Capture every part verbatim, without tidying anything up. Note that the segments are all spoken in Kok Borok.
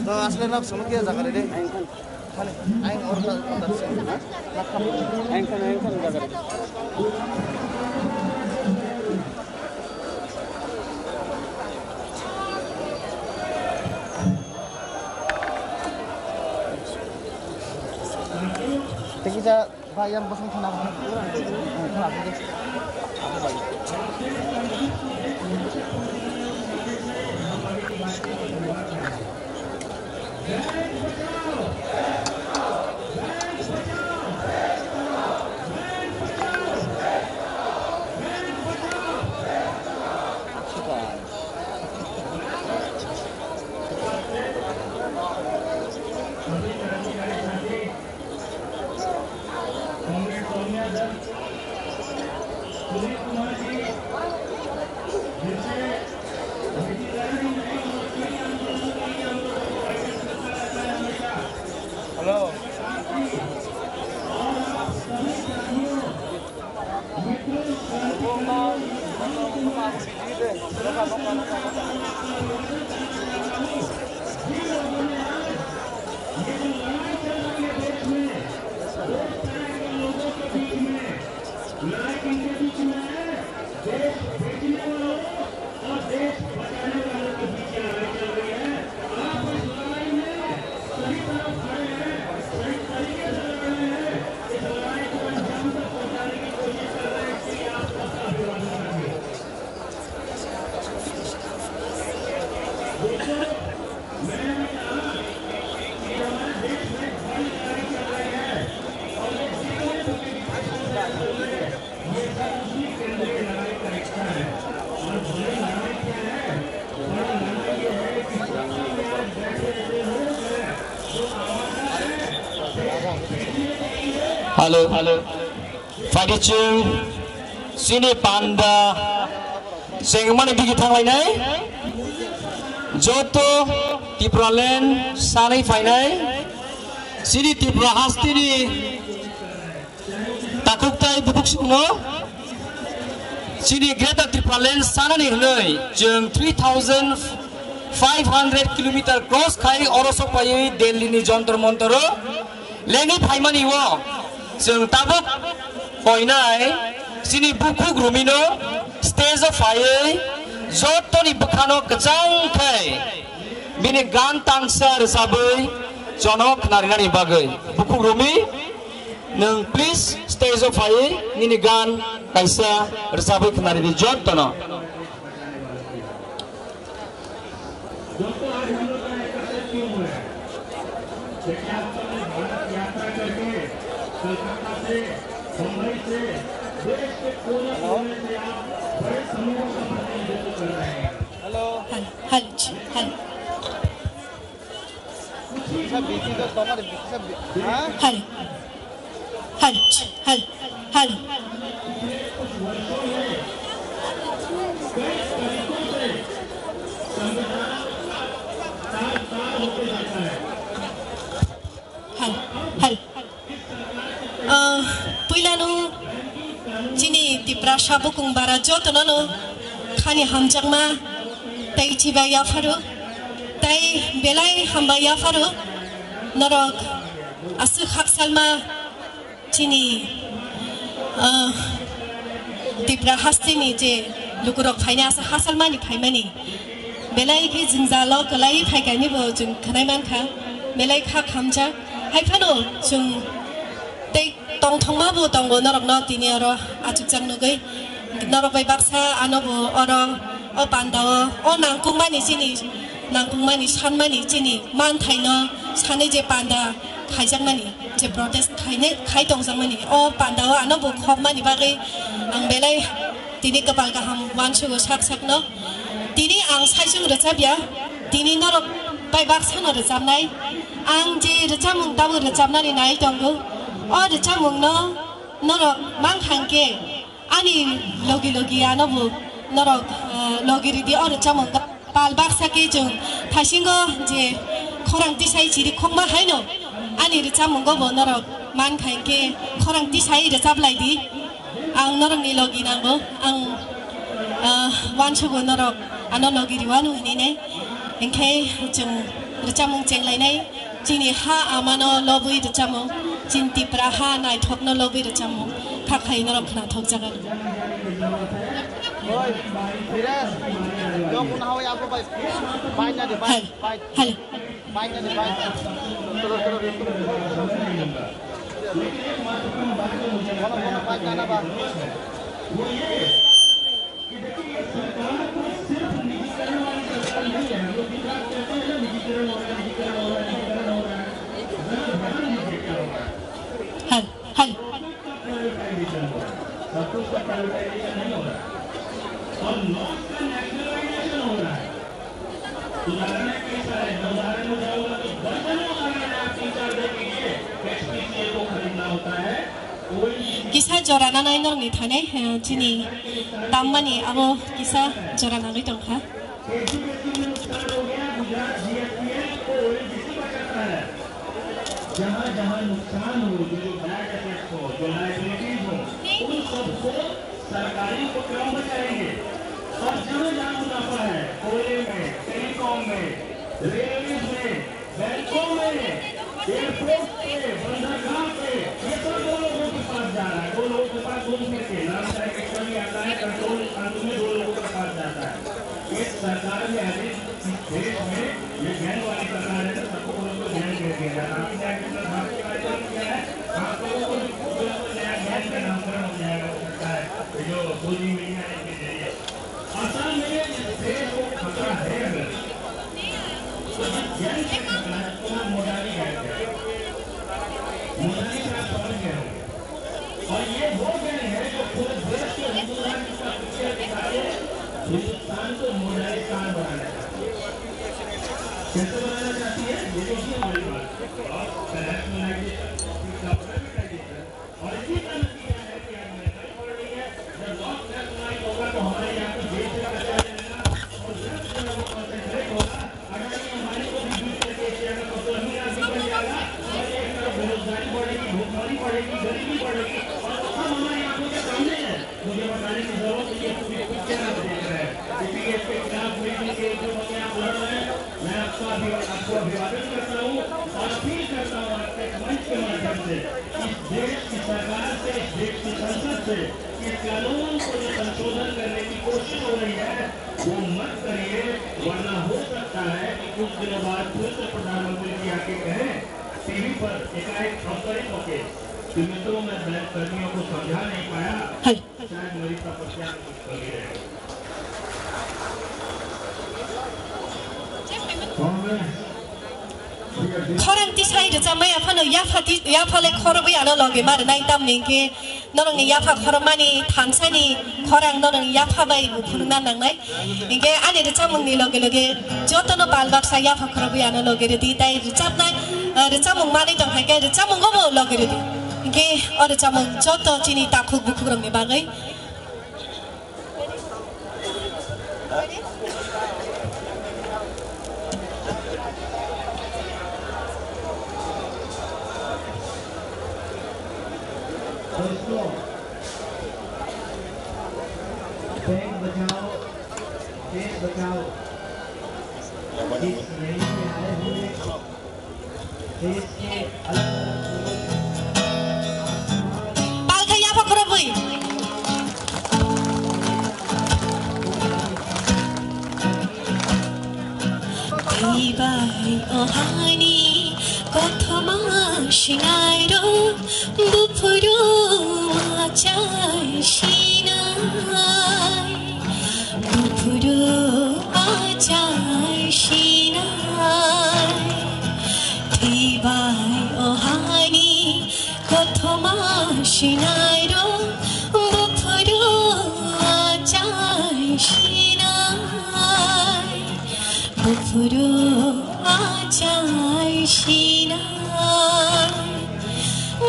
To asle nok sumuk ya jaga de. Khani, aing order, order se. Aing khani, aing khani jaga. Teki ja, ba yang bosong khana. Hello. Hello, hello. Phaidi chwng chini panda chengmani digi thanglainai. Joto Tipraland sanwi phainai. Chini Tripura hasteni takhuk tai bukhuk sukno chini Greater Tipraland sanani hwnwi chwng three thousand five hundred kilometer cross khai oro sok paiwi Delhi ni Jantar Mantar o lengwi phaimani o chwng tabuk koinai chini bukhuk Rumino stage o phaiwi jotoni bwkhano kwchang khai bini gan tangsa rwchabwi jono khnarinani bagwi. Bukhuk Rumi, nwng please stage o phaiwi nini gan kaisa rwchabwi khnarini jottono. दोस्तों, आज हम लोग का एकत्रित क्यों हुआ है? देखिए, आप सब ने भारत यात्रा करके कलकत्ता से, बम्बई से, देश के कोने कोने से आप बड़े समूहों का प्रतिनिधित्व कर रहे हैं। Hello. Hello, hello, hello. Hello. Hello. Hello. Hello. Hello. Hello. Ah, puilano chini Tiprasa bukung bara jotono no khani hamjakma tei chibai yapharo tei belai hambai yapharo norok aswk haksalma chini, ah, Tipra hasteni je lukurok phaina aswk haksalmani phaimani. Belai khe jwngjalo kwlai phaikani bo chwng khwnai mankha, belai kha khamjak. Hai phano chwng tei tongthokma bo tongo norokno tini oro achukjak nugwi. Norok bai baksa ano bo oro o panda o, o nangkukmani chini, nangkukmani sanmani chini manthaino sanwi je panda khaijakmani, je protest khaine, khai tongjakmani, o pandao ano bo khokmani bagwi ang belai tini kwpal kaham uansugo sak sakno. Tini ang saichung rwchapya, tini norok bai baksano rwchapnai. Ang je rwchapmung tabuk rwchapnani nai tongo, o rwchapmungno norok mankha hwnkhe ani logi logi ano bo norok, eh, logi ridi o rwchapmung. Pal baksa khe chwng thaisingo je khorang tisai chiri khokma haino ani rwchapmungo bo norok mankha hwnkhe khorang tisai rwchap lai di. Ang norokni logi nango, ang, ah, uansugo norok ano logi riwano hinwi nai. Hinkhe chwng rwchapmung chenglainai, chini ha amano lobwi rwchapmung, chini Tipra ha naithokno lobwi rwchapmung, kha khai norok khnathokjago. Oi, Dheeresh, yo kun hao yaar ko bhai, bhai na de, bhai, Hal-, bhai. Hal. Bhai na de, bhai. Kono, kono bhai na na ba. Hal, hal. Kisa jora nanai norokni thani, eh, chini tammani abo kisa jora nangwi tongkha. जहाँ जहाँ नुकसान हो, जो जो bad effect हो, जो लाइबिलिटीज हो, उन सबको सरकारी उपक्रम में करेंगे। और जहाँ जहाँ मुनाफा है, कोयले में, टेलीकॉम में, रेलवे में, बैंकों में, एयरपोर्ट पे, बंदरगाह पे, ये सब दो लोगों के पास जा रहा है। दो लोगों के पास घूम फिर के नाम का एक कमी आता है, कंट्रोल कानून में दो लोगों के पास जाता है। इस सरकार ने अभी इस देश में ये गैंग वाली सरकार है, तो सबको पुलिस को गैंग कह दिया जाता है। आपने क्या कितना भाग के कार्यक्रम किया है, आप लोगों को भी पुलिस को नया गैंग का नामकरण हो जाएगा, हो सकता है। ये जो दो तीन महीने आने के जरिए असल में इस देश को खतरा है अगर, तो जिस गैंग से खतरा है, वो मोडाली गैंग है। मोडाली से आप समझ गए होंगे। और ये वो गैंग है जो पूरे देश के हिंदू राष्ट्र का पिक्चर दिखा के हिंदुस्तान को मोडालिस्तान बनाना चाहती है। कैसे बनाना चाहती है? ये देखिए हमारी बात। और नेशनलाइजेशन, और इसी का नतीजा है कि आज महंगाई बढ़ रही है। जब लॉकडाउन होगा तो हमारे यहाँ पे देश का कचरा जाएगा और जब वो कॉन्सेंट्रेट होगा, अडानी अंबानी को भी बीट करके एशिया का सबसे अमीर आदमी बन जाएगा। और एक तरफ बेरोजगारी बढ़ेगी, भुखमरी बढ़ेगी, गरीबी बढ़ेगी और सब हमारी आंखों के सामने है। मुझे बताने की जरूरत नहीं है, पूरी पिक्चर आप देख रहे हैं। इसीलिए इसके खिलाफ मिलजुल के एकजुट होकर आप लड़ रहे हैं। मैं आपका अभिवा-, आपको अभिवादन करता हूँ और अपील करता हूँ आपके मंच के माध्यम से इस देश की सरकार से, इस देश की संसद से इस कानून को जो संशोधन करने की कोशिश हो रही है, वो मत करिए, वरना हो सकता है कि कुछ दिनों बाद फिर से प्रधानमंत्री जी आके कहें टीवी पर एकाएक अवतरित होके कि मित्रों, मैं बैंक कर्मियों को समझा नहीं पाया, शायद मेरी तपस्या में कुछ कमी रह गई। Khorang tisai rwchapmaya phano yapha ti-, yaphale khorobwi ano loge ma rwnai, tamni hwnkhe norokni yapha khorokmani thansani khorang norokni yapha bai bo phunukna nangnai. Hwnkhe ani rwchapmungni loge loge jotono pal baksa yapha khorobwi ano loge rwdi, tai rwchapnai, ah, rwchapmung manwi tongkha khe rwchapmungo bo loge rwdi. Hwnkhe o rwchapmung joto chini takhuk bukhukrokni bagwi. दोस्तों, बैंक बचाओ, देश बचाओ। इस रैली में आए हुए देश के अलग-अलग जिलों से Pal khe yapha khorobwi. Tei bai o hani kothoma sinai rok, buphuru achai sinai, buphuru achai sinai. Tei bai o Sinai rok buphuru achai sinai, buphuru achai sinai.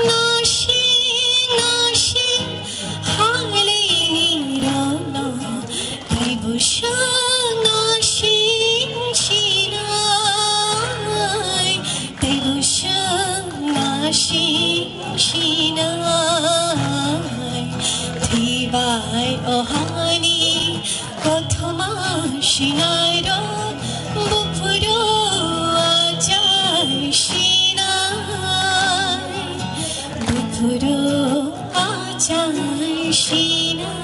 Nasing nasing halini rokno tei bwswk nasing sinai, tei bwswk nasing sinai. Thwibai o hani kothoma sinai rok buphuru achai sinai, buphuru achai sinai.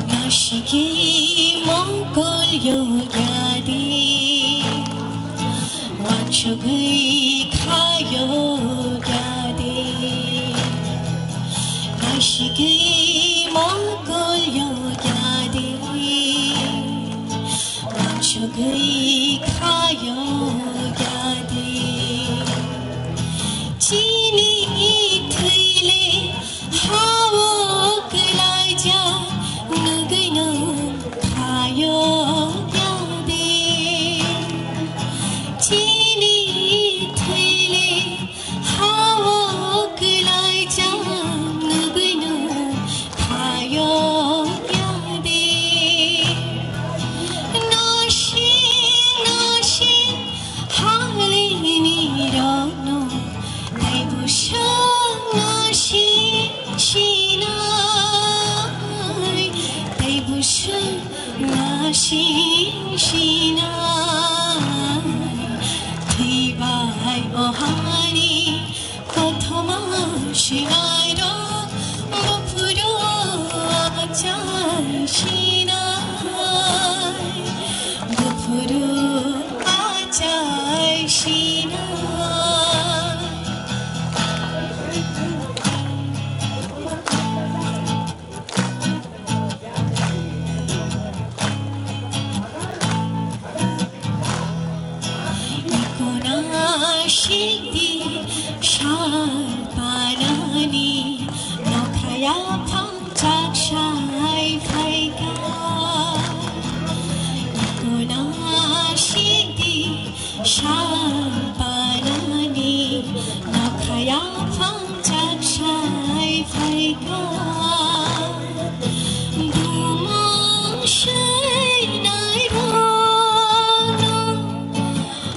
Nasigwi mokol yo yadi, wansugwi khayo yadi. Nasigwi mokol yo yadi, wansugwi khayo yadi. Chini thwile hao kwlaijak nugwino khayo yadi. Chini thwile hao kwlaijak nugwino khayo yadi. Nasing nasing halini rokno tei bwswk nasing sinai, tei bwswk nasing sinai. Thwibai o hani kothoma sinai rok buphuru achai sinai, buphuru achai sinai. Kona sikdi sal panani nokhaya phangchak sai phaika. Kona sikdi sal panani nokhaya phangchak sai phaika. Bumung seinai rokno,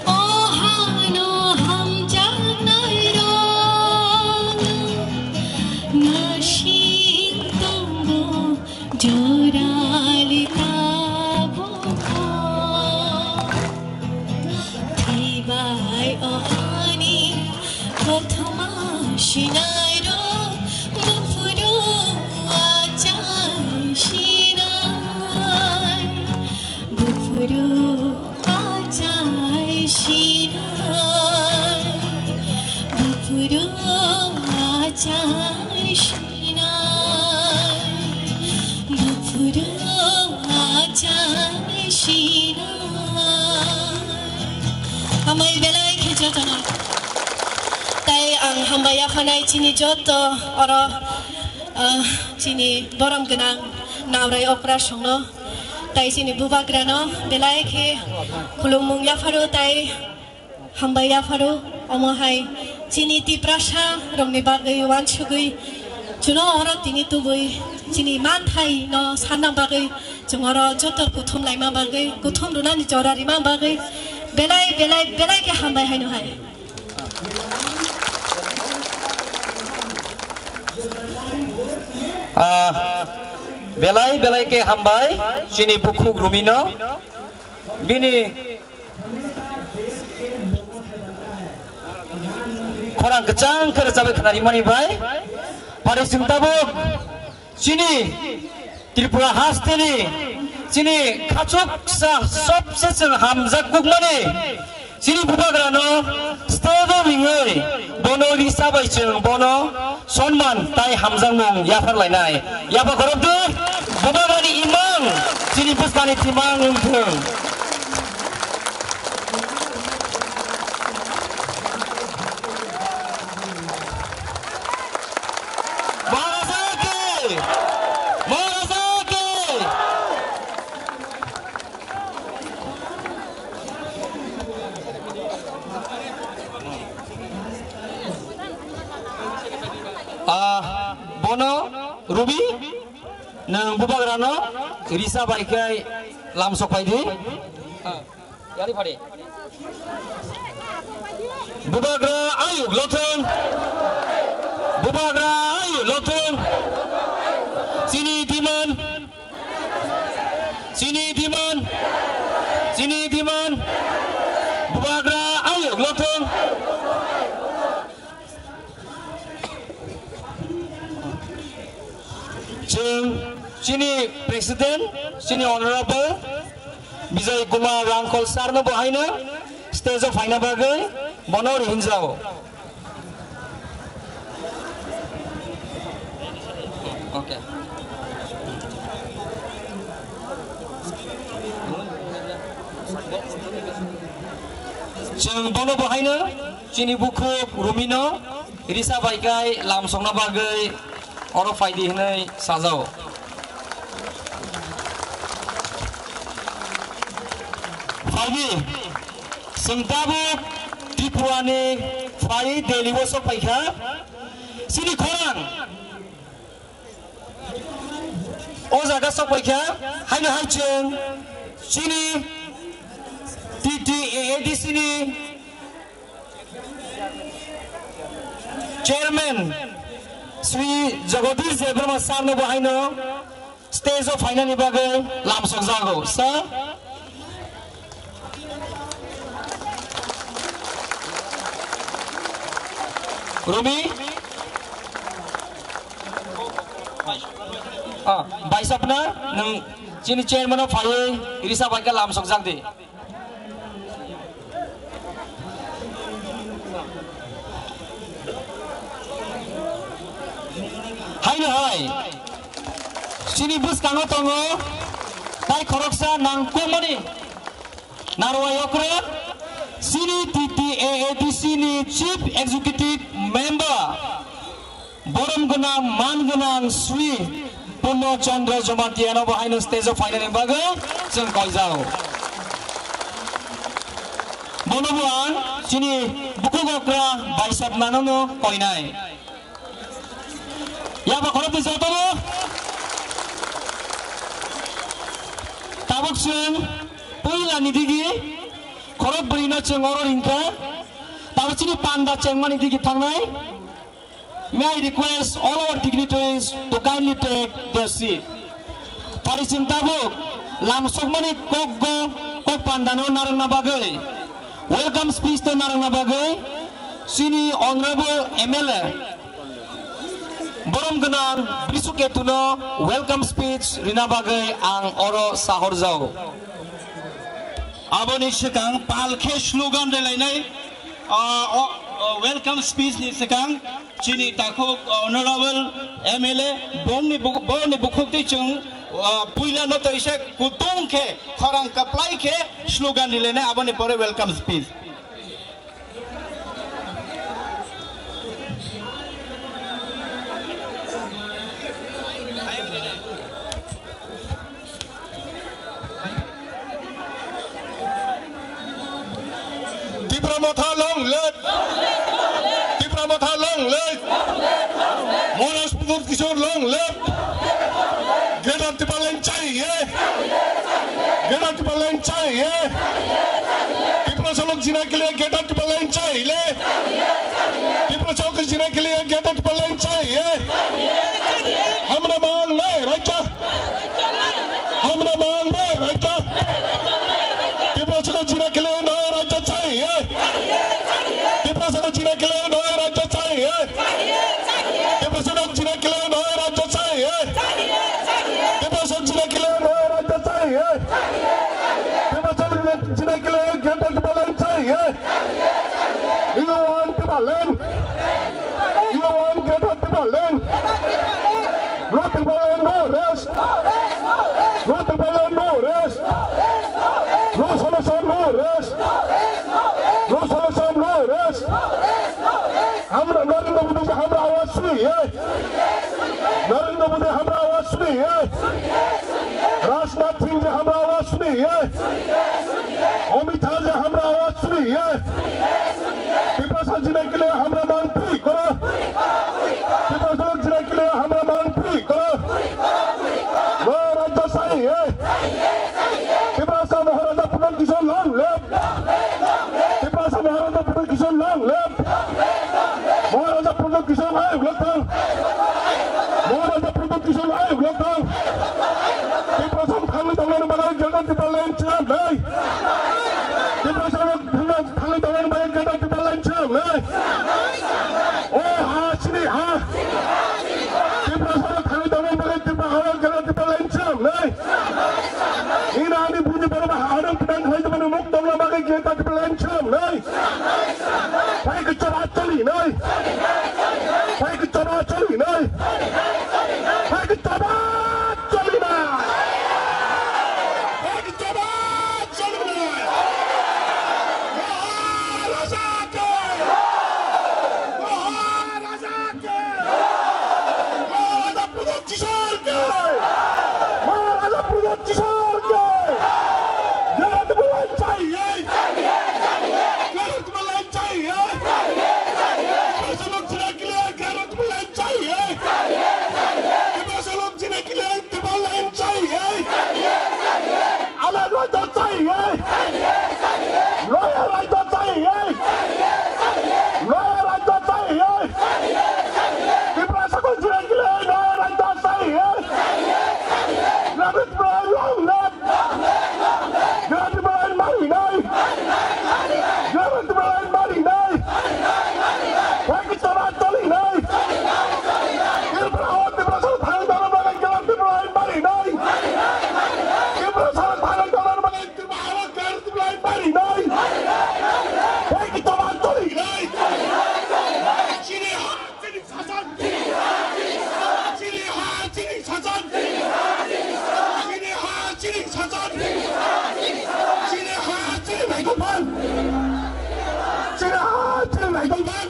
o hano hamjaknai rokno, nasing tongo jorali tabukbo. Thwibai o hani kothoma sinai rok buphuru achai sinai, buphuru achai sinai, buphuru achai sinai, buphuru achai sinai. Hambai belai khe jotono. Tai ang hambai yaphanai chini joto oro, ah, chini borom gwnang naorai okra songno. Tai chini bubagrano belai khe khulumung yapharo tai hambai yapharo. Omo hai chini Tiprasa rokni bagwi wansugwi chuno oro tini tubui chini manthai no sanna bagwi chwng oro joto kuthum laima bagwi, kuthum rwnani jora rima bagwi belai, belai, belai khe hambai haino hai. Ah, belai, belai khe hambai chini bukhuk Rumino. Bini khorang kwchang khe rwchabwi khnarimani bai. Pari chwng tabuk chini Tripura hasteni chini khachuksa sobse chwng hamjak kukmani Chini bubagrano stage o ringwi bono risa bai chwng bono sonman tai hamjakmung yapharlainai. Yapha khorokdwi bubagrani imang chini bwskangni timang wngthwng. Maharaja ki! Maharaja ki! Ah, bono Ruby, nwng bubagrano risa bai khe lamsok phai di. Ah, yari phari. Bubagra ayuk lothwng. Bubagra ayuk lothwng. Chini diman. Chini diman, chini diman, bubagra ayuk lothwng. Chwng chini president, chini honorable Bijay Kumar Rangkhol sir no bo haino stage o phaina bagwi bono rihinjao. Okay. Chwng bono bo haino chini bukhuk Rumino risa bai kai lamsokna bagwi oro phaidi hinwi sajao. Phaidi. Chwng tabuk Tripura ni phai Delhi o sok phaikha. Chini khorang o jaga sok phaikha. Haino hai chwng chini T T A A D C ni chairman Sri Jagadish Debbarma sir no bo haino stage o phainani bagwi lamsok jago. Sir Rumi, ah, baisapna, nwng chini chairman o phaiwi risa bai khe lamsok jak di. Haino hai, chini bwskango tongo tai khoroksa nangkukmani narwai okra, chini T T A A D C ni Chief Executive Member. Borom gwnang, man gwnang Sri Purno Chandra Jamatia no bo haino stage o phainani bagwi chwng koijao. Bono bo ang chini bukhuk okra baisap mano no koinai. Yaba khoroknwi jotono tabuk chwng puila ni digi khorok bwrwi no chwng oro ringkha. Tabuk chini panda chengmani digi thangnai. May I request all our dignitaries to kindly take their seat. Pari chwng tabuk lamsokmani kokgo kok pandano narwkna bagwi, welcome speech to narwkna bagwi chini honorable M L A borom gwnang Brisu Ketuno welcome speech rina bagwi ang oro sahorjao. Aboni swkang pal khe slogan relainai, ah, o, o, welcome speech ni swkang chini takhuk honorable M L A bongni bu-, bongni bukhuk twi chwng, ah, puila no toisa kutung khe khorang kwplai khe slogan relainai aboni pore welcome speech. Tipra Motha long live! Tipra Motha long live! Maharaj Pradyut Kishore long live! Greater Tipraland chahiye! Greater Tipraland chahiye! Tiprasa log jina ke liye Greater Tipraland chahiye! Tiprasa log jina ke liye Greater Tipraland chahiye! Hamra mang naye rajya! Hamra mang naye rajya! Tiprasa log jina ke liye naye rajya chahiye! Tiprasa log jina ke liye naye rajya chahiye! Tiprasa log jina ke liye naye rajya chahiye! Tiprasa log jina ke liye naye rajya chahiye! Tiprasa log jina ke liye Greater Tipraland chahiye! No Tipraland, no rest. No Tipraland, no rest. No solution, no rest. No solution, no rest. Hamra Narendra Modi ji hamra awaz suniye. Narendra Modi hamra awaz suniye. Rajnath Singh ji hamra awaz suniye. Amit Shah ji hamra awaz suniye. Tiprasa jine ke liye hamra mang puri karo. Tiprasa jine ke liye hamra mang puri karo. No rajya chahiye. Tiprasa Maharaja Pradyot Kishore long live. Tiprasa Maharaja Pradyot Kishore long live. Maharaja Pradyot Kishore ayuk lokthang. Maharaja Pradyot Kishore ayuk lokthang. Tiprasa thangwi tongnani bagwi Greater Tipraland chwng nai. Tiprasa thangwi tongnani bagwi Greater Tipraland chwng nai. O ha chini ha. Tiprasa thangwi tongnani bagwi Tiprasa Greater Tipraland chwng nai. Ina ani buji borok ba harang pidang khlai tongmani muk tongna bagwi Greater Tipraland chwng nai. Phai khe choba choli nai. Phai khe choba choli nai. Phai khe choba choli nai. Phai khe choba choli nai. Maharaja ke! Maharaja ke! Maharaja Pradyot Kishore ke! Maharaja Pradyot Kishore ke! Greater Tipraland chahiye! Greater Tipraland chahiye! Tiprasa lok jine ke liye Greater Tipraland chahiye! Tiprasa lok jine ke liye Tipraland chahiye! Alag rajya chahiye! Loya rajya chahiye! Loya rajya chahiye! Tiprasa ko jine ke liye loya rajya chahiye! Greater Tipraland long live! Greater Tipraland mari nai! Greater Tipraland mari nai! Phai khe choba choli nai! Tripura o Tiprasa thangwi tongna bagwi Greater Tipraland mari nai! Tiprasa thangwi tongna bagwi Tripura o Greater Tipraland mari nai! Phai khe choba choli nai! Chini ha chini sasan! Chini ha chini sasan! Chini ha chini sasan! Chini ha chini naitokphan! Chini ha chini naitokphan!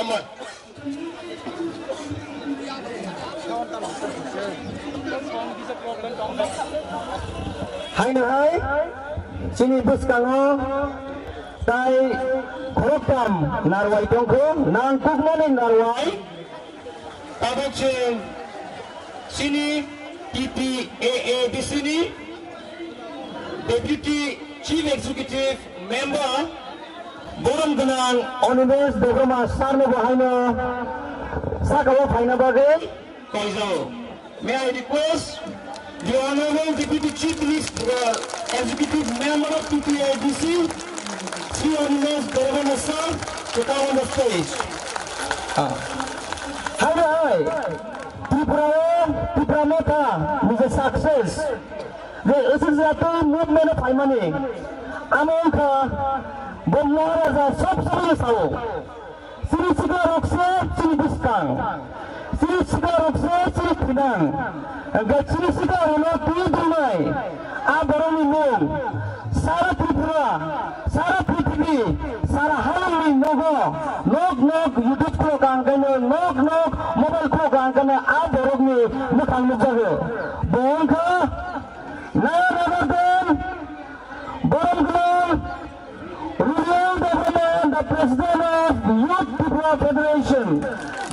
Amai. Haino hai chini bwskango tai khoroktham narwai tongkho, nangkukmani narwai. Tabuk chwng chini T T A A D C ni Deputy Chief Executive Member borom gwnang Animesh Debbarma sir no bo haino saka o phaina bagwi koijago. May I request the Honorable Deputy Chief Minister, Executive Member of T T A D C, Shri Animesh Debbarma sir, to come on the stage. Ah. Hai, hai. Tripura, Tripura Motha, is a success. The S C Jati movement of Haimani. Amo wngkha, bo Maharaja sob somoi sao. Chini sikla rok se chini bwskang, chini sikla rok se chini thinang, hwnkhe chini sikla rokno twi tongnai a borokni mung sara Tripura, sara prithibi, sara halongni nogo, nok nok YouTube khulok ang khe, nok nok mobile khulok ang khe a borokni mwkhang nukjago. Bo wngkha none other than Borom Gwnang Rumial Debbarma, the President of Youth Tripura Federation.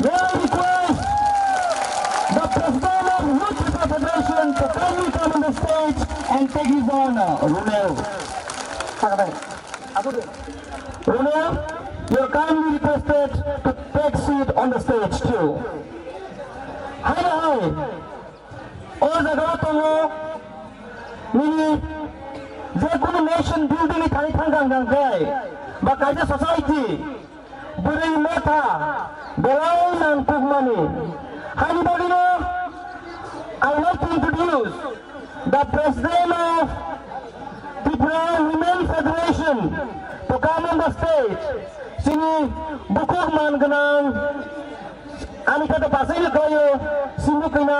May I request the President of Youth Tripura Federation to kindly come on the stage and take his honor. Rumial. Rumial, you are kindly requested to take seat on the stage too. Hi, hi. O jaga o tongo nini je kunu nation building ni thani thang thang thang khe ba kaisa society bwrwi motha belai nang tukmani. Hani bagwino I would like to introduce the president of Tripura Women Federation, To come on the stage, chini bukhuk man gwnang, ani khe to pasai ni khlaio, Sindhu Kanya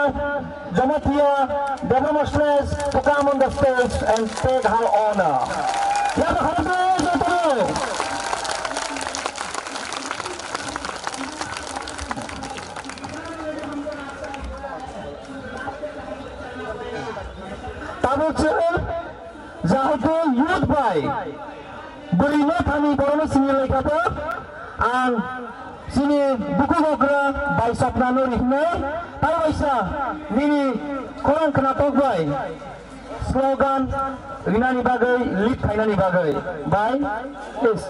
Jamatia Debbarma Sledge to come on the stage and take her honor. Yaba khamse jotono. Tabuk chwng Jahatu youth bai bwrwi no thani borokno sini laikha to, ang chini bukhuk okra bai Swapna no rihnai, tai waisa nini khorang khnatok bai slogan rinani bagwi, lead khainani bagwi bai, please.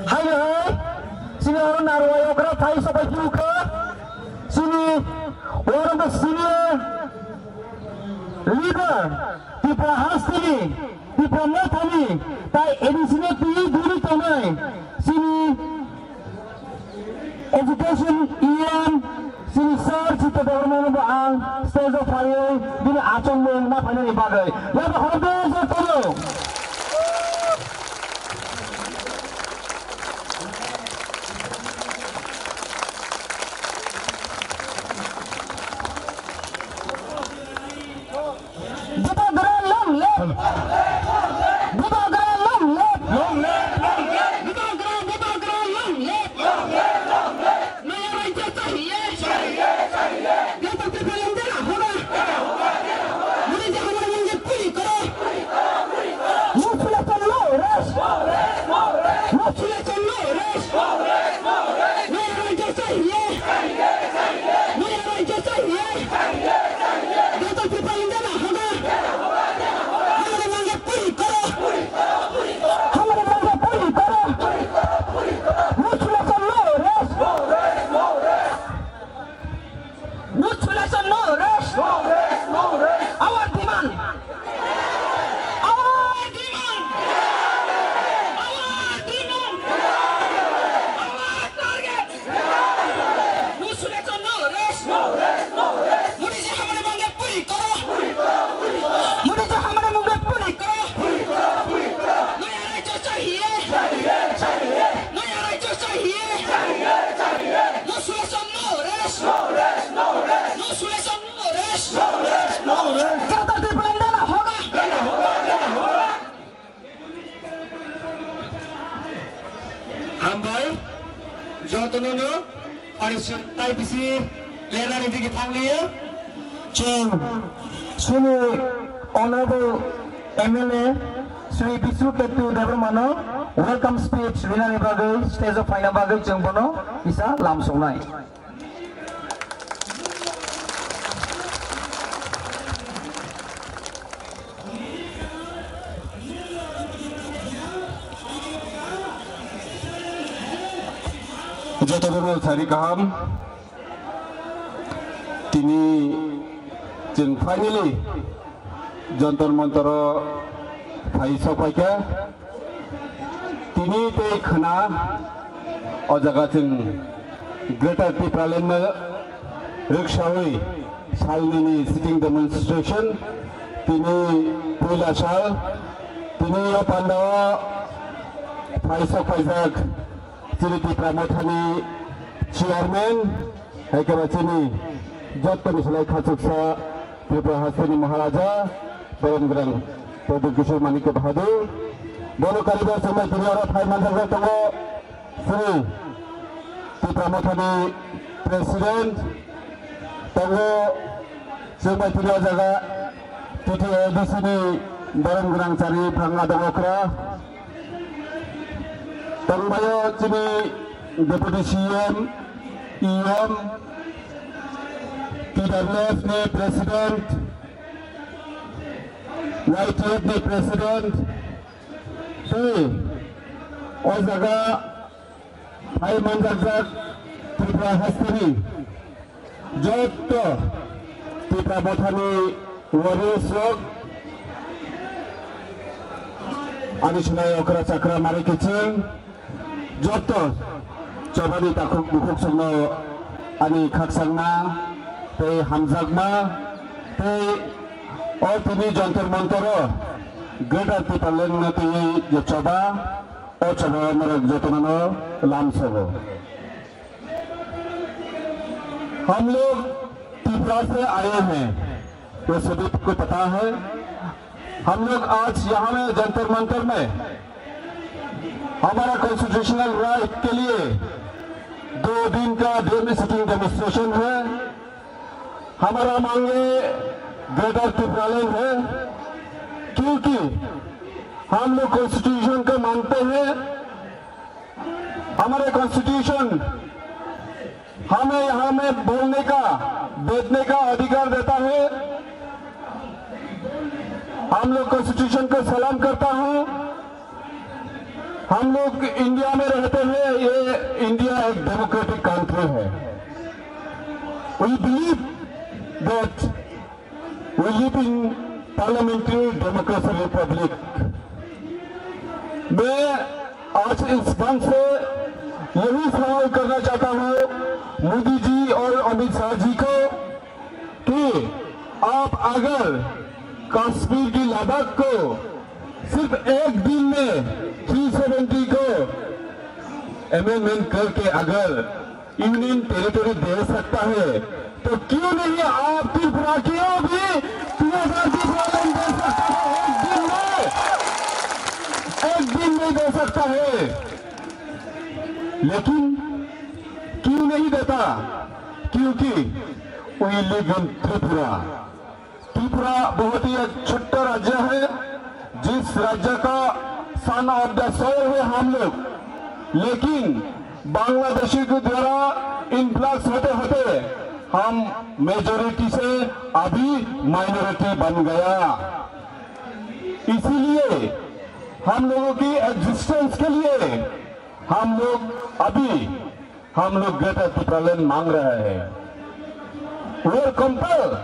Hai hai, chini oro narwai okra phai sopai phuru kha, chini oro the senior leader Tipra hasteni, Tipra mothani, tai A D C ni twi duri tongnai, chini Education E M, chini sir Chitra Debbarma no bo ang stage o phaiwi bini achomung ma phainani bagwi. Yaba khorokdor se tono. Bubagra long live! Bubagra long live! Long live, long live! Bubagra, Bubagra long live! Long live, long live! Naya rajya chahiye! Chahiye, chahiye! Geta te palam dena hoga! Dena hoga, dena hoga! Modi ji hamare mangge puri karo! Puri karo, puri karo! No selection, no rest! No selection, no rest! No selection, no rest! No rest, no rest! Naya rajya chahiye! Chahiye, chahiye! Naya rajya chahiye! Chahiye, chahiye! Geta te palam dena hoga! Dena hoga, dena hoga! Hamare mangge puri karo! Puri karo, puri karo! Hamare mangge puri karo! Puri karo, puri karo! No selection, no rest! No rest, no rest! No selection, no rest! No rest, no rest! Our demand! Our demand! Our demand! Our target! No selection, no rest! No rest, no rest! Modi ji hamare mangge puri karo! Puri karo, puri karo! Modi ji hamare mangge puri karo! Puri karo, puri karo! Naya rajya chahiye! Chahiye, chahiye! Naya rajya chahiye! Chahiye, chahiye! No selection, no rest! No rest, no rest! No selection, no rest! No rest, no rest! Geta te palam dena hoga! Dena hoga, dena hoga! Hambai, jotono no, parisu tai bisi lerani digi thangliya. Chwng chini Honorable M L A Shri Bishu Ketu Debbarma no welcome speech rinani bagwi stage o phaina bagwi chwng bono kisa lam songnai. Jotono sari kaham. Tini chwng finally Jantar Mantar o phai sokphaikha. Tini tei khwna o jaga chwng Greater Tipraland no rwksawi salnini sitting demonstration tini puila sal. Tini o pandao phai sokphaijak chini Tipra Mothani chairman, hai khe ba chini jottoni slai khachuksa Tripura hasteni Maharaja, Borom Gwnang Pradyut Kishore Manikya Bahadur. Bono kariba chwngbai tini oro phai manjak tongo chini Tipra Mothani President, tongo chwngbai tini o jaga T T A D C ni Borom Gwnang Chari Phang Adong Okra. Tongbaio chini Deputy C M, E M, T W F ni President, Y T F ni President, tei o jaga phai manjakjak Tripura hasteni jotto Tipra Mothani warriors rok, ani sinai okra chakra mari kiching, jotto chobani takhuk bukhuk songno Ani khakchangma tei hamjakma tei o tini Jantar Mantar o Greater Tipraland no twiwi je choba, o choba norok jotono no lamsogo. हम लोग त्रिपुरा से आए हैं, ये सभी को पता है। हम लोग आज यहाँ में जंतर मंतर में हमारा कॉन्स्टिट्यूशनल राइट के लिए दो दिन का डेमो-, सिटिंग डेमोन्स्ट्रेशन है। हमारा मांगे ग्रेटर त्रिपुरालैंड है, क्योंकि हम लोग कॉन्स्टिट्यूशन को मानते हैं। हमारे कॉन्स्टिट्यूशन हमें यहाँ में बोलने का, बैठने का अधिकार देता है। हम लोग कॉन्स्टिट्यूशन को सलाम करता हूँ। हम लोग इंडिया में रहते हैं, ये इंडिया एक डेमोक्रेटिक कंट्री है। We believe that we live in parliamentary democracy republic। मैं आज इस मंच से यही सवाल करना चाहता हूँ मोदी जी और अमित शाह जी को कि आप अगर कश्मीर की लद्दाख को सिर्फ एक दिन में थ्री सेवेंटी को अमेंडमेंट करके अगर यूनियन टेरिटरी दे सकता है, तो क्यों नहीं आप त्रिपुरा को भी दो हज़ार त्रिपुरा में दे सकता है? एक दिन में, एक दिन में दे सकता है। लेकिन क्यों नहीं देता? क्योंकि we live in त्रिपुरा। त्रिपुरा बहुत ही एक छोटा राज्य है, जिस राज्य का सन ऑफ द सॉइल है हम लोग, लेकिन बांग्लादेशी के द्वारा इन्फ्लक्स होते होते हम मेजोरिटी से अभी माइनॉरिटी बन गया। इसीलिए हम लोगों की एग्जिस्टेंस के लिए हम लोग अभी हम लोग ग्रेटर तिप्रालैंड मांग रहे हैं। We are compelled।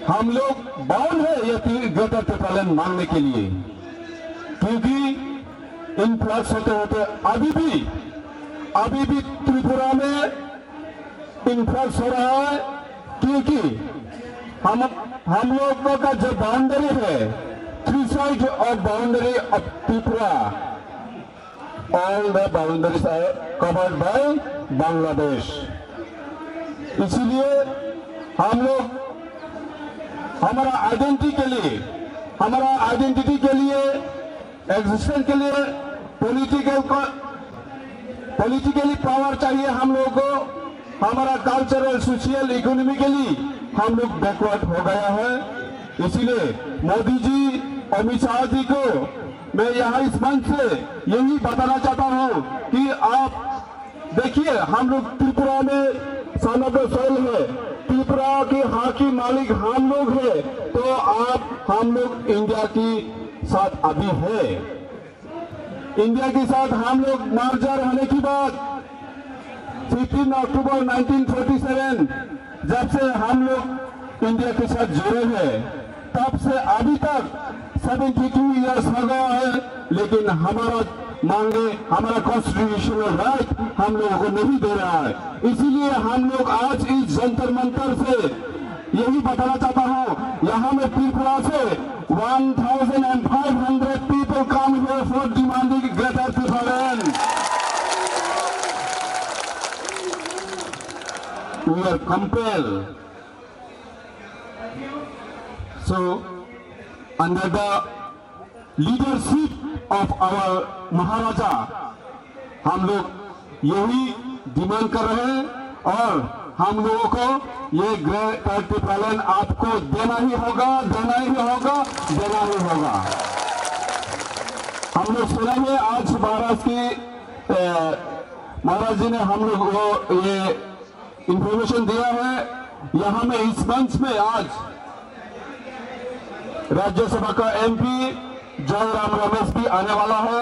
हम लोग बाउंड है ये ति-, ग्रेटर तिप्रालैंड मांगने के लिए, क्योंकि इन्फ्लक्स होते होते अभी भी, अभी भी त्रिपुरा में इन्फ्लक्स हो रहा है, क्योंकि हम, हम लोगों का जो बाउंड्री है, three side of boundary of Tripura, all the boundaries are covered by Bangladesh। इसीलिए हम लोग हमारा आइडेंटिटी के लिए, हमारा आइडेंटिटी के लिए, एग्जिस्टेंस के लिए पॉलिटिकल, पॉलिटिकली पावर चाहिए हम लोगों को। हमारा कल्चरल, सोशल, इकोनॉमिकली हम लोग बैकवर्ड हो गया है। इसीलिए मोदी जी, अमित शाह जी को मैं यहाँ इस मंच से यही बताना चाहता हूँ कि आप देखिए, हम लोग त्रिपुरा में सन ऑफ द सॉइल है, त्रिपुरा के हक की मालिक हम लोग है, तो आप हम लोग इंडिया की साथ अभी है। इंडिया के साथ हम लोग मर्जर होने के बाद फिफ्टीन अक्टूबर नाइनटीन फोर्टी सेवन जब से हम लोग इंडिया के साथ जुड़े हैं, तब से अभी तक सेवेंटी टू ईयर्स हो गया है, लेकिन हमारा मांगे, हमारा कॉन्स्टिट्यूशनल राइट हम लोगों को नहीं दे रहा है। इसीलिए हम लोग आज इस जंतर मंतर से यही बताना चाहता हूँ, यहाँ में त्रिपुरा से one thousand and five hundred people come here for demanding greater तिप्रालैंड। We are compelled। So, under the leadership of our महाराजा, हम लोग यही डिमांड कर रहे हैं और हम लोगों को ये ग्रेटर तिप्रालैंड आपको देना ही होगा, देना ही होगा, देना ही होगा। हम लोग सुना है आज महाराज की, अ, महाराज जी ने हम लोग को ये इंफॉर्मेशन दिया है। यहाँ में इस मंच में आज राज्यसभा का एमपी जयराम रमेश भी आने वाला है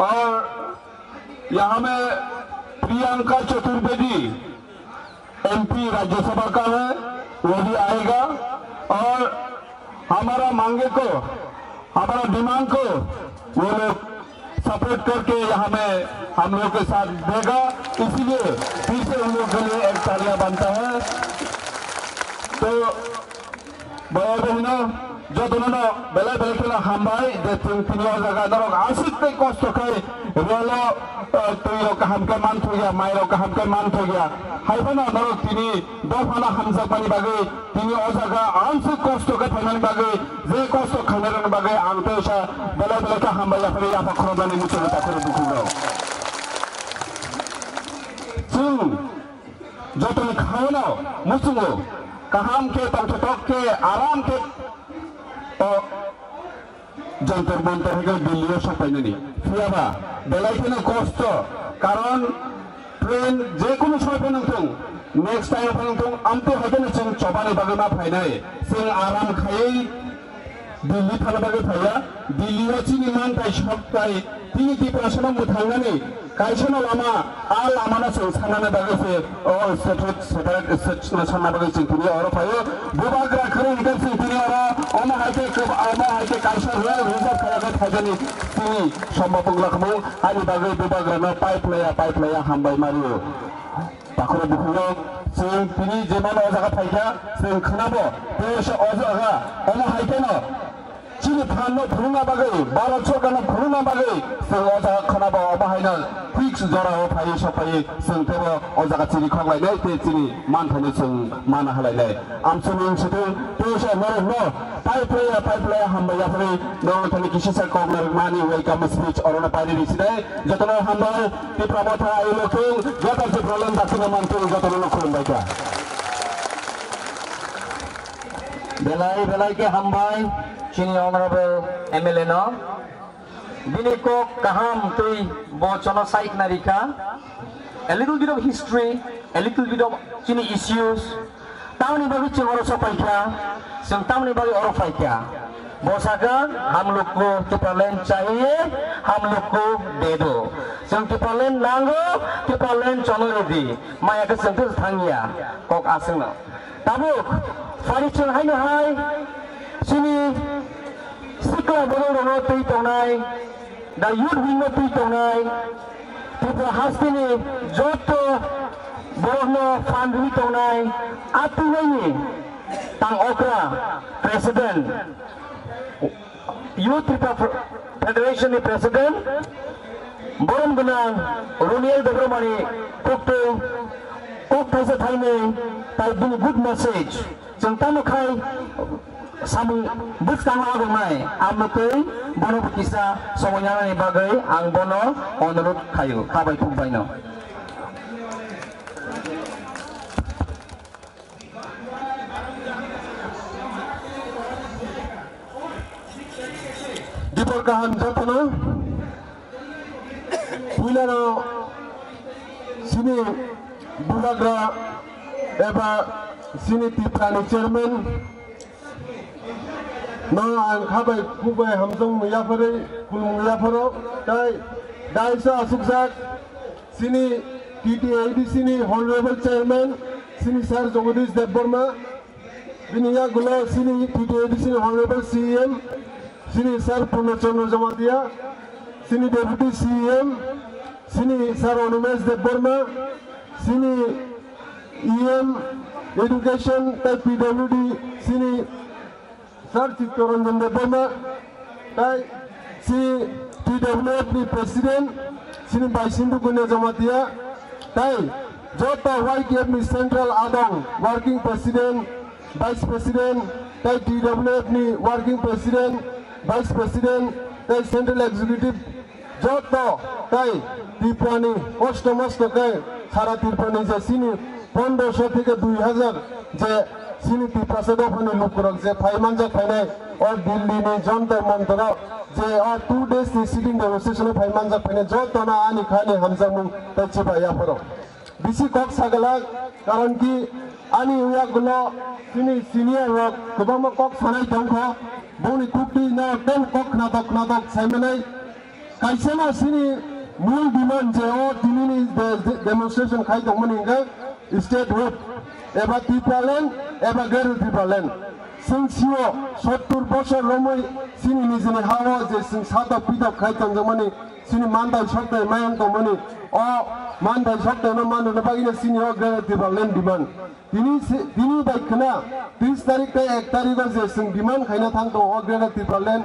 और यहाँ में प्रियंका चतुर्वेदी एमपी राज्यसभा का है, वो भी आएगा और हमारा मांगे को, हमारा डिमांड को वो लोग सपोर्ट करके यहाँ में हम लोग के साथ देगा, इसीलिए फिर से उन लोग के लिए एक तालियां बनता है। तो भाई बहनों, jotono no belai belai kheno hambai je chwng tini o jaga norok aswk tei kosto khai relo, twi rok kaham khe man thokya, mai rok kaham khe man thokya. Hai phano norok tini dophano hamjakmani bagwi, tini o jaga aswk kosto khe phaimani bagwi, je kosto khainairokni bagwi ang teisa belai belai khe hambai yaphari yapha khoroknani muchungo takhoro dukhu rok. Chwng jotoni khaono muchungo kaham khe tongthotok khe aram khe o Jantar Mantar hai khe Delhi o sok painani. Phiyaba belai kheno kosto, karon train je kunu somoi phano thung, next time phano thung, amtwi hai kheno chwng chobani bagwi ma phainai. Chwng aram khaiwi Delhi thana bagwi phaiya. Delhi o chini manthai soktai tini Tiprasano mwthangnani Kaisa no lama, a lama no chwng sanna bagwi se, o separate, separate state no sanna bagwi chwng tini oro phaio. Bubagra kwrwi hwnkhe chwng tini oro, omo hai khe kwb-, omo hai khe kaisa rail reserve khaiyakhe phaijani tini Somba Pungla Khumung, ani bagwi Bubagra no pipe laya, pipe laya hambai mario. Takhoro bukhuk rok chwng tini jemano o jaga phaikha, chwng khwnabo, tei se o jaga, omo hai kheno, Chini phan no phunukna bagwi, Bharat Sorkar no phunukna bagwi, chwng o jaga khwnabo, omo haino fix jora o phaiwi sok phaiwi, chwng teibo o jaga chini khok lainai tei chini manthai no chwng mana halainai. Amchini wng sitwng tei se norok no pai phlaiya, pai phlaiya hambai yaphari, norok thani kisisa kok narwkmani welcome speech oro no painani sinai. Jotono hambai, Tipra Motha, I love you, joto Tipraland dakti no manthung, jotono no khulumbai kha. Belai belai khe hambai chini honorable M L A no. Bini kok kaham twi bo chono saikna rikha. A little bit of history, a little bit of chini issues. Tamni bagwi chwng oro sopaikha, chwng tamni bagwi oro phaikha. Bo sakha, "हम लोग को Tipraland चाहिए, हम लोग को दे दो।" Chwng Tipraland nango, Tipraland chonwi rwdi. Maya khe chwng tei thangya, kok aswkno. Tabuk phari chwng haino hai chini sikla borok rokno twi tongnai, the youth wing no twi tongnai, Tripura hasteni joto borokno phan rwi tongnai, a twinaini tang okra president, Youth Tripura Federation ni president, borom gwnang Roniel Debbarma ni koktwi kok thaisa thainwi tai bini good message. Chwng tamo khai samung bwskango agonai, amno twi bono kisa somoi nanani bagwi ang bono onurod khaio. Kha bai khuk baino. Dipor kaham jotono puilano chini bubagra eba chini Tiprani chairman no ang khabai khukbai hamjakmung yapharwi khulumung yapharo tai daisa asukjak chini T T A D C ni honorable chairman chini sir Jagadish Debbarma. Bini yagulo chini T T A D C ni Honorable C E M, chini Sir Purna Chandra Jamatia, chini Deputy C E M, chini Sir Animesh Debbarma, chini E M Education tei P W D, chini Sir Chittaranjan Debbarma, tai si T W F ni President, sini bai Sindhu Gunya Jamatia, tai joto Y T F ni Central Adong Working President, Vice President, tai T W F ni Working President, Vice President, tai Central Executive, joto tai Tripurani kosto mosto khe sara Tripurani je sini pondroso theke dui hazar je sini Tiprasa dophani lukurok je phai manjak phainai o Delhi ni Jantar Mantar o je o two days ni sitting demonstration o phai manjak phainai jotono ani khani hamjakmung tei chibai yapharo. Bisi kok sagalak, karon ki ani yagulo chini senior rok kwbangma kok sanai tongkha, boni kuktwi no tei kok khnatok khnatok saimanai. Kaisa no chini mul demand je o tinini de-, de-, demonstration khai tongmani hwnkhe state hood eba Tipraland eba Greater Tipraland. Chwng sio sottur bosor romwi chini nijini ha-o je chwng satok pitok khai tongjakmani Chini manthai sokthai mayang tongmani, o manthai sokthai no manrwna bagwino chini o Greater Tipraland demand. Tini si-, tini bai khna tris tarik tei ek tarik o je chwng demand khaina thang tongo o Greater Tipraland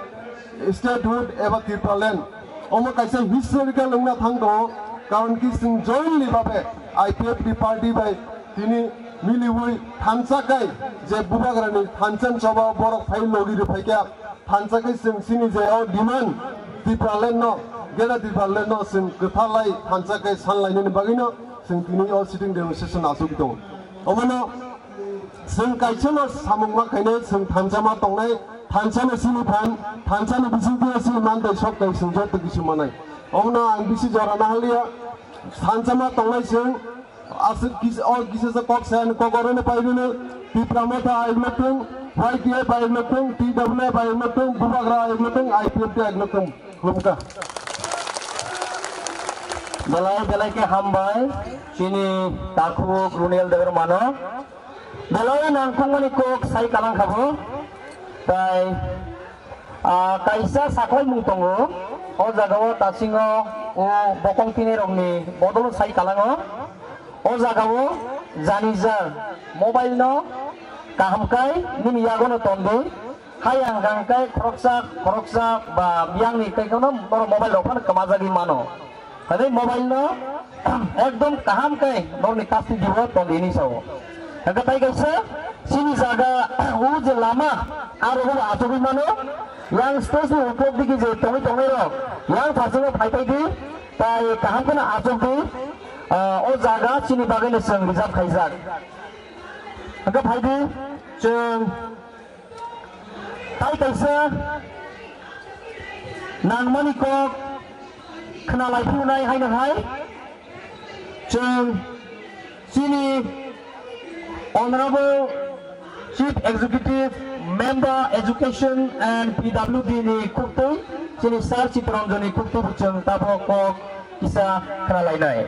statehood eba Tipraland. Omo kaisa historical wngna thang tongo, karon ki chwng jointly babe I P F T party bai tini miliwi thansa kai je bubagrani thansa choba borok phai logi rwphaikha. Thansa khe chwng chini je o demand Tipraland no, Greater Tipraland no chwng kwthalai thansa khe sanlainani bagwino chwng tini o sitting demonstration achugwi tongo. Omono chwng kaisa no samung ma khainai chwng thansa ma tongnai, thansa no chini phan, thansa ni bisingtwi chini manthai sok tai chwng joto kisu manai. Omono ang bisi jora nahaliya, thansa ma tongnai chwng Aswk kis-, o kisa sa kok sa ni kok oro ni pai rwni, Tipra Motha ayuk nokthung, Y T F ayuk nokthung, T W F ayuk nokthung, Bubagra ayuk nokthung, I P F T ayuk nokthung. Khulumkha. Belai belai khe hambai, chini takhuk Runiel Debbarma no. Belai nangkukmani kok sai kalang khabo. Tai Ah, kaisa saklaimung tongo, o jagao tasingo o bokong tini rokni bodolo sai kalango. O jagao jani jar mobile no kaham kai nini yagono tondi. Hai ang hang kai khoroksa khoroksa ba biyangni tei kono norok mobile rok phano kwmajagwi mano. Hwnwi mobile no ekdom kaham khe norokni custody o tong di hinwi sao. Hwnkhe tai kaisa chini jaga o je lama aro bo achugwi mano. Yang stage ni uklok digi je tongwi tongnai rok yang phasingo phai phai di, tai kaham kheno achuk di. Ah, o jaga chini bagwi no chwng reserve khaijak. Hwnkhe phai di chwng Tai kaisa nangmani kok khna lai phunai haino hai chwng chini Honorable Chief Executive Member Education and P W D ni khuktwi chini Sir Chittaranjan ni khuktwi bo chwng tabok kok kisa khna lainai.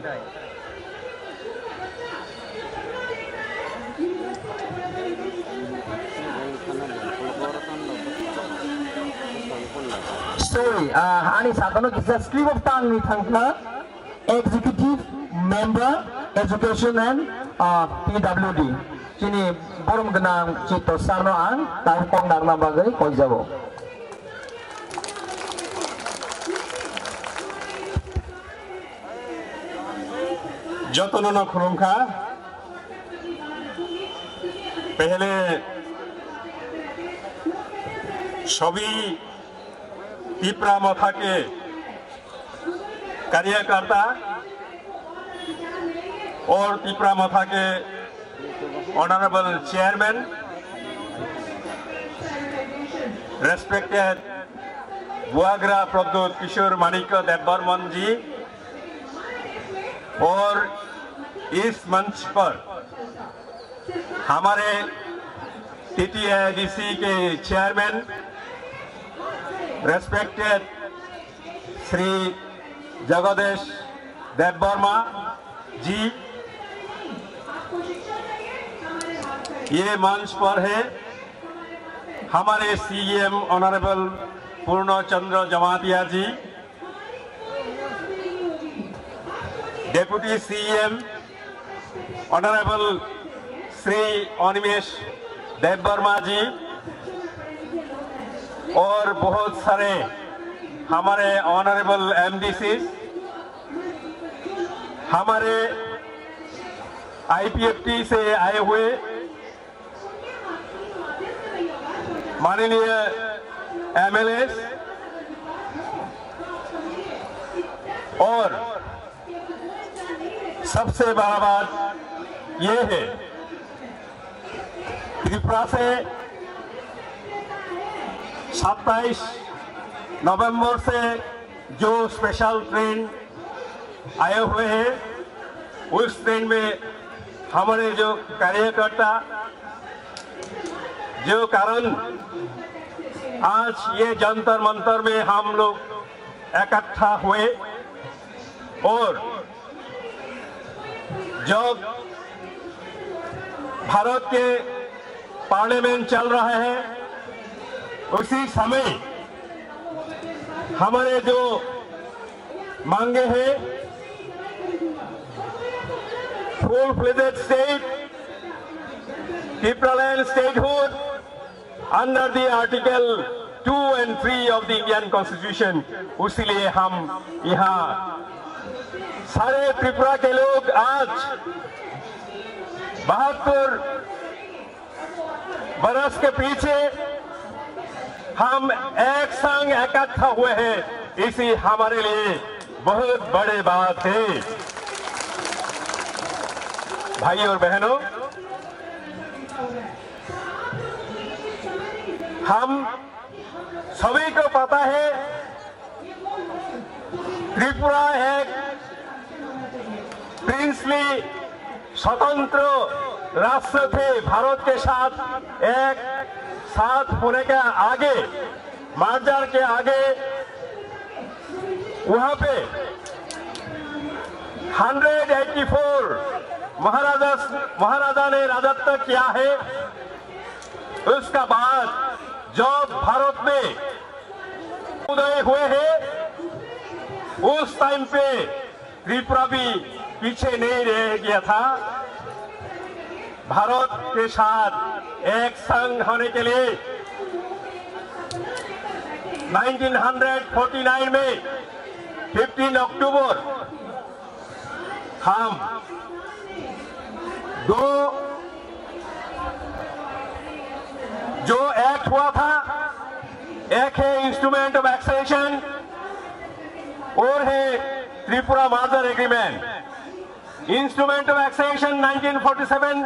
Sorry, ah, ani sakano kisa slip of tongue ni thangkha Executive Member Education and, ah, P W D. Chini borom gwnang Chitto Sir no ang tang kok narna bagwi koijabo. Jotono no khulumkha. पहले सभी तिपरा मथा के कार्यकर्ता और तिपरा मथा के Honorable Chairman, respected Buagra Pradyut Kishore Manikya Debbarman ji, और इस मंच पर हमारे टीटीएआईडीसी के चेयरमैन, रेस्पेक्टेड श्री जगदीश देववर्मा जी, ये मंच पर है हमारे सीएम ऑनरेबल पूर्ण चंद्र जमातिया जी, डेप्यूटी सीएम ऑनरेबल श्री अनिमेश देववर्मा जी और बहुत सारे हमारे ऑनरेबल एमडीसी, हमारे आईपीएफटी से आए हुए माननीय एमएलए और सबसे बड़ा बात यह है, त्रिपुरा से सत्ताईस नवंबर से जो स्पेशल ट्रेन आए हुए हैं, उस ट्रेन में हमारे जो कार्यकर्ता, जो कारण आज ये जंतर मंतर में हम लोग इकट्ठा हुए और जो भारत के पार्लियामेंट चल रहा है, उसी समय हमारे जो मांगे हैं फुल फ्लेजेड स्टेट, टिप्रालैंड statehood, under the Article two and three of the Indian Constitution। उसीलिए हम यहाँ सारे त्रिपुरा के लोग आज बहत्तर बरस के पीछे हम एक संग इकट्ठा हुए हैं, इसी हमारे लिए बहुत बड़े बात है। भाई और बहनों, हम सभी को पता है, त्रिपुरा एक प्रिंसली स्वतंत्र राष्ट्र थे। भारत के साथ एक साथ होने के आगे, मर्जर के आगे, वहां पे हंड्रेड एटी फोर महाराजा, महाराजा ने राजत्व किया है। उसका बाद जब भारत में उदय हुए हैं, उस टाइम पे त्रिपुरा भी पीछे नहीं रह गया था। भारत के साथ एक संग होने के लिए नाइनटीन हंड्रेड फोर्टी नाइन में फिफ्टीन अक्टूबर हम दो जो एक्ट हुआ था, एक है इंस्ट्रूमेंट ऑफ एक्सेशन और है Tripura merger agreement. Instrument of accession nineteen forty seven,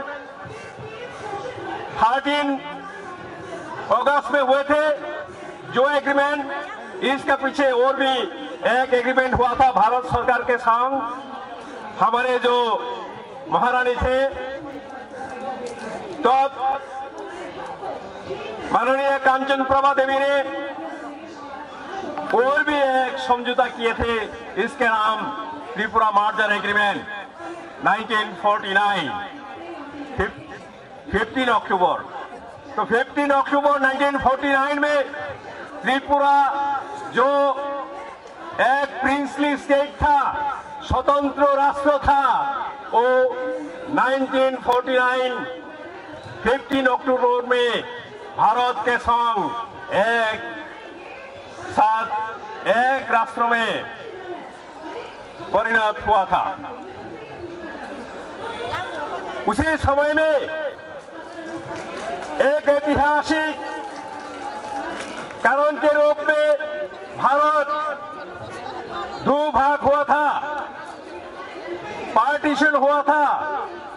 thirteen अगस्त में हुए थे जो एग्रीमेंट, इसके पीछे और भी एक एग्रीमेंट हुआ था भारत सरकार के संग। हमारे जो महारानी थे, तब माननीय कांचन प्रभा देवी ने और भी एक समझौता किए थे, इसके नाम Tripura merger agreement nineteen forty nine, fifteen अक्टूबर। तो फिफ्टीन अक्टूबर नाइनटीन फोर्टी नाइन में त्रिपुरा जो एक प्रिंसली स्टेट था, स्वतंत्र राष्ट्र था, वो नाइनटीन फोर्टी नाइन फिफ्टीन अक्टूबर में भारत के संग एक साथ एक राष्ट्र में परिणत हुआ था। उसी समय में एक ऐतिहासिक कारण के रूप में भारत दो भाग हुआ था, पार्टीशन हुआ था।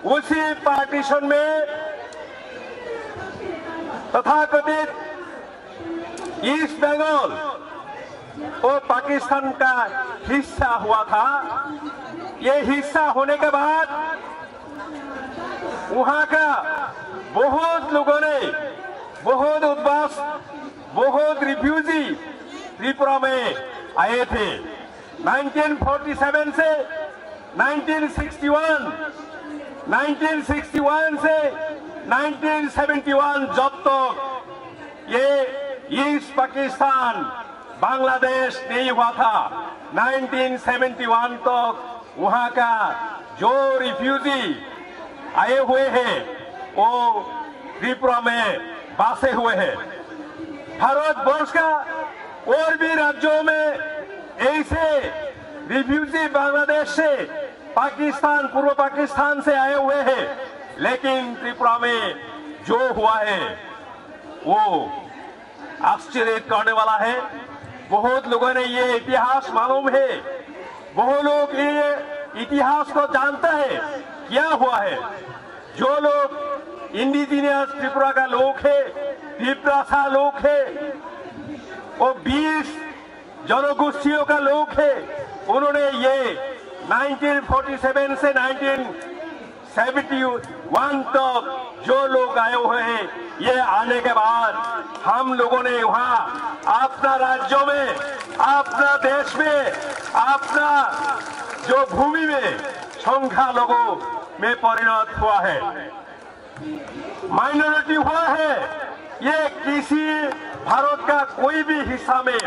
उसी पार्टीशन में तथाकथित ईस्ट बंगाल वो पाकिस्तान का हिस्सा हुआ था। ये हिस्सा होने के बाद वहाँ का बहुत लोगों ने, बहुत उद्वास, बहुत रिफ्यूजी त्रिपुरा में आए थे। नाइनटीन फोर्टी सेवन से nineteen sixty one, nineteen sixty one से नाइनटीन सेवेंटी वन, जब तक ये ईस्ट पाकिस्तान, बांग्लादेश नहीं हुआ था, नाइनटीन सेवेंटी वन तक वहाँ का जो रिफ्यूजी आए हुए हैं, वो त्रिपुरा में बसे हुए हैं। भारतवर्ष का और भी राज्यों में ऐसे रिफ्यूजी बांग्लादेश से, पाकिस्तान, पूर्व पाकिस्तान से आए हुए हैं, लेकिन त्रिपुरा में जो हुआ है, वो आश्चर्य करने वाला है। बहुत लोगों ने ये इतिहास मालूम है, बहुत लोग ये इतिहास को जानता है, क्या हुआ है। जो लोग इंडिजिनियस त्रिपुरा का लोग है, तिप्रासा लोग है, वो बीस जनगोष्ठियों का लोग है, उन्होंने ये नाइनटीन फोर्टी सेवन से नाइनटीन सेवेंटी वन तक जो लोग आए हुए हैं, ये आने के बाद हम लोगों ने वहाँ अपना राज्यों में, अपना देश में, अपना जो भूमि में संख्यालघु में परिणत हुआ है, माइनॉरिटी हुआ है। ये किसी भारत का कोई भी हिस्सा में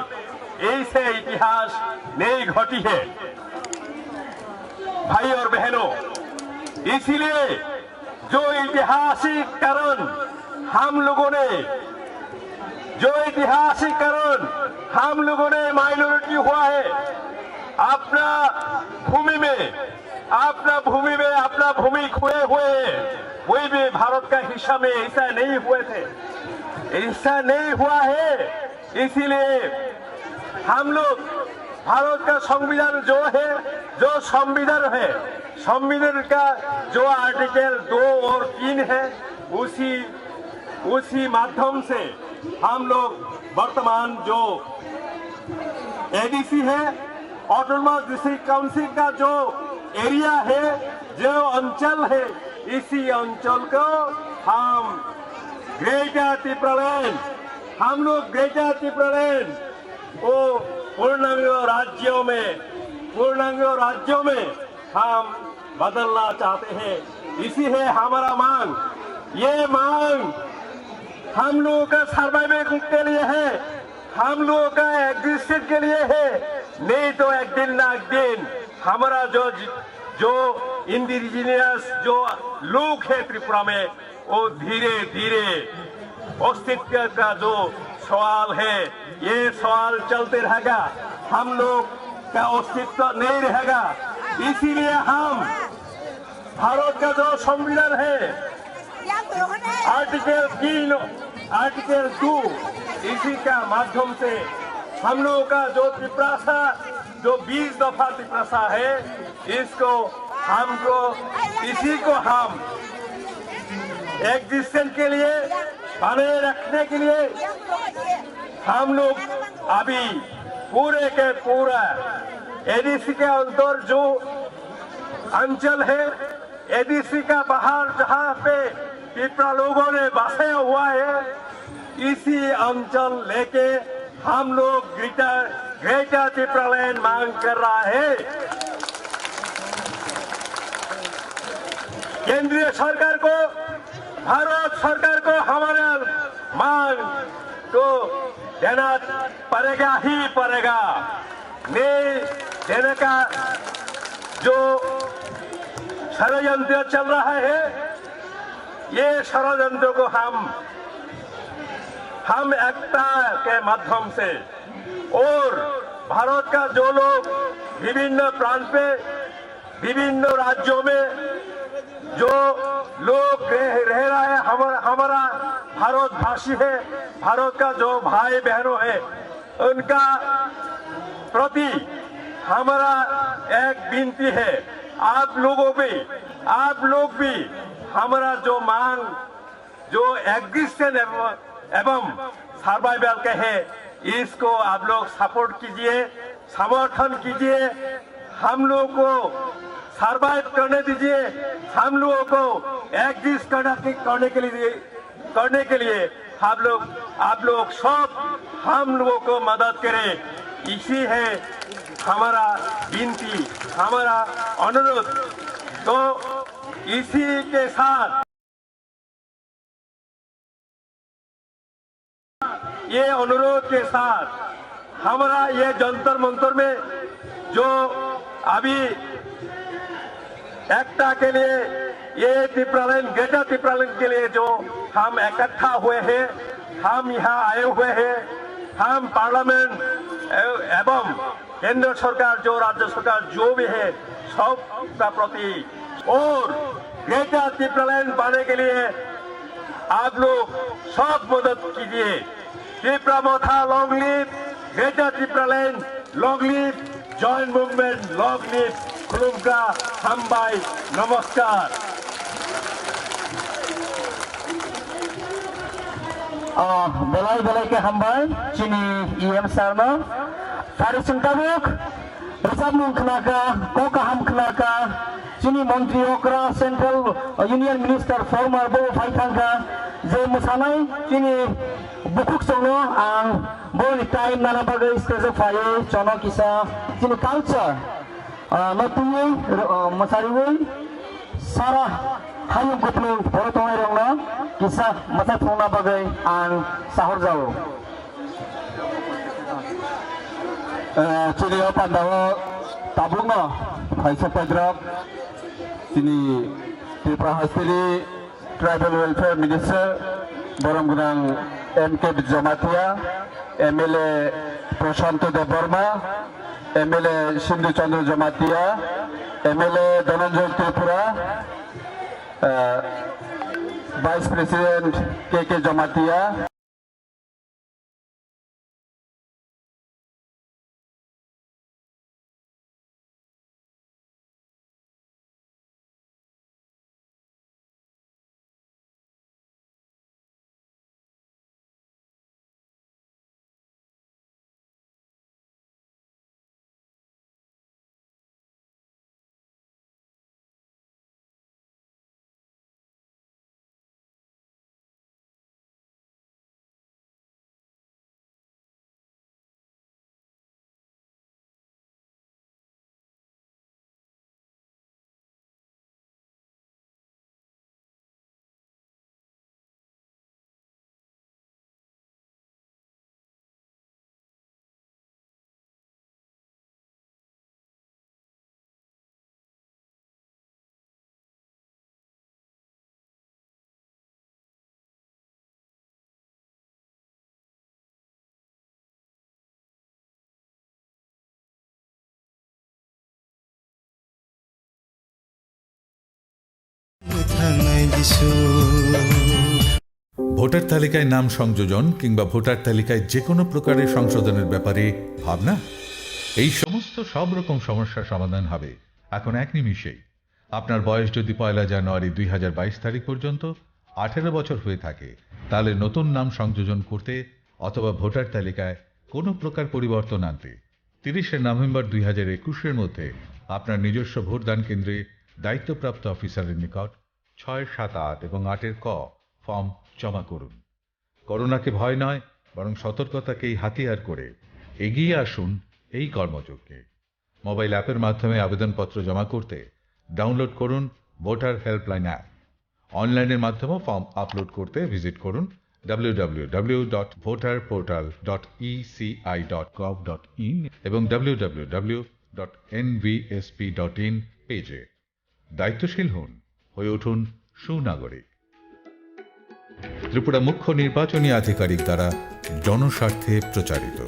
ऐसे इतिहास नहीं घटी है। भाई और बहनों, इसीलिए जो ऐतिहासिक कारण हम लोगों ने, जो ऐतिहासिक कारण हम लोगों ने माइनॉरिटी हुआ है, अपना भूमि में, अपना भूमि में, अपना भूमि खोए हुए हैं, वही भी भारत का हिस्सा में ऐसा नहीं हुए थे, ऐसा नहीं हुआ है। इसीलिए हम लोग भारत का संविधान जो है, जो संविधान है, संविधान का जो आर्टिकल दो और तीन है, उसी, उसी माध्यम से हम लोग वर्तमान जो एडीसी है, ऑटोनोमस डिस्ट्रिक्ट काउंसिल का जो एरिया है, जो अंचल है, इसी अंचल को हम ग्रेटर तिप्रालैंड, हम लोग ग्रेटर तिप्रालैंड को पूर्णांग राज्यों में, पूर्णांग राज्यों में हम बदलना चाहते हैं। इसी है हमारा मांग। ये मांग हम लोगों का सर्वाइवल के लिए है, हम लोगों का एग्जिस्टेंस के लिए है। नहीं तो एक दिन ना एक दिन हमारा जो, जो इंडिजिनियस जो लोग है त्रिपुरा में, वो धीरे धीरे अस्तित्व का जो सवाल है, ये सवाल चलते रहेगा। हम लोग का अस्तित्व नहीं रहेगा। इसीलिए हम भारत का जो संविधान है, आर्टिकल तीन, आर्टिकल टू, इसी का माध्यम से हम लोगों का जो तिपरासा, जो बीस दफा तिपरासा है, इसको हमको, इसी को हम एग्जिस्टेंस के लिए, बनाए रखने के लिए हम लोग अभी पूरे के पूरा एडीसी के अंदर जो अंचल है, एडीसी का बाहर जहाँ पे पिपरा लोगों ने बसाया हुआ है, इसी अंचल लेके हम लोग ग्रेटर, ग्रेटर तिप्रालैंड मांग कर रहा है। केंद्रीय सरकार को, भारत सरकार को हमारा मांग को देना पड़ेगा ही पड़ेगा। नहीं देने का जो षड्यंत्र चल रहा है, ये षड्यंत्र को हम, हम एकता के माध्यम से और भारत का जो लोग विभिन्न प्रांत पे, विभिन्न राज्यों में जो लोग रह, रह रहा है, हमारा, हमारा भारतवासी है, भारत का जो भाई बहनों है, उनका प्रति हमारा एक विनती है, आप लोगों भी, आप लोग भी हमारा जो मांग, जो एग्जिस्टेंस एवं, एवं सर्वाइवल के है, इसको आप लोग सपोर्ट कीजिए, समर्थन कीजिए। हम लोग को सर्वाइव करने दीजिए, हम लोगों को एग्जिस्ट करने के, करने के लिए, करने के लिए हम लोग, आप लोग सब हम लोगों को मदद करें, इसी है हमारा विनती, हमारा अनुरोध। तो इसी के साथ ये अनुरोध के साथ हमारा ये जंतर मंतर में जो अभी एकता के लिए, ये तिप्रालैंड, ग्रेटर तिप्रालैंड के लिए जो हम इकट्ठा हुए हैं, हम यहाँ आए हुए हैं, हम पार्लियामेंट ए-, एवं केंद्र सरकार, जो राज्य सरकार, जो भी है, सब का प्रति और ग्रेटर तिप्रालैंड पाने के लिए आप लोग सब मदद कीजिए। Tipra Motha long live, Greater Tipraland long live, Joint Movement long live, Khulumkha, Hambai, Namaskar. Ah, belai belai khe hambai chini E M sir no. Phari chwng tabuk rwchapmung khna kha, kok kaham khna kha, chini montri okra, Central Union Minister former bo phai thang kha, je mwsanai chini bukhuk chwngno ang boni time nana bagwi stage o phaiwi chono kisa chini culture, ah, no twiwi, ah, mwsariwi sara hayung kupulung phoro tongnai rokno kisa mwsa thwngna bagwi ang sahorjao. Eh, chini o pandao tabukno phaisa paidrop chini Tripura hasteni Tribal Welfare Minister borom gwnang M K Jamatia, M L A Prashanto Debbarma, M L A Sindhu Chandra Jamatia, M L A Dhananjay Tripura, eh, Vice President K K Jamatia. Voter তালিকায় নাম সংযোজন কিংবা ভোটার তালিকায় যে কোনো প্রকারের সংশোধনের ব্যাপারে ভাবনা? এই সমস্ত সব রকম সমস্যার সমাধান হবে এখন এক নিমিষেই। আপনার বয়স যদি পয়লা জানুয়ারি দুই হাজার বাইশ তারিখ পর্যন্ত আঠারো বছর হয়ে থাকে, তাহলে নতুন নাম সংযোজন করতে অথবা ভোটার তালিকায় কোনো প্রকার পরিবর্তন আনতে তিরিশে নভেম্বর দুই হাজার একুশের মধ্যে আপনার নিজস্ব ভোটদান কেন্দ্রে দায়িত্বপ্রাপ্ত অফিসারের নিকট ছয়, সাত, আট এবং আটের ক ফর্ম জমা করুন। করোনাকে ভয় নয়, বরং সতর্কতাকেই হাতিয়ার করে এগিয়ে আসুন এই কর্মযজ্ঞে। মোবাইল অ্যাপের মাধ্যমে আবেদনপত্র জমা করতে ডাউনলোড করুন ভোটার হেল্পলাইন অ্যাপ। অনলাইনের মাধ্যমেও ফর্ম আপলোড করতে ভিজিট করুন W W W dot voter portal dot E C I dot gov dot in এবং W W W dot N V S P dot in পেজে। দায়িত্বশীল হন, হয়ে উঠুন সুনাগরিক। ত্রিপুরা মুখ্য নির্বাচনী আধিকারিক দ্বারা জনস্বার্থে প্রচারিত।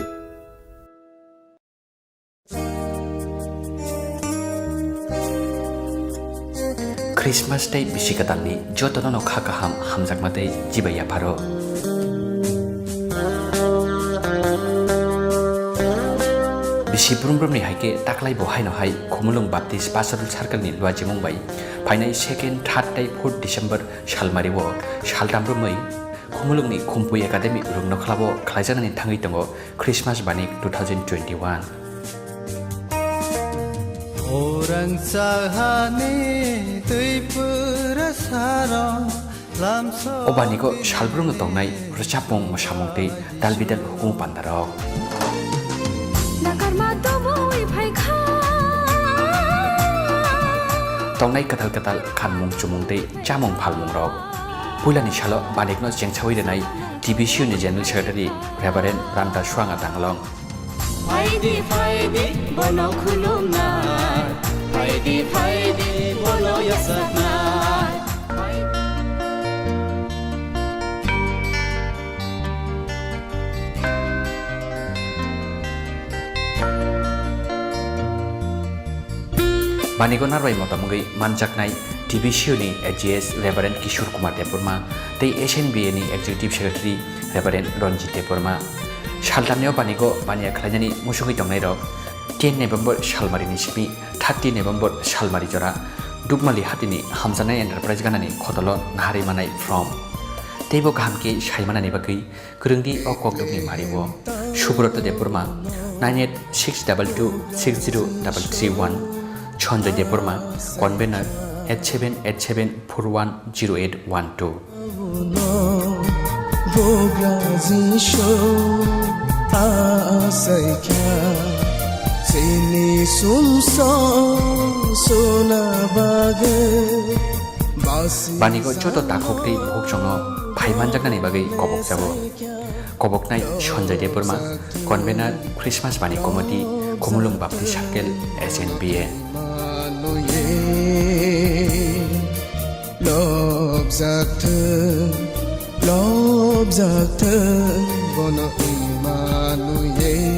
Christmas tei bisi kwtalni jotono no kha kaham, hamjakma tei chibai yapharo. Bisi brum brumni hai khe taklai bo haino hai Khumulwng Baptist Pastoral Circle ni luajimung bai phainai second, third tei fourth December salmari o saltam romwi Khumulwngni Khumpui Academy Rungnokhla o khlaijaknani thangwi tongo Christmas Banik two thousand twenty-one. Orang sahani twi pura sarong lamso. O Baniko salbrumno tongnai rwchapmung, mwsamung tei dal bidal hukumu pandarok. Nakarma tobwi phaikha. Tongnai kwtal kwtal khanmung chumung tei chamung phalmungrok. Puilani salo Banikno chengsawi rwnai T B C U ni General Secretary Reverend Ranta Suanga Danglong. Phaidi, phaidi, bono khulumnai. Phaidi, phaidi, bono yasaknai. Baniko narwai motom wngwi manjaknai T B C U ni A G S Reverend Kishore Kumar Debbarma tei S N B A ni Executive Secretary Reverend Ranjit Debbarma. Saltamni o Baniko baniya khlainani musungwi tongnairok ten November salmarini simi thirty November salmari jora Dukmali hatini Hamjaknai Enterprise ganani khotolo naharwi manai from. Teibo kaham khe saimanani bagwi kwrwngdi o kokdukni mario. Subrata Debbarma, nine eight six double two six zero double three one. Sanjay Debbarma, convener, eight seven eight seven four one zero eight one two. Bugra Jisu asaikha chini sumso suna bagwi basi. Baniko joto takhuk tei bukhukchongno phai manjaknani bagwi kobokjago. Koboknai Sanjay Debbarma, convener Christmas Bani Committee, Khumulwng Baptist Circle, S N B A. Lobjak thung, lobjak thung, bono Imanuel.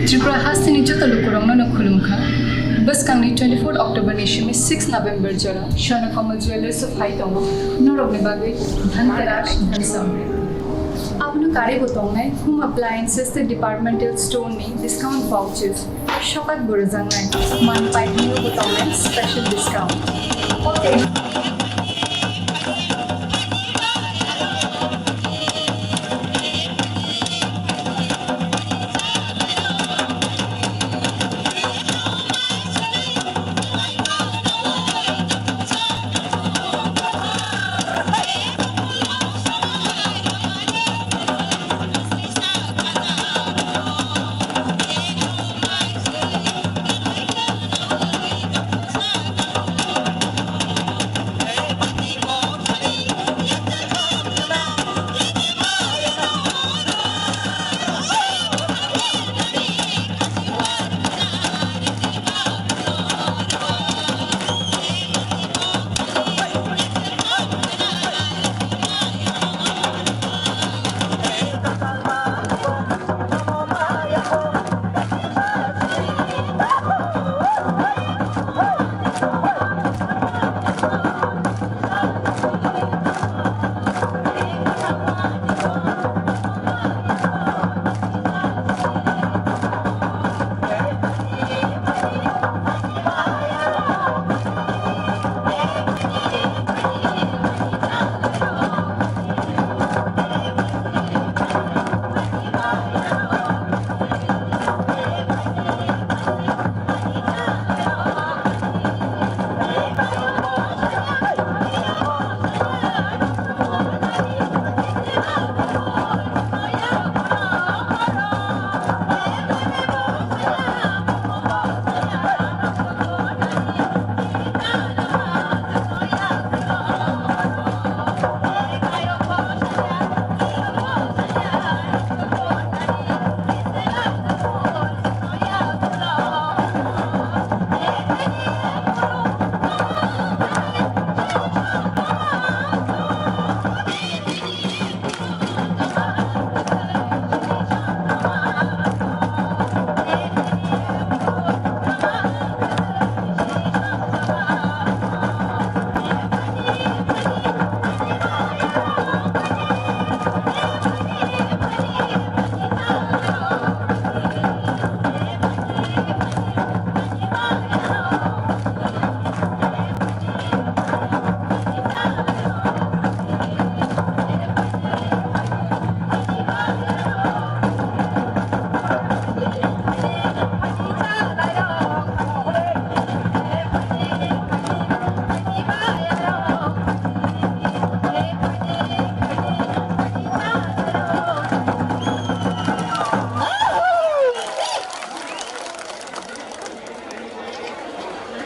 Tripura hasteni joto lukurokno no khulumkha. Bwskangni twenty-four October ni simi six November jora Swarna Kamal Jewellers o phai tongo norokni bagwi Dhanteras Dhansamri. Abono karwi bo tongnai Home Appliances tei Departmental Store ni discount vouchers. Sokak bo rwjaknai. Man paithakni bo tongnai special discount. Okay.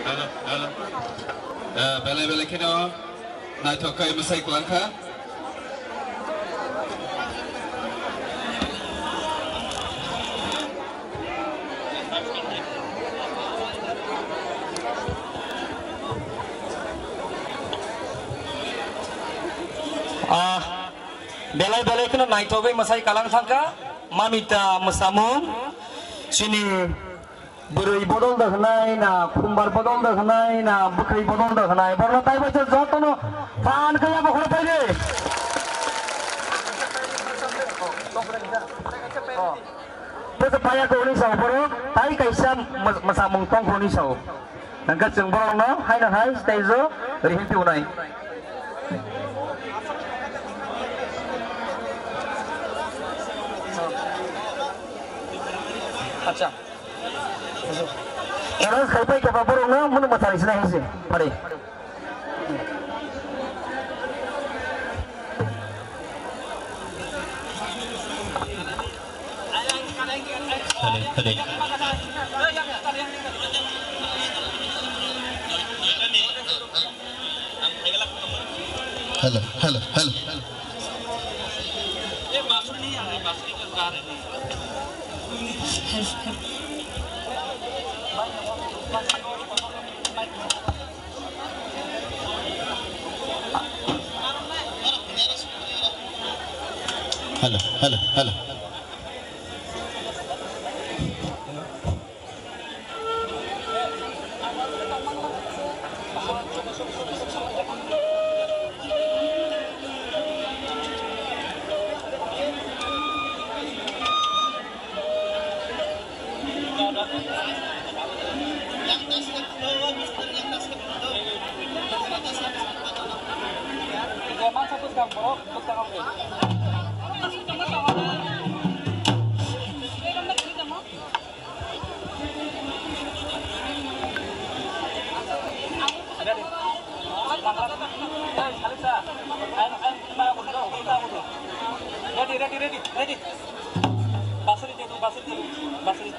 Hello, hello. Eh, belai belai kheno naithok khe mwsai kwlang kha. Ah, belai belai kheno naithogwi mwsai kwlang thangkha. Mamita mwsamung chini bwrwi bodol da hwnai na, khumbar bodol da hwnai na, bwkhwi bodol da hwnai, borno tai bai jotono phan kaya bo khoro paide. Bwsa paya ko ni sao boro, tai kaisa mas-, masamung tong ko ni sao. Nangka chwng borokno haino hai stage o rihim piunai. Acha. Announce khai pai kha borokno munu mwthari sina hinwi se. Pare. Hello, hello. Hello, hello, hello. Hello, hello, hello. Ready, ready, ready, ready. Basuri, basuri, basuri.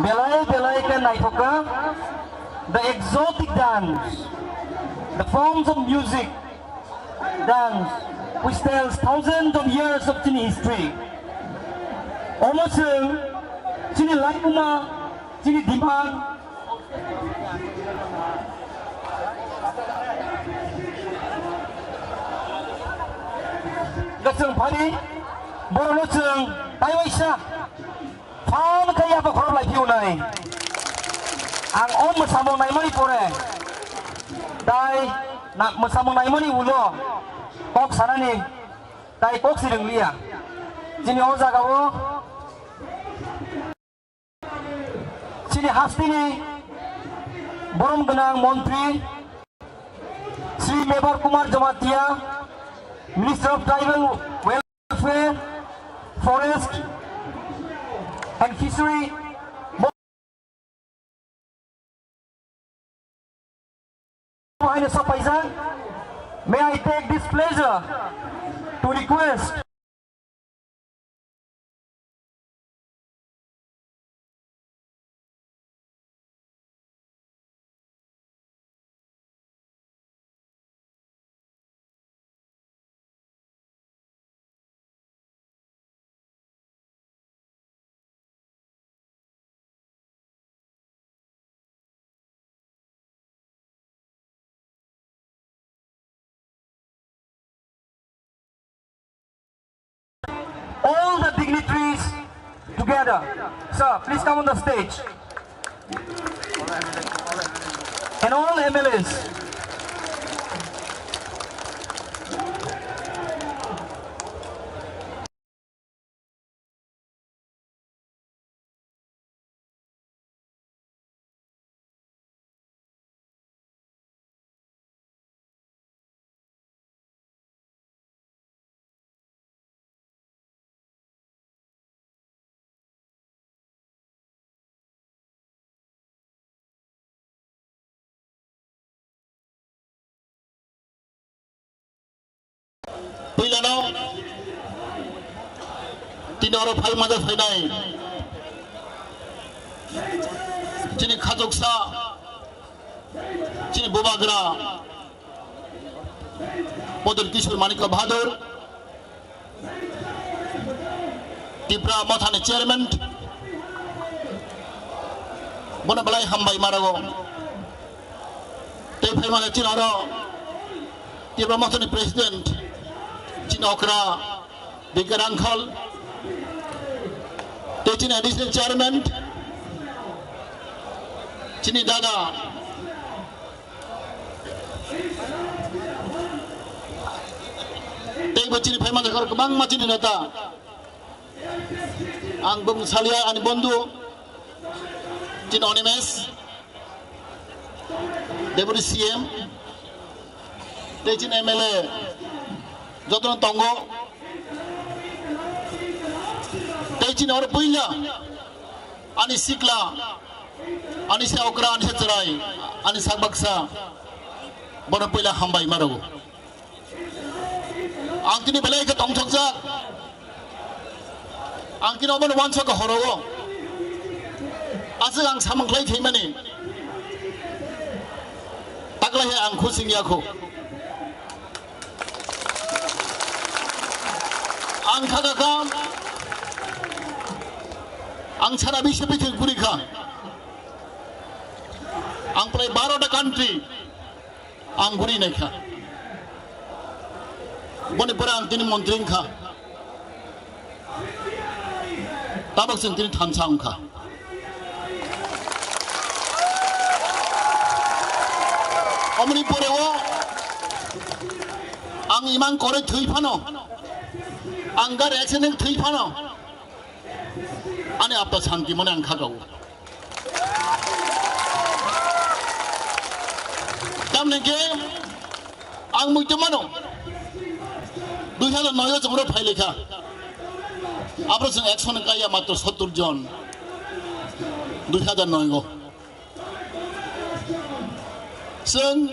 Belai belai khe naithok kha. The exotic dance, the forms of music, dance, which tells thousands of years of chini history. Omo chwng chini laibuma, chini dimag, chwng phani, borokno chwng taiwaisa. Phan khe yapha khorok lai phiyonai. Ang o mwsamung naimani pore, tai na, mwsamung naimani ulo kok sanani tai kok si rwngliya. Chini o jagao chini hasteni borom gwnang montri Shri Mebar Kumar Jamatia, Minister of Tribal Welfare, Forest and Fishery, May I take this pleasure to request all the dignitaries together. Sir, please come on the stage. And all M L As. Puilano tini oro phai mada phainai chini khachuksa, chini bubagra Pradyut Kishore Manikya Bahadur, Tipra Mothani chairman, bono belai hambai marago. Tei phaimani chini oro Tipra Mothani president, chini okra Bikar Rangkhol, tei chini additional chairman, chini dada, tei bo chini phaima jaga kwbangma chini neta. Ang bung salia ani bondhu, chini Animesh, Deputy C M, tei chini M L A, jotono tongo. Tei chini oro puila, ani sikla, ani se okra, ani se chwrai, ani sak baksa, bono puila hambai marago. Ang tini belai khe tongthokjak. Ang tini obono uansukha horo o. Aswk ang samung khlai phaimani. Taklai hai ang khusing yakho. Ang kha kha kha. Ang sara biswa pithir guri kha. Ang prai baro ta country. Ang guri naikha. Boni pore ang tini montri wngkha. Tabok chwng tini thansa wngkha. Omoni pore o ang imang kore thwi phano, ang gari accident thwi phano, ani apta santi mane ang khagao. Tamni ke ang muitu mano. Dui hajar noi o chwng ro phai lekha. Abro chwng action kaya matro sottur jon. Dui hajar noi o. Chwng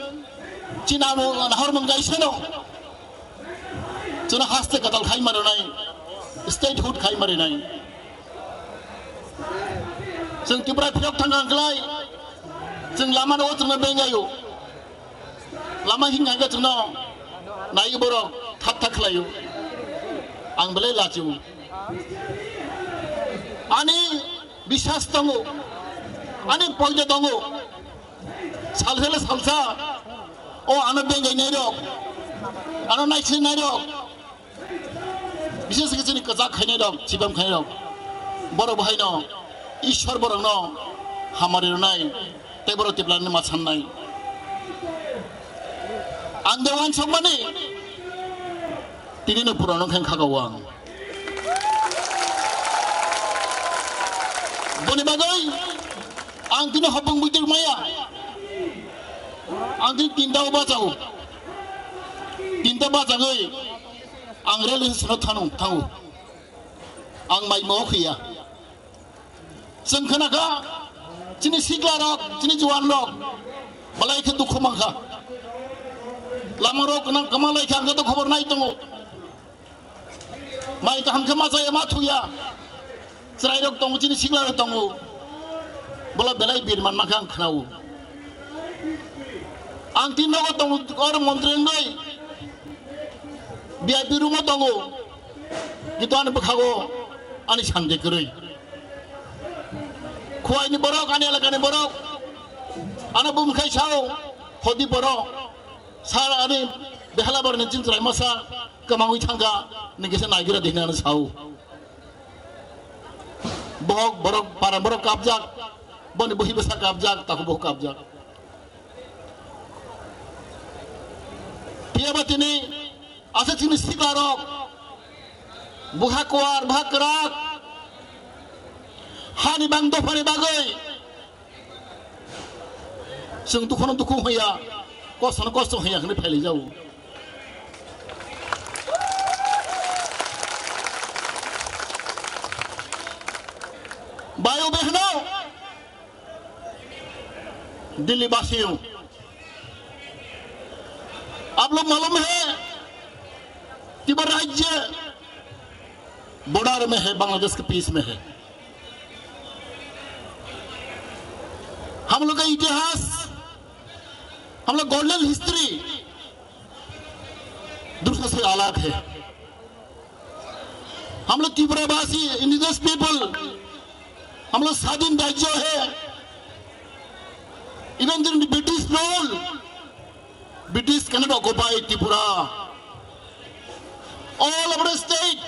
chini amo nahor mung jai seno. Chwngno haste kwtal khai ma rwnai, statehood khai ma rwnai. Chwng Tripura phiyok thang ang klai. Chwng lama no chwngno bengaio. Lama hingkha khe chwngno nai borok thak thak khlaio. Ang belai lachio. Ani biswas tongo. Ani poito tongo. Salsa le salsa. O ano bengai nai rok. Ano naisi nai rok. Bises khe chini kwchak khainai rok, chibam khainai rok. Borok bo haino Ishwar borokno hamari rwnai, tei borok tiplani ma sannai. Ang de uansukmani, tini no purano khe khagao ang. Boni bagwi ang tini hopong buitir maya. Ang tini tinta o bachao. Tinta bachagwi ang railway station-o thanu, thango. Ang mai mo khiya. Chwng khna kha, chini sikla rok, chini juan rok, belai khe dukhu mankha. Lama rok nang kwma lai kha, ang khe to khobor nai tongo. Mai kaham khe ma chaya, ma thuya. Chwrai rok tongo, chini sikla rok tongo. Bola belai bir man mankha ang khnao. Ang tin nogo tongo, or montri wngwi. V I P room o tongo, kintu ani bwkhago ani sangde kwrwi. Khowai ni borok, ani elaka ni borok, ano bumkhai sao, hodi borok, sar ani behalabar ni chini chwrai masa kwmangwi thangkha, ni kisa naigira dihna ano sao. Bohok borok, para borok kapjak, boni buhi bwsa kapjak, takhuk bohok kapjak. Phiya ba tini aswk chini siklarok, bwkha kuar, bwkha kwrak, hani bang dophani bagwi chwng dukhuno dukhu hwnya, kostono kosto hwnya hwnwi phailaijago. Bayo behno, Delhi वासियों, आप लोग मालूम है, तिब्बत राज्य बॉर्डर में है, बांग्लादेश के पीस में है। हम लोग का इतिहास, हम लोग गोल्डन हिस्ट्री दूसरों से अलग है। हम लोग त्रिपुरावासी, indigenous people, हम लोग स्वाधीन राज्य है। Even during the British rule, British cannot occupy Tripura। All our state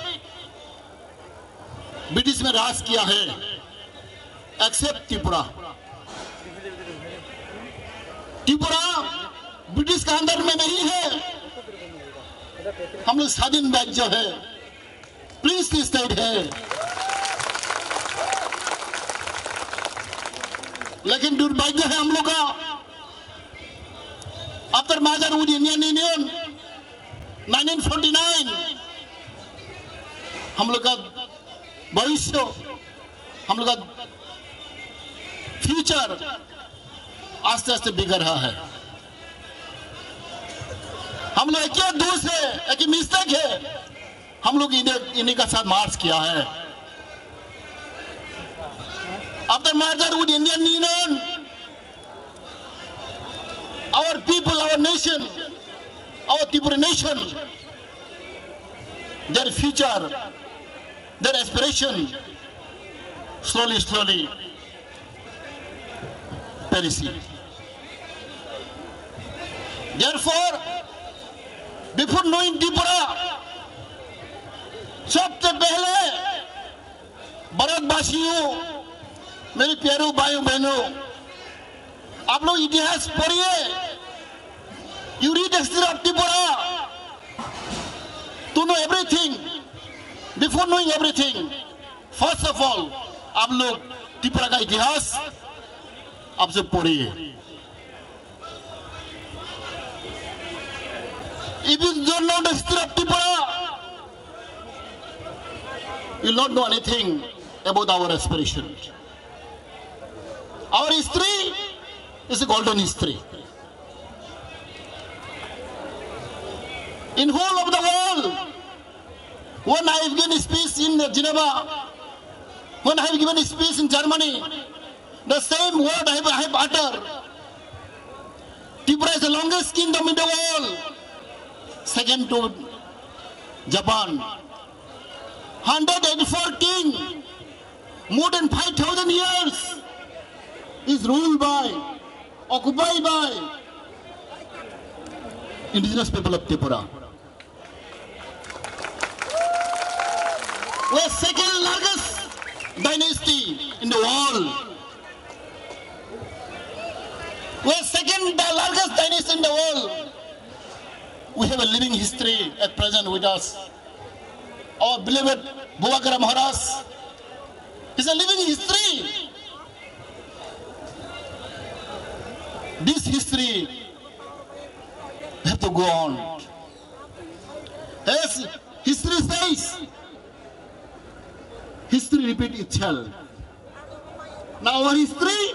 British में राज किया है, except त्रिपुरा। त्रिपुरा ब्रिटिश का अंडर में नहीं है, हम लोग स्वाधीन राज्य है, प्रिंसली स्टेट है। लेकिन दुर्भाग्य है हम लोग का, after merger with Indian Union, nineteen forty nine, हम लोग का भविष्य, हम लोग का फ्यूचर आस्ते आस्ते बिगड़ रहा है। हम लोग एक ही दोष है, एक ही मिस्टेक है, हम लोग इन्हें, इन्हीं का साथ मार्च किया है। After merger with Indian Union, our people, our nation, our Tripura nation, their future, their aspiration, slowly, slowly perishing। Therefore, before knowing Tripura, सबसे पहले भारतवासियों, मेरे प्यारे भाइयों बहनों, आप लोग इतिहास पढ़िए, you read the history of Tripura to know everything। Before knowing everything, first of all, आप लोग त्रिपुरा का इतिहास आपसे पढ़िए। If you don't know the history of Tripura, you will not know anything about our aspiration। Our history is a golden history। In whole of the world, when I have given speech in Geneva, when I have given speech in Germany, the same word I have, I have uttered। Tripura is the longest kingdom in the world, second to Japan. Hundred eighty-four king, more than five thousand years, is ruled by, occupied by indigenous people of Tripura. We are second largest dynasty in the world. We are second the largest dynasty in the world. We have a living history at present with us. Our beloved Bubagra Maharaj is a living history. This history have to go on. As history says, history repeat itself. Now our history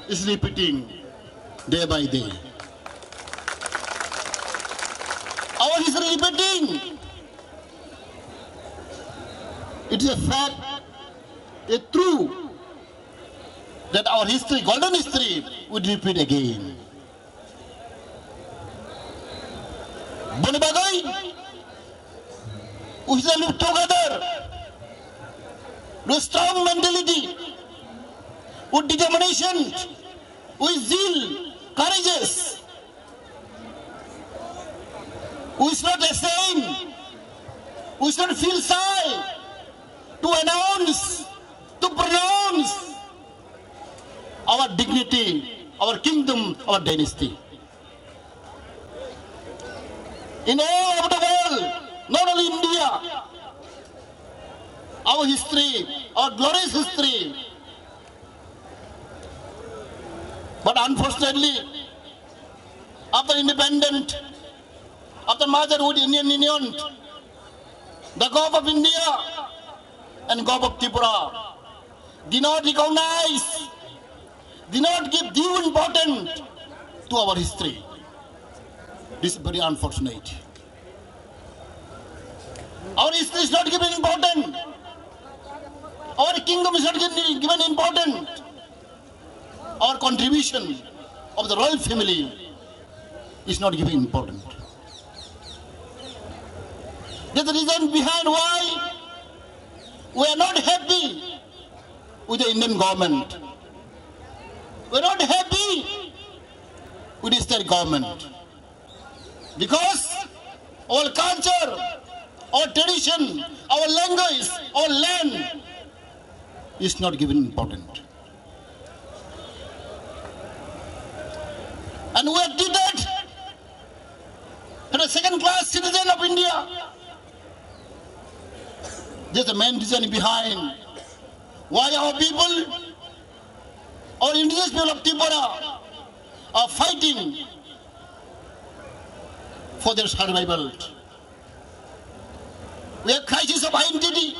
is repeating day by day. Our history repeating. It is a fact, a true, that our history, golden history, would repeat again. Boni bagwi, we shall live together with strong mentality, with determination, with zeal, courageous. We should not ashamed. We should not feel shy to announce, to pronounce our dignity, our kingdom, our dynasty. In all over the world, not only India, our history, our glorious history. But unfortunately, after independent, after merger with Indian Union, the Government of India and Government of Tripura did not recognize, did not give due importance to our history. This is very unfortunate. Our history is not given importance. Our kingdom is not given, given importance. Our contribution of the royal family is not given importance. That's the reason behind why we are not happy with the Indian government. We are not happy with the state government. Because our culture, our tradition, our language, our land is not given important. And we are treated as a second class citizen of India. This is the main reason behind why our people, our indigenous people of Tripura are fighting for their survival. We have crisis of identity.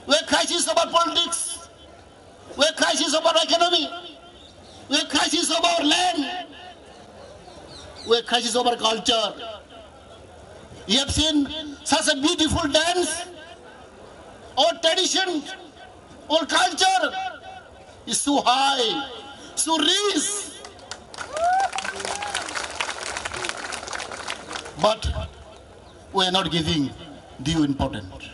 We have crisis of our politics. We have crisis of our economy. We have crisis of our land. We have crisis of our culture. You have seen such a beautiful dance. Our tradition, our culture is so high, so rich. But we are not giving due importance.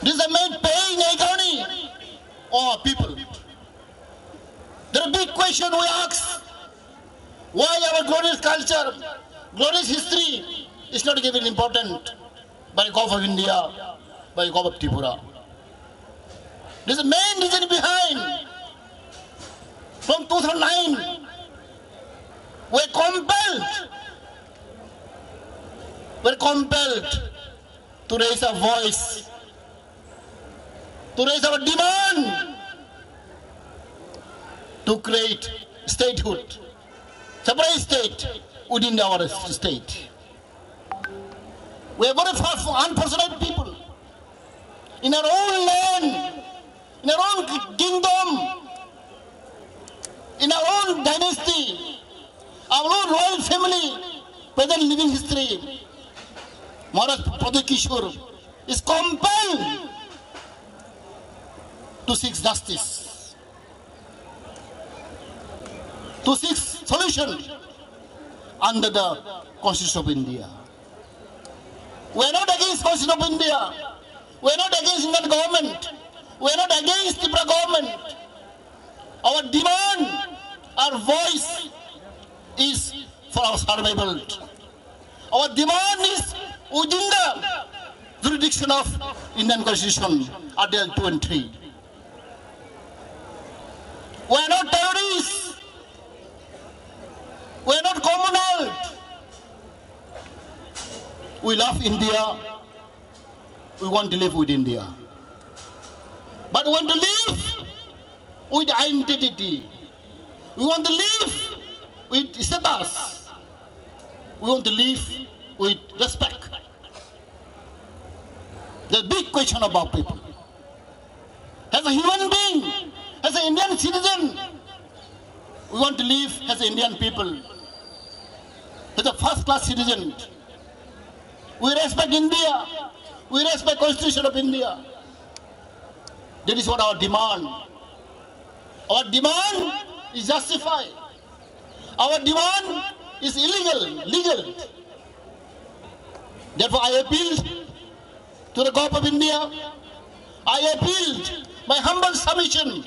This is the main pain agony of people. The big question we ask, why our glorious culture, glorious history is not given important by Government of India, by Government of Tripura? This is the main reason behind. From two thousand nine, we are compelled, we are compelled to raise our voice, to raise our demand to create statehood, separate state within our state. We are very far unfortunate people. In our own land, in our own kingdom, in our own dynasty, our own royal family, present living history, Maharaj Pradyot Kishore is compelled to seek justice. to seek solution under the Constitution of India. We are not against Constitution of India. We are not against Indian government. We are not against Tripura government. Our demand, our voice is for our survival. Our demand is within the jurisdiction of Indian Constitution, Article two and three. We are not terrorists. We are not communal. We love India. We want to live with India. But we want to live with identity. We want to live with status. We want to live with respect. The big question of our people. As a human being, as an Indian citizen, we want to live as Indian people, as a first class citizen. We respect India. We respect Constitution of India. That is what our demand. Our demand is justified. Our demand is illegal, legal. Therefore, I appeal to the Government of India. I appeal my humble submission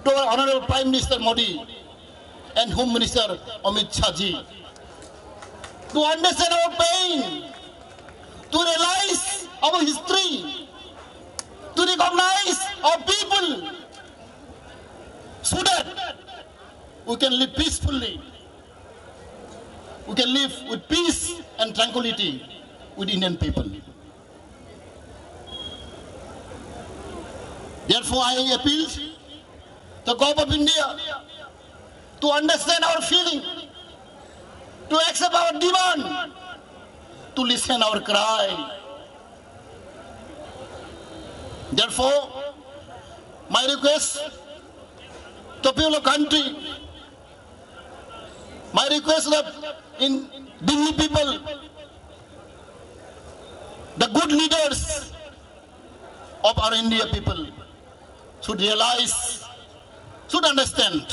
to our Honorable Prime Minister Modi and Home Minister Amit Shah ji to understand our pain, to realize our history, to recognize our people, so that we can live peacefully. We can live with peace and tranquility with Indian people. Therefore, I appeal to Government of India to understand our feeling, to accept our demand, to listen our cry. Therefore, my request to people of country, my request of in Delhi people, the good leaders of our India people should realize, should understand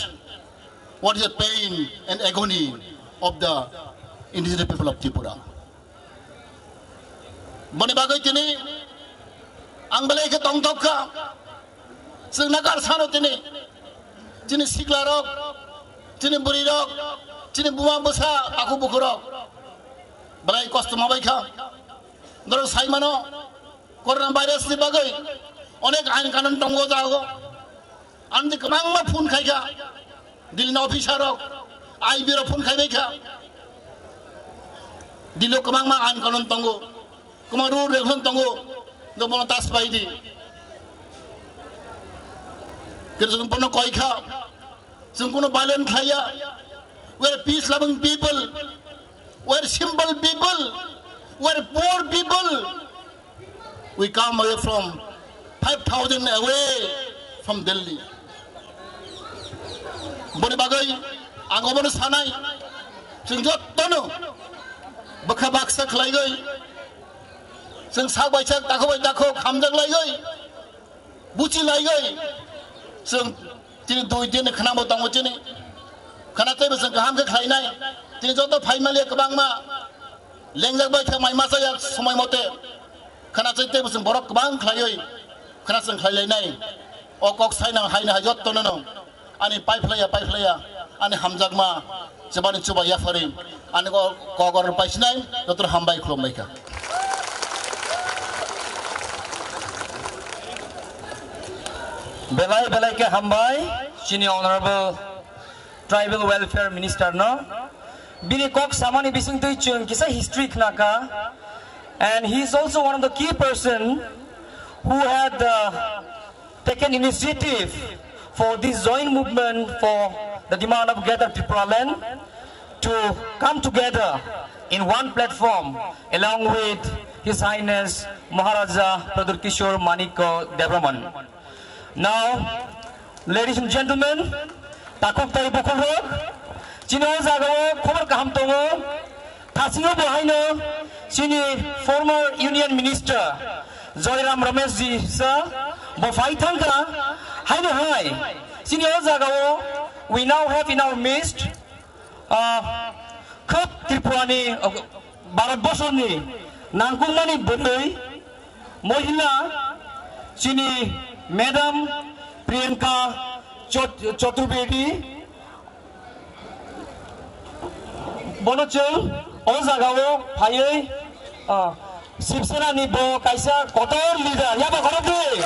what is the pain and agony of the indigenous people of Tripura. Boni bagwi tini ang belai khe tongthok kha. Chwng nakar sano tini, chini sikla rok, chini bwrwi rok, chini buma bwsa, aku buku rok belai kosto ma bai kha. Norok sai mano, corona virus ni bagwi onek ain kanun tongo jago. Ang di kwbangma phone khai kha, Delhi ni officer rok, I B rok phone khai bai kha. Delhi o kwbangma ain kanun tongo, kwbangma rule regulation tongo, no bono tas pai di. Kero chwng bono koi kha, chwng kuno violent khlaiya. We are peace loving people, we are simple people, we are poor people. We come away from five thousand away from Delhi. Boni bagwi ang obono sanai, chwng jottono bwkha baksa khlaigwi, chwng sak bai sak, takhuk bai takhuk hamjak laigwi, buchi laigwi, chwng tini dui din khwnabo tongo chini. Khwna teibo chwng kaham khe khlainai. Tini joto phaimaliya kwbangma lengjak bai khe mai masa ya somoi mote. Khwna chai teibo chwng borok kwbang khlaiwi khwna chwng khlailainai. O kok saina haina hai jottono no ani paiphlaiya, paiphlaiya, ani hamjakma chubani chuba yaphari ani ko-, kok oro paisinai joto hambai khulumbai kha. Belai belai khe hambai chini Honorable Tribal Welfare Minister no. Bini kok samani bisingtwi chwng kisa history khnaka, and he is also one of the key person who had, uh, taken initiative for this joint movement for the demand of Greater Tripura land to come together in one platform along with His Highness Maharaja Pradyut Kishore Manikya Debbarman. Now, ladies and gentlemen, takhuk tai bukhuk rok, chini o jaga o khobor kaham tongo. Thasing o bo haino chini former Union Minister Joyram Ramesh ji sa bo phai thangkha. Haino hai chini o jaga o We now have in our midst, uh, khub Tripurani, uh, Bharat Borsoni nangkukmani bwrwi, mohila, chini Madam Priyanka Chot-, Chaturvedi. Bono chwng o jagao phaiwi, ah, Shiv Sena ni bo kaisa kotor leader, yaba khoroknwi.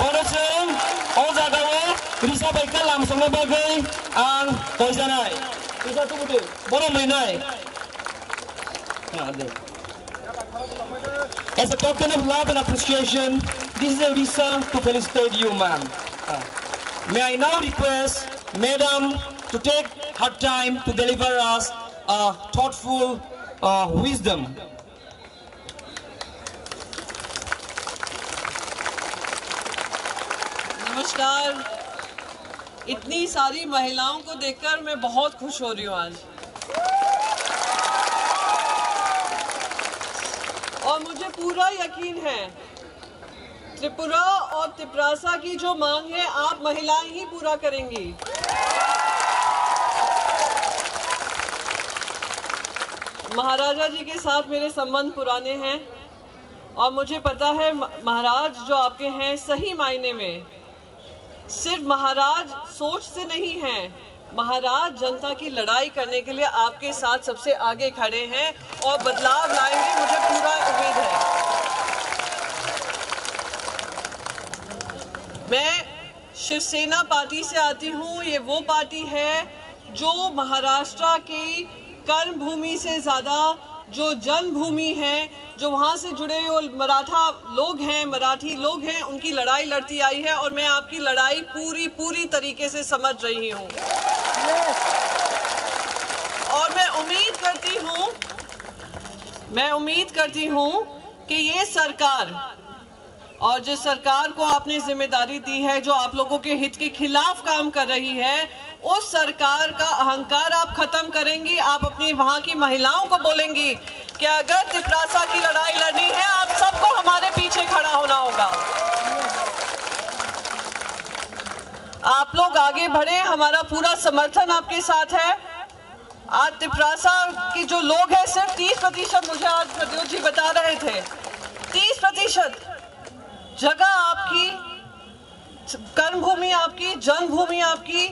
Bono chwng o jagao risa bai khe lamsongna bagwi ang toijanai. Risa tubudi, bono mwnai. As a token of love and appreciation, this is a risa to felicitate you, ma'am. Uh, may I now request Madam to take her time to deliver us a thoughtful, uh, wisdom. नमस्कार। इतनी सारी महिलाओं को देखकर मैं बहुत खुश हो रही हूँ आज। और मुझे पूरा यकीन है, त्रिपुरा और तिपरासा की जो मांग है, आप महिलाएं ही पूरा करेंगी। महाराजा जी के साथ मेरे संबंध पुराने हैं और मुझे पता है, म-, महाराज जो आपके हैं, सही मायने में सिर्फ महाराज सोच से नहीं हैं, महाराज जनता की लड़ाई करने के लिए आपके साथ सबसे आगे खड़े हैं और बदलाव लाएंगे, मुझे पूरा उम्मीद है। मैं शिवसेना पार्टी से आती हूँ। ये वो पार्टी है जो महाराष्ट्र की कर्मभूमि से ज्यादा जो जन्मभूमि है, जो वहाँ से जुड़े हुए मराठा लोग हैं, मराठी लोग हैं, उनकी लड़ाई लड़ती आई है और मैं आपकी लड़ाई पूरी, पूरी तरीके से समझ रही हूँ। और मैं उम्मीद करती हूँ, मैं उम्मीद करती हूँ कि ये सरकार और जिस सरकार को आपने जिम्मेदारी दी है, जो आप लोगों के हित के खिलाफ काम कर रही है, उस सरकार का अहंकार आप खत्म करेंगी। आप अपनी वहां की महिलाओं को बोलेंगी कि अगर तिपरासा की लड़ाई लड़नी है, आप सबको हमारे पीछे खड़ा होना होगा। आप लोग आगे बढ़े, हमारा पूरा समर्थन आपके साथ है। आज तिपरासा के जो लोग हैं, सिर्फ तीस प्रतिशत, मुझे आज प्रद्योत जी बता रहे थे, तीस प्रतिशत जगह आपकी, कर्मभूमि आपकी, जन्मभूमि आपकी,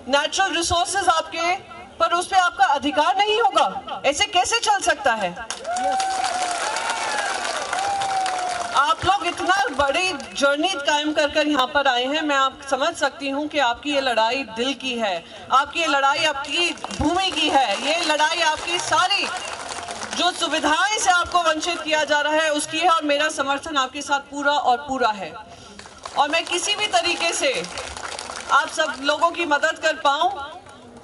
नेचुरल रिसोर्सेज आपके, पर उस पे आपका अधिकार नहीं होगा। ऐसे कैसे चल सकता है? आप लोग इतना बड़ी जर्नी कायम कर कर यहाँ पर आए हैं। मैं आप समझ सकती हूँ कि आपकी ये लड़ाई दिल की है, आपकी ये लड़ाई आपकी भूमि की है, ये लड़ाई आपकी सारी जो सुविधाएं से आपको वंचित किया जा रहा है, उसकी है, और मेरा समर्थन आपके साथ पूरा और पूरा है। और मैं किसी भी तरीके से आप सब लोगों की मदद कर पाऊं,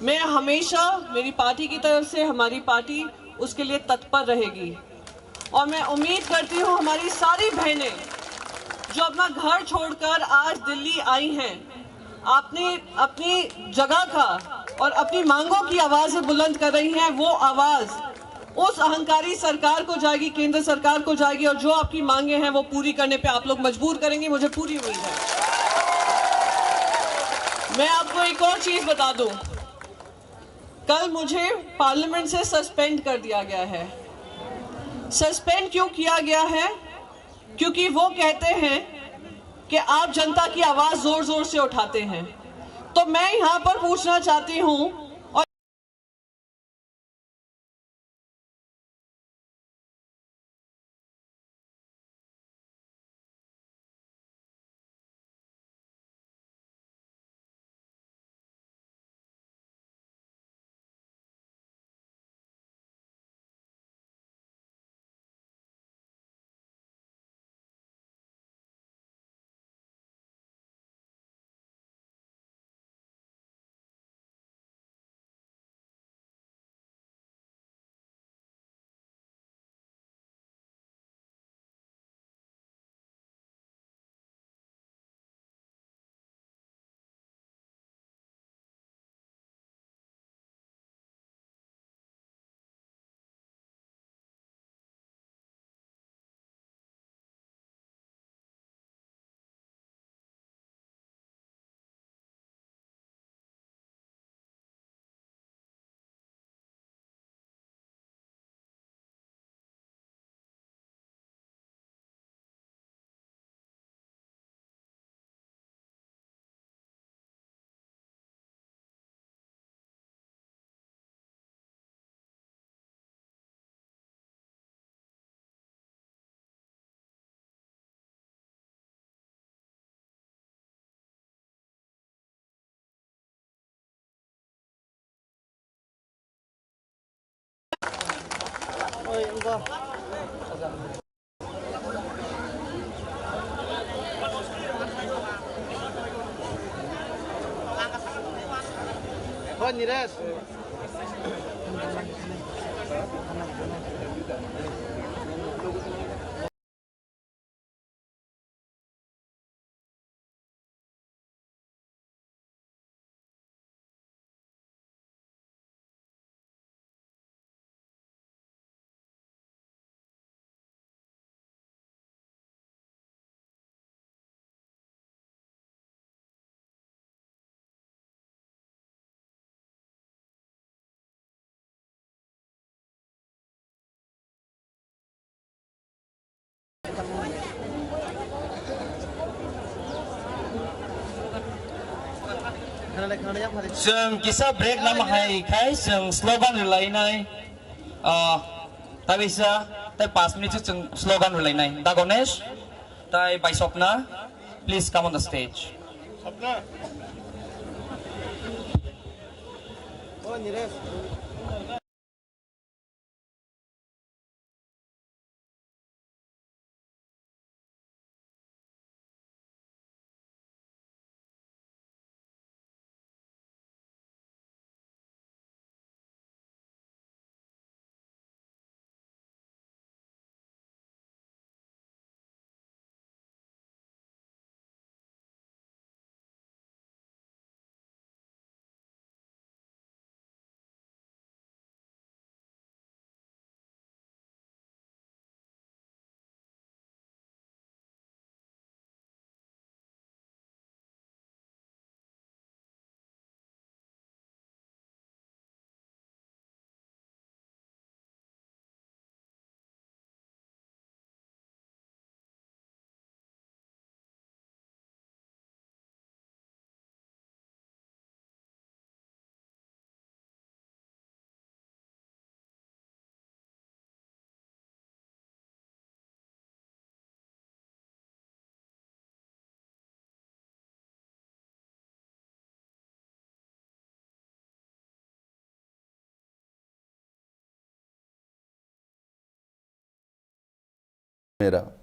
मैं हमेशा, मेरी पार्टी की तरफ से, हमारी पार्टी उसके लिए तत्पर रहेगी। और मैं उम्मीद करती हूँ, हमारी सारी बहनें जो अपना घर छोड़कर आज दिल्ली आई हैं, आपने अपनी जगह का और अपनी मांगों की आवाजें बुलंद कर रही हैं, वो आवाज उस अहंकारी सरकार को जाएगी, केंद्र सरकार को जाएगी, और जो आपकी मांगे हैं, वो पूरी करने पे आप लोग मजबूर करेंगे, मुझे पूरी उम्मीद है। मैं आपको एक और चीज बता दूं, कल मुझे पार्लियामेंट से सस्पेंड कर दिया गया है। सस्पेंड क्यों किया गया है? क्योंकि वो कहते हैं कि आप जनता की आवाज जोर जोर से उठाते हैं। तो मैं यहाँ पर पूछना चाहती हूँ, और Chwng kisa break namo hai khai chwng slogan rwlainai, ah, tabisa tai panch minute chwng slogan rwlainai. Da Ganesh, tai bai Swapna, please come on the stage. Mera.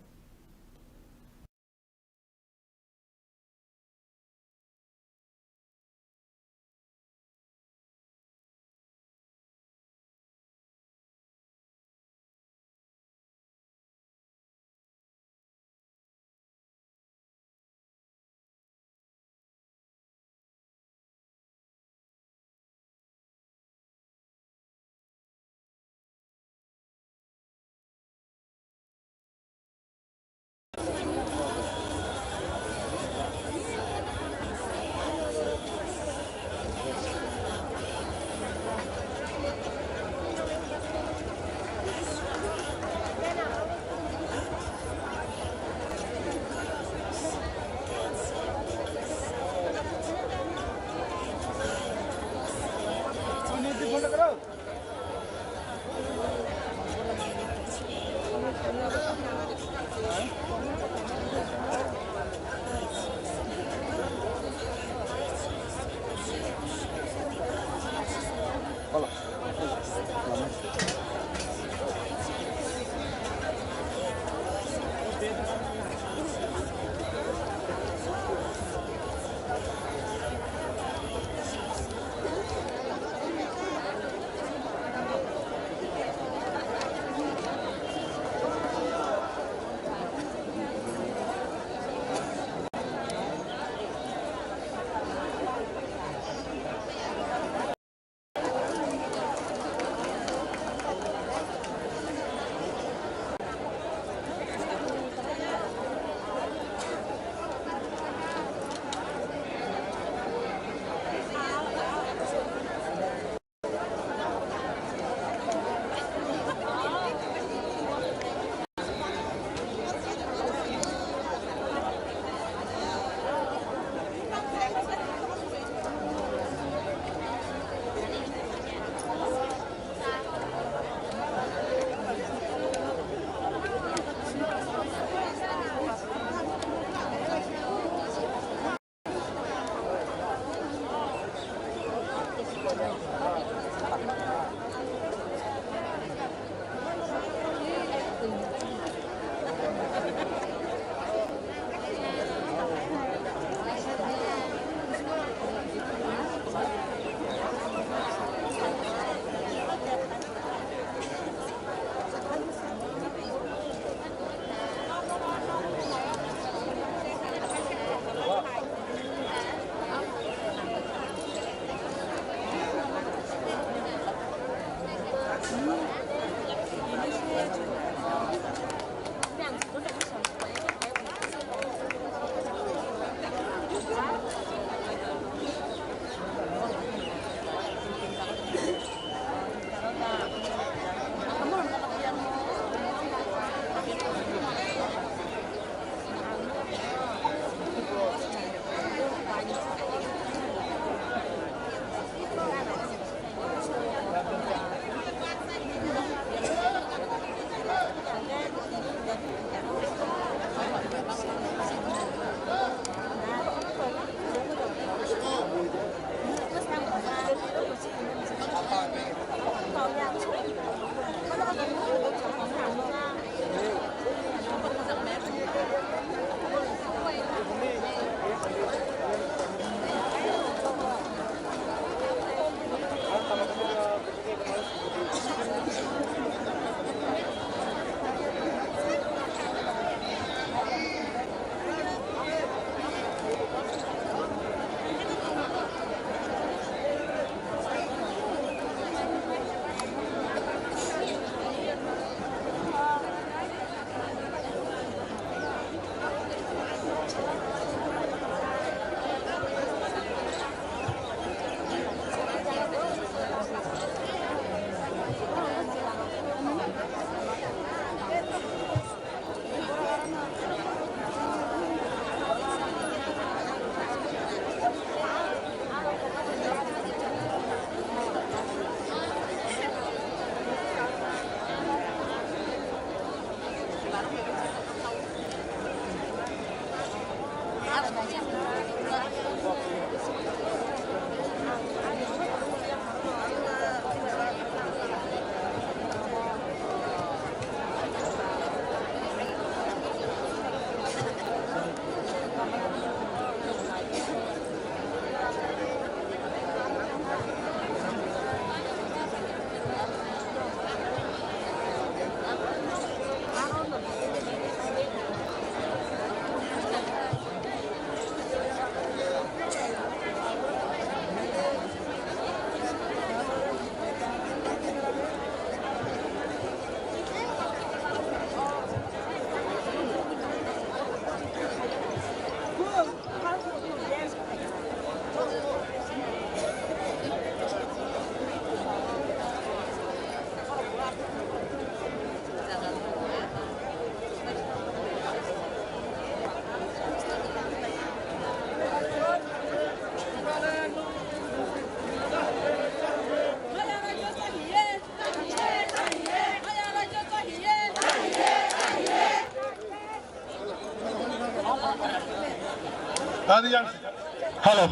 Hello.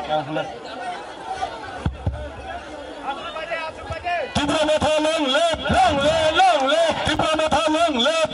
Hello. Tipra Motha long live, long live, long live. Tipra Motha long live.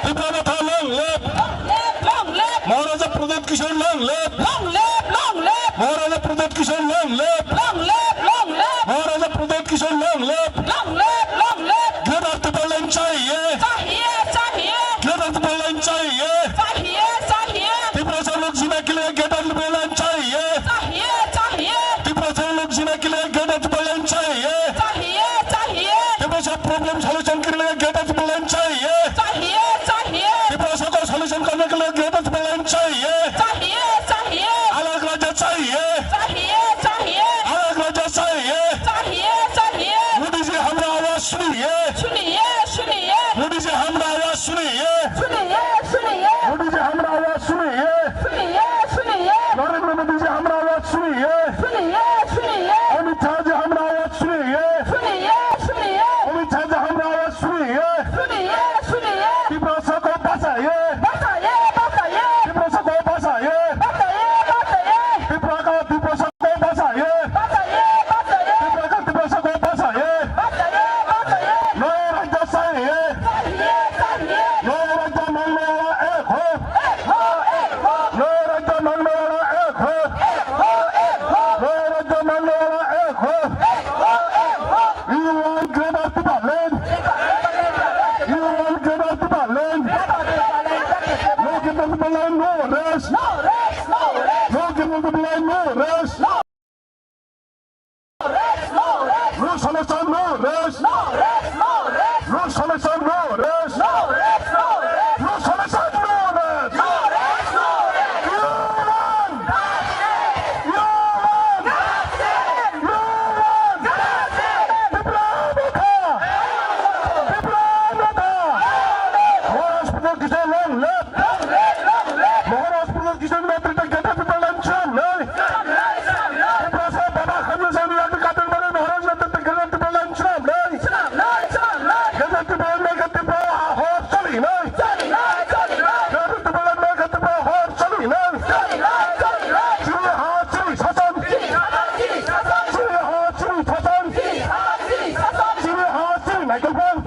Tipra Motha long live. Long live, long live. Maharaja Pradyot Kishore long live. Long live, long live. Maharaja Pradyot Kishore long live. Long live, long live. Maharaja Pradyot Kishore long live. Long live, long live. Greater Tipraland chahiye. Chahiye, chahiye. Greater Tipraland chahiye. Chahiye, chahiye. Tiprasa lok jina ke liye Greater Tipraland chahiye. Chahiye, chahiye. Tiprasa lok jina ke liye Greater Tipraland chahiye. Chahiye, chahiye. Tiprasa problem solution ke liye Greater Tipraland chahiye. Chahiye, chahiye. Tiprasa ko solution karne ke liye Greater Tipraland chahiye. Chahiye, chahiye. Alag rajya chahiye. Chahiye, chahiye. Alag rajya chahiye. Chahiye, chahiye. Modi ji hamra awaz suniye. Suniye, suniye. Modi ji hamra awaz suniye. Suniye, suniye. Modi ji hamra awaz suniye. Suniye, suniye. Narendra Modi ji hamra awaz suniye. Suniye, suniye. Amit Shah ji hamra awaz suniye. Suniye, suniye. Amit Shah ji hamra awaz suniye. Suniye, suniye. Tiprasa ko bachaye. Bachaye, bachaye. Tiprasa ko bachaye. Bachaye, bachaye. Tipra ka Tiprasa ko bachaye. Bachaye, bachaye. Tipra ka Tiprasa ko bachaye. Bachaye, bachaye. Noya rajya chahiye. Chahiye, chahiye. Noya rajya mangne wala ek ho. Ek ho, ek ho. Noya rajya mangne wala ek ho. Ek ho, ek ho. Noya rajya mangne wala ek ho. Ek ho, ek ho. You want Greater Tipraland? You want Greater Tipraland? No Greater Tipraland, no rest. No rest, no rest. No Greater Tipraland, no rest. No rest, no rest. No solution, no rest. No rest, no rest. No solution, no rest. No rest, no rest. No solution, no rest. No rest, no rest. You want Iran! Iran! Iran! Tipra Motha! Tipra Motha! Maharaj Pradyot Kishore long live! Maharaj Pradyot Kishore netrite Greater Tipraland chwnamnai! Tiprasa Baba Khanwi Sani Rajni Katon Bari Maharaj netrite Greater Tipraland chwnamnai! Greater Tipraland, Greater Tipraland hor chalinai! Greater Tipraland, Greater Tipraland hor chalinai! Chini ha chini sasan! Chini ha chini sasan! Chini ha chini naikolphang!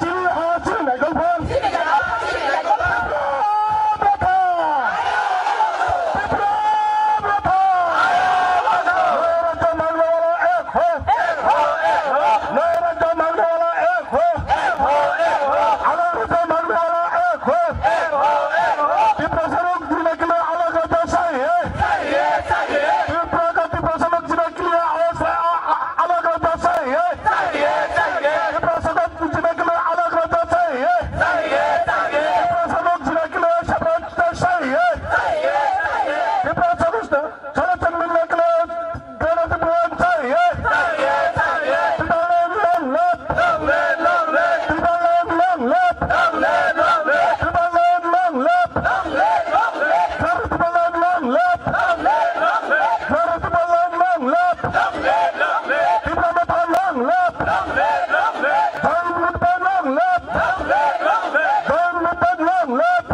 Chini ha chini naikolphang! Tipra Motha! Tipra Motha! Noya rajya mangne wala ek ho! Noya rajya mangne wala ek ho! Alag rajya mangne wala ek ho! Tiprasa lok jina ke liye alag rajya chahiye! Tipra ka Tiprasa lok jina ke liye alag rajya chahiye! Tiprasa ka jina ke liye alag rajya chahiye! Tiprasa lok jina ke liye separate state chahiye! Tiprasa lok Solution milne ke liye Greater Tipraland chahiye. Tipraland long live. Tipraland long live. Tipraland long live. Greater Tipraland long live. Greater Tipraland long live. Tipra Motha long live. Dal Motha long live. Dal Motha long live.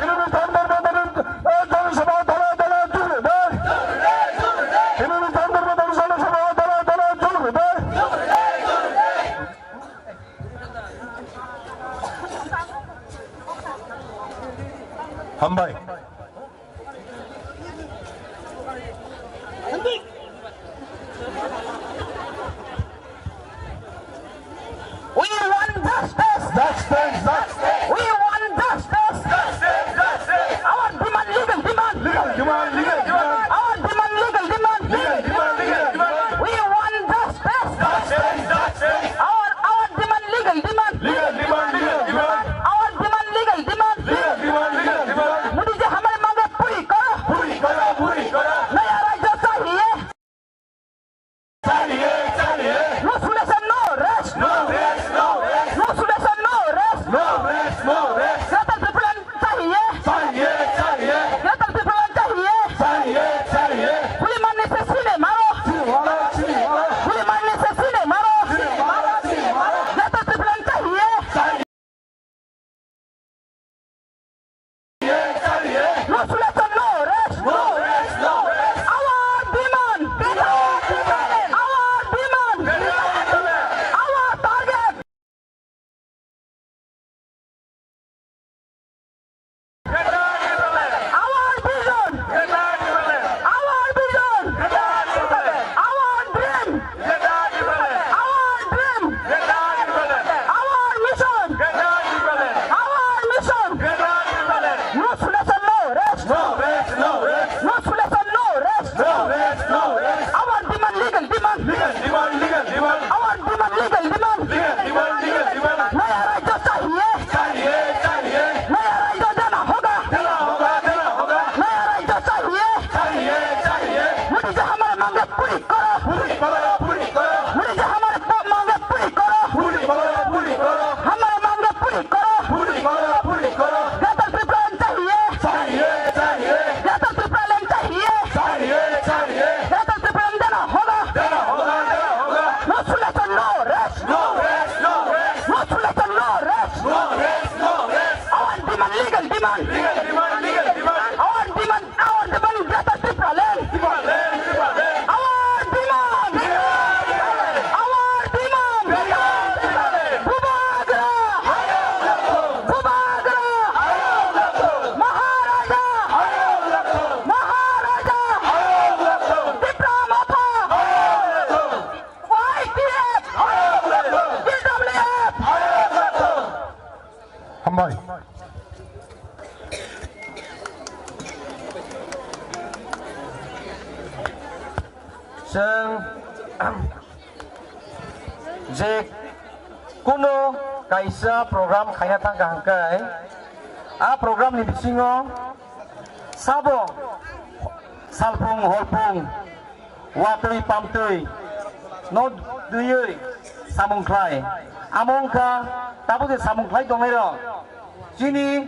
Tini ni Chandra Motha ni, eh, Jana Sabha dala dala juri dai. Tini ni Chandra Motha ni Jana Sabha dala dala juri dai. Hambai. We want justice. Justice, justice. We want justice. Justice, justice. Our demand, legal demand. Legal demand, legal demand. Our demand, legal demand. Legal demand, legal demand. We want justice. Justice, justice. Our, our demand, legal demand. Legal demand, legal demand. Our demand, legal demand. Legal demand, legal demand. Modi ji demand. Legal demand, legal demand. Our demand, our demand in Greater Tipraland. Tipraland, Tipraland. Our demand. Our demand. Bubagra. Bubagra. Maharaja. Maharaja. Tipra Motha. Y T F. T W F. Hambai. Chwng je kuno kaisa program khaina thangkha hwnkhe, a program ni bisingo sabo salphung horphung watwi pamtwi no twiwi samung khlai. Amo wngkha tabuk je samung khlai tongnairok chini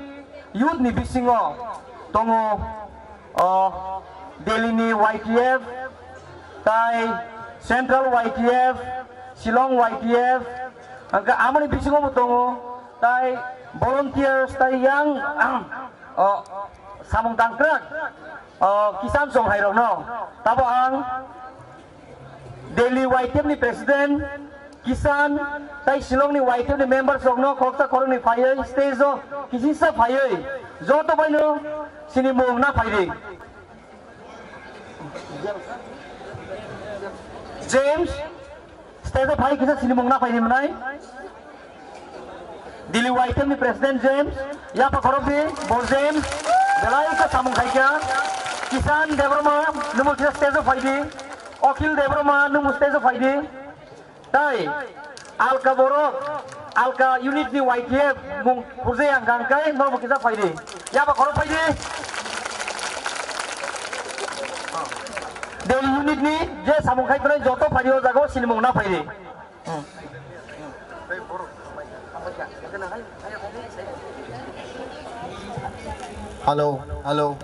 youth ni bisingo tongo, o Delhi ni Y T F, tai Central Y T F, Shillong Y T F, hwnkhe amoni bisingo bo tongo tai volunteers tai yang, o samung tangkrak, o Kisan Chonghai rokno. Tabo ang Delhi Y T F ni president, Kisan, tai Shillong ni Y T F ni members rokno khoroksa khoroknwi phaiwi stage o kisisa phaiwi joto baino sini mung na phaidi. James, stage o phai kisa sini mung na phaidi mwnai. Delhi Y T F ni president James, yapha khorok di, bo James, belai khe samung khaikha. Kisan Debbarma, nwng bo kisa stage o phaidi. Akhil Debbarma, nwng bo stage o phaidi. Tai alka borok, alka unit ni Y T F mung khurjai ang kang kai, norok bo kisa phaidi. Yapha khorok phaidi. Delhi unit ni je samung khai tongnai joto phaidi o jaga o sini mung na phaidi. Hello, hello.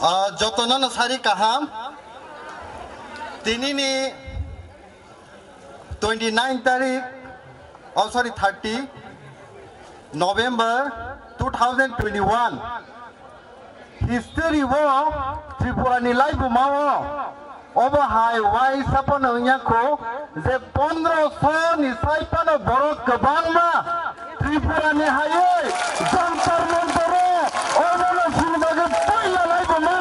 Ah, jotono no sari kaham. Tini ni twenty nine tarik, oh sorry, thirty November two thousand twenty one. History o Tripura ni laibuma o obo hai uaisa phano wngya kho je pondro so ni sai phano borok kwbangma Tripura ni hai Jantar Mantar o obono sini bagwi puila laibuma.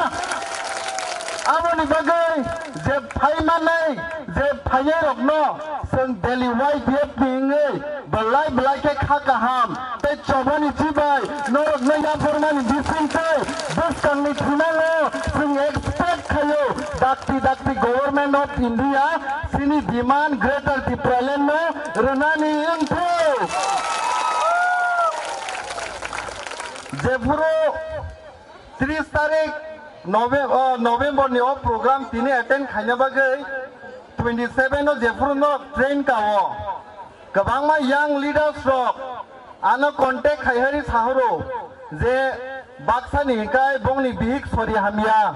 Aboni bagwi je phaimanai je phainairokno chwng Delhi Y T F ni wngwi belai belai khe kha kaham tei chobani chibai norokno yapharmani bisingtwi bwskangni thinango chwng expect khaio dakti dakti Government of India chini demand Greater Tipraland no rwnani wngthok. Jephuru tris tarik Nove-, o, November ni o program tini attend khaina bagwi twenty seven o jephuru no train ka o. Kwbangma young leaders rok ano contact khai hari sahoro je baksani hikai bongni bihik sori hamya,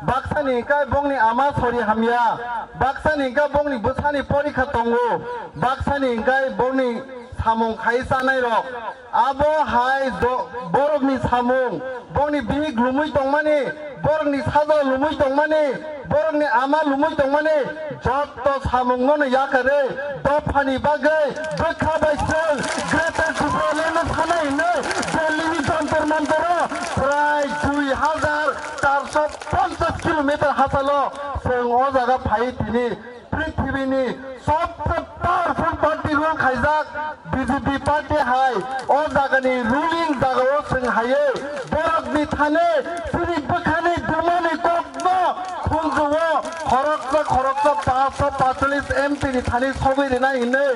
baksani hikai bongni ama sori hamya, baksani hikai bongni bwsani porikha tongo, baksani hikai bongni samung khai chanai rok. Abo hai do-, borokni samung, borokni bihik lumui tongmani, borokni saja lumui tongmani, borokni ama lumui tongmani, jotto samungno no yakarwi dophani bagwi bwkha bai chwng Greater Tipraland no sana hinwi Delhi ni Jantar Mantaro prai dui hajar charso ponchas kilometer hachalo chwng o jaga phai tini. Prithibini sobse powerful party rule khaijak B J P party hai o jagani ruling jagao chwng haiwi borokni thani chini bwkhani dumani kokno khunjuo khoroksa khoroksa panchsho pachulis M P ni thani sogwi rina hinwi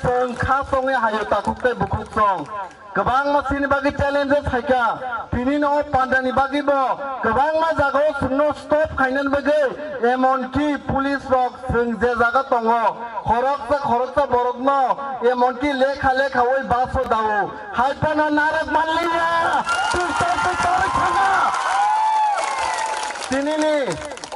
chwng kha chongwi haio takhuk tei bukhuk chong. Kwbangma chini bagwi challenges phaikha. Tini no pandani bagwi bo kwbangma jagao chwngno stop khainani bagwi, emonki police rok chwng je jaga tongo, khoroksa khoroksa borokno emonki lekha lekha oi baso dao. Hai phano narwk manliya, twi twi twi twi thanga. Tinini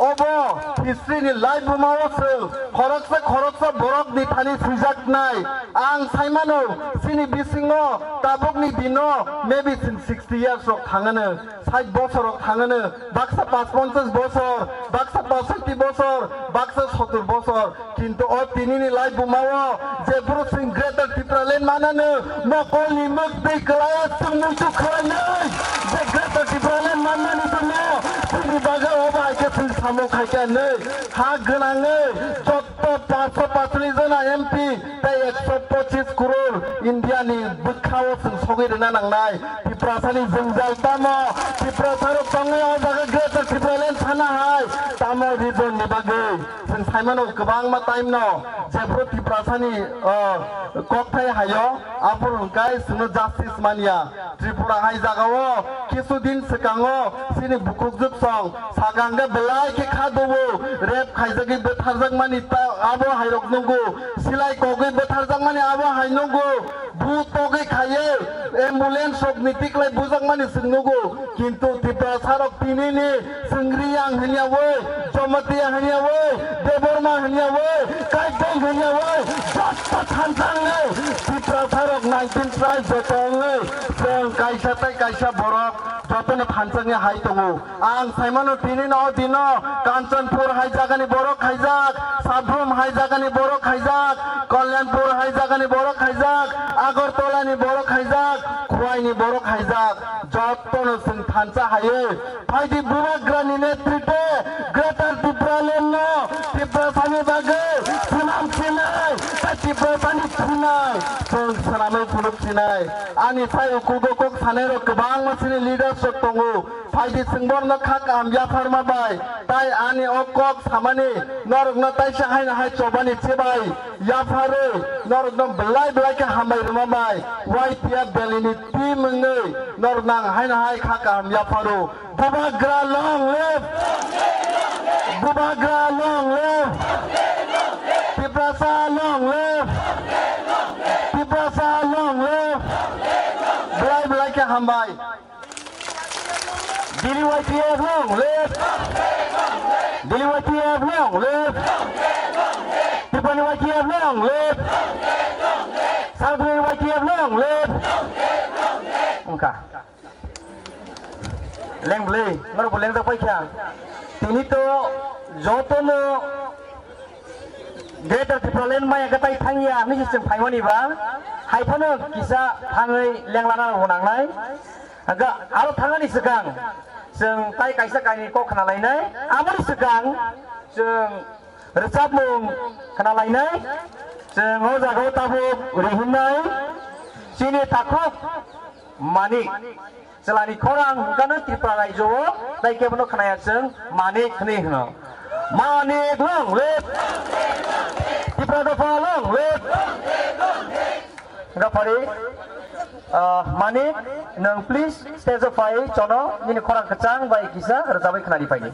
Obo history ni laibuma o chwng khoroksa khoroksa borok ni thani swijaknai. Ang saimano chini bisingo tabukni dino maybe chwng sixty years rok thangano, sait bosor rok thangano, baksa pash ponchash bosor, baksa pashotti bosor, baksa sottur bosor. Kintu o tinini laibumao jephuru chwng Greater Tipraland manano, mokolni mwktwi kwlaiya chwng muitu khlainai. Je Greater Tipraland manmani tongmo, chini bagwi obo hai khe chwng samung khaikha hinwi ha gwnangwi jotto paanch sho pachlis jona M P tei ekso pochis crore India ni bwkhao chwng sogwi rwna nangnai. Tiprasani jwngjal tamo, Tiprasarok tongwi o jaga Greater Tipraland sana hai tamo region ni bagwi. Chwng saimano kwbangma time no jephuru Tiprasani, o, kokthai hayo, aphuru hwnkhe chwngno justice manya. Tripura hai jagao kisu din swkango chini bukhukjwk song sakang khe belai khe kha dubu, rape khaijagwi bwtharjakmani ta-, abo hairok nungo, silai kogwi bwtharjakmani abo hai nungo. Bhut togwi khaiwi ambulance rok ni tiklai bujakmani chwng nugo, kintu Tiprasa rok tinini chwng Riyang hwnyawi, Jamatia hwnyawi, Debbarma hwnyawi, Kaiteng hwnyawi, jotto thansa wngwi Tiprasa rok nineteen tribe joto wngwi chwng kaisa tei kaisa borok jotono thansa wngwi hai tongo. Ang saimano tini no o dino Kanchanpur hai jagani borok khaijak, Sabrum hai jagani borok khaijak, Kalyanpur hai jagani borok khaijak, Agartala ni borok khaijak, Khowai ni borok khaijak, jotto no chwng thansa haiwi phaidi Bubagra ni netritwe Greater Tipraland no Tiprasa ni bagwi swnam sinai, tei Tiprasa ni thunai chwng swnamwi phunuk sinai. Ani sai ukugo kok sanai rok kwbangma chini leaders rok tongo. Phaidi chwng borokno kha kaham yapharma bai, tai ani o kok samani norokno taisa haino hai chobani chibai yapharwi norokno belai belai khe hambai rwma bai, Y T F Delhi ni team wngwi norokno ang haino hai kha kaham yapharo. Bubagra long live! Bubagra long live! Tiprasa long live! Tiprasa long live! Belai belai khe hambai. Delhi Y T F long live! Delhi Y T F long live! Tripura ni Y T F long live! South Delhi Y T F long live! Wngkha. Leng bwlwi, norok bo lengjak paikha. Tini to jotono Greater Tipraland maya kwtai thangya, hwnwi se chwng phaimani ba, hai phano kisa thangwi lenglana rwbo nangnai. Hwnkhe aro thangani swkang chwng tai kaisa kainwi kok khna lainai. Aboni swkang chwng rwchapmung khna lainai. Chwng o jagao tabuk rihinnai chini takhuk Manik. Chwlani khorang hwnkhe no Tripura raijo o, tai kebono khnaya chwng Manik hwnwi hwno. Manik long live! Tipra dopha long live! Hwnkhe phari, ah, Manik, nwng please stage o phai chono, nini khorang kwchang bai kisa rwchabwi khnari phaidi.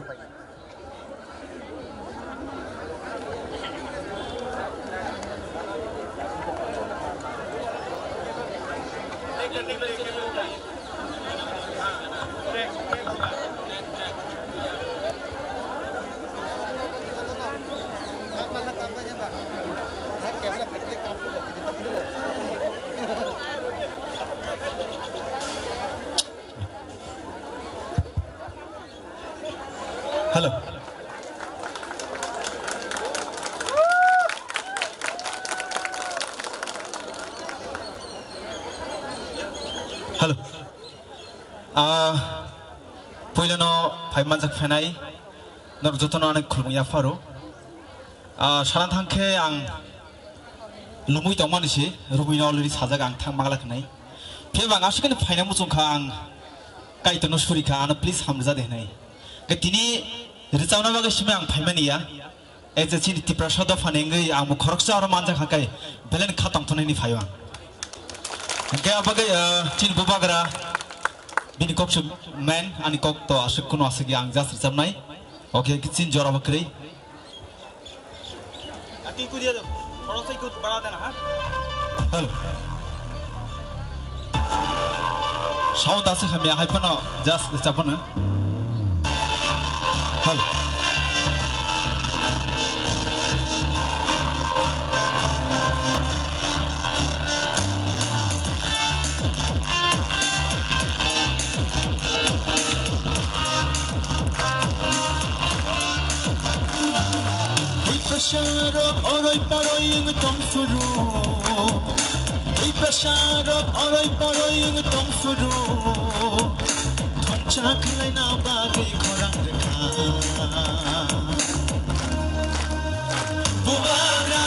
Hello. Hello. Ah, puilano phai manjak phainai, norok jotono ani khulumung yapharo. Ah, sana thangkhe ang lumui tongmani se, Rubino already sajak ang thang magla khnai. Phiya bang aswk khe phaina muchung kha ang Kaitorno suri kha, ano please hamrwja de hwnwi. Khe tini rwchapna bagwi simi ang phaimani ya. Ei je chini Tiprasa dophani wngwi ang bo khoroksa oro manjak kha khe belai kha tongthoknani phaio ang. Hwnkhe abagwi, ah, chini bubagra bini kok se main, ani kok to aswk kunu aswk ya ang just rwchapnai. Okay, khe chini jora bo kwrwi. Hello. Sound aswk hamya hai phano just rwchapmano. Hello. Tongphuru, tei prasarok oroi poroi wng tongphuru, thongcha khlaina bagwi khorang rwkha. Bubagra,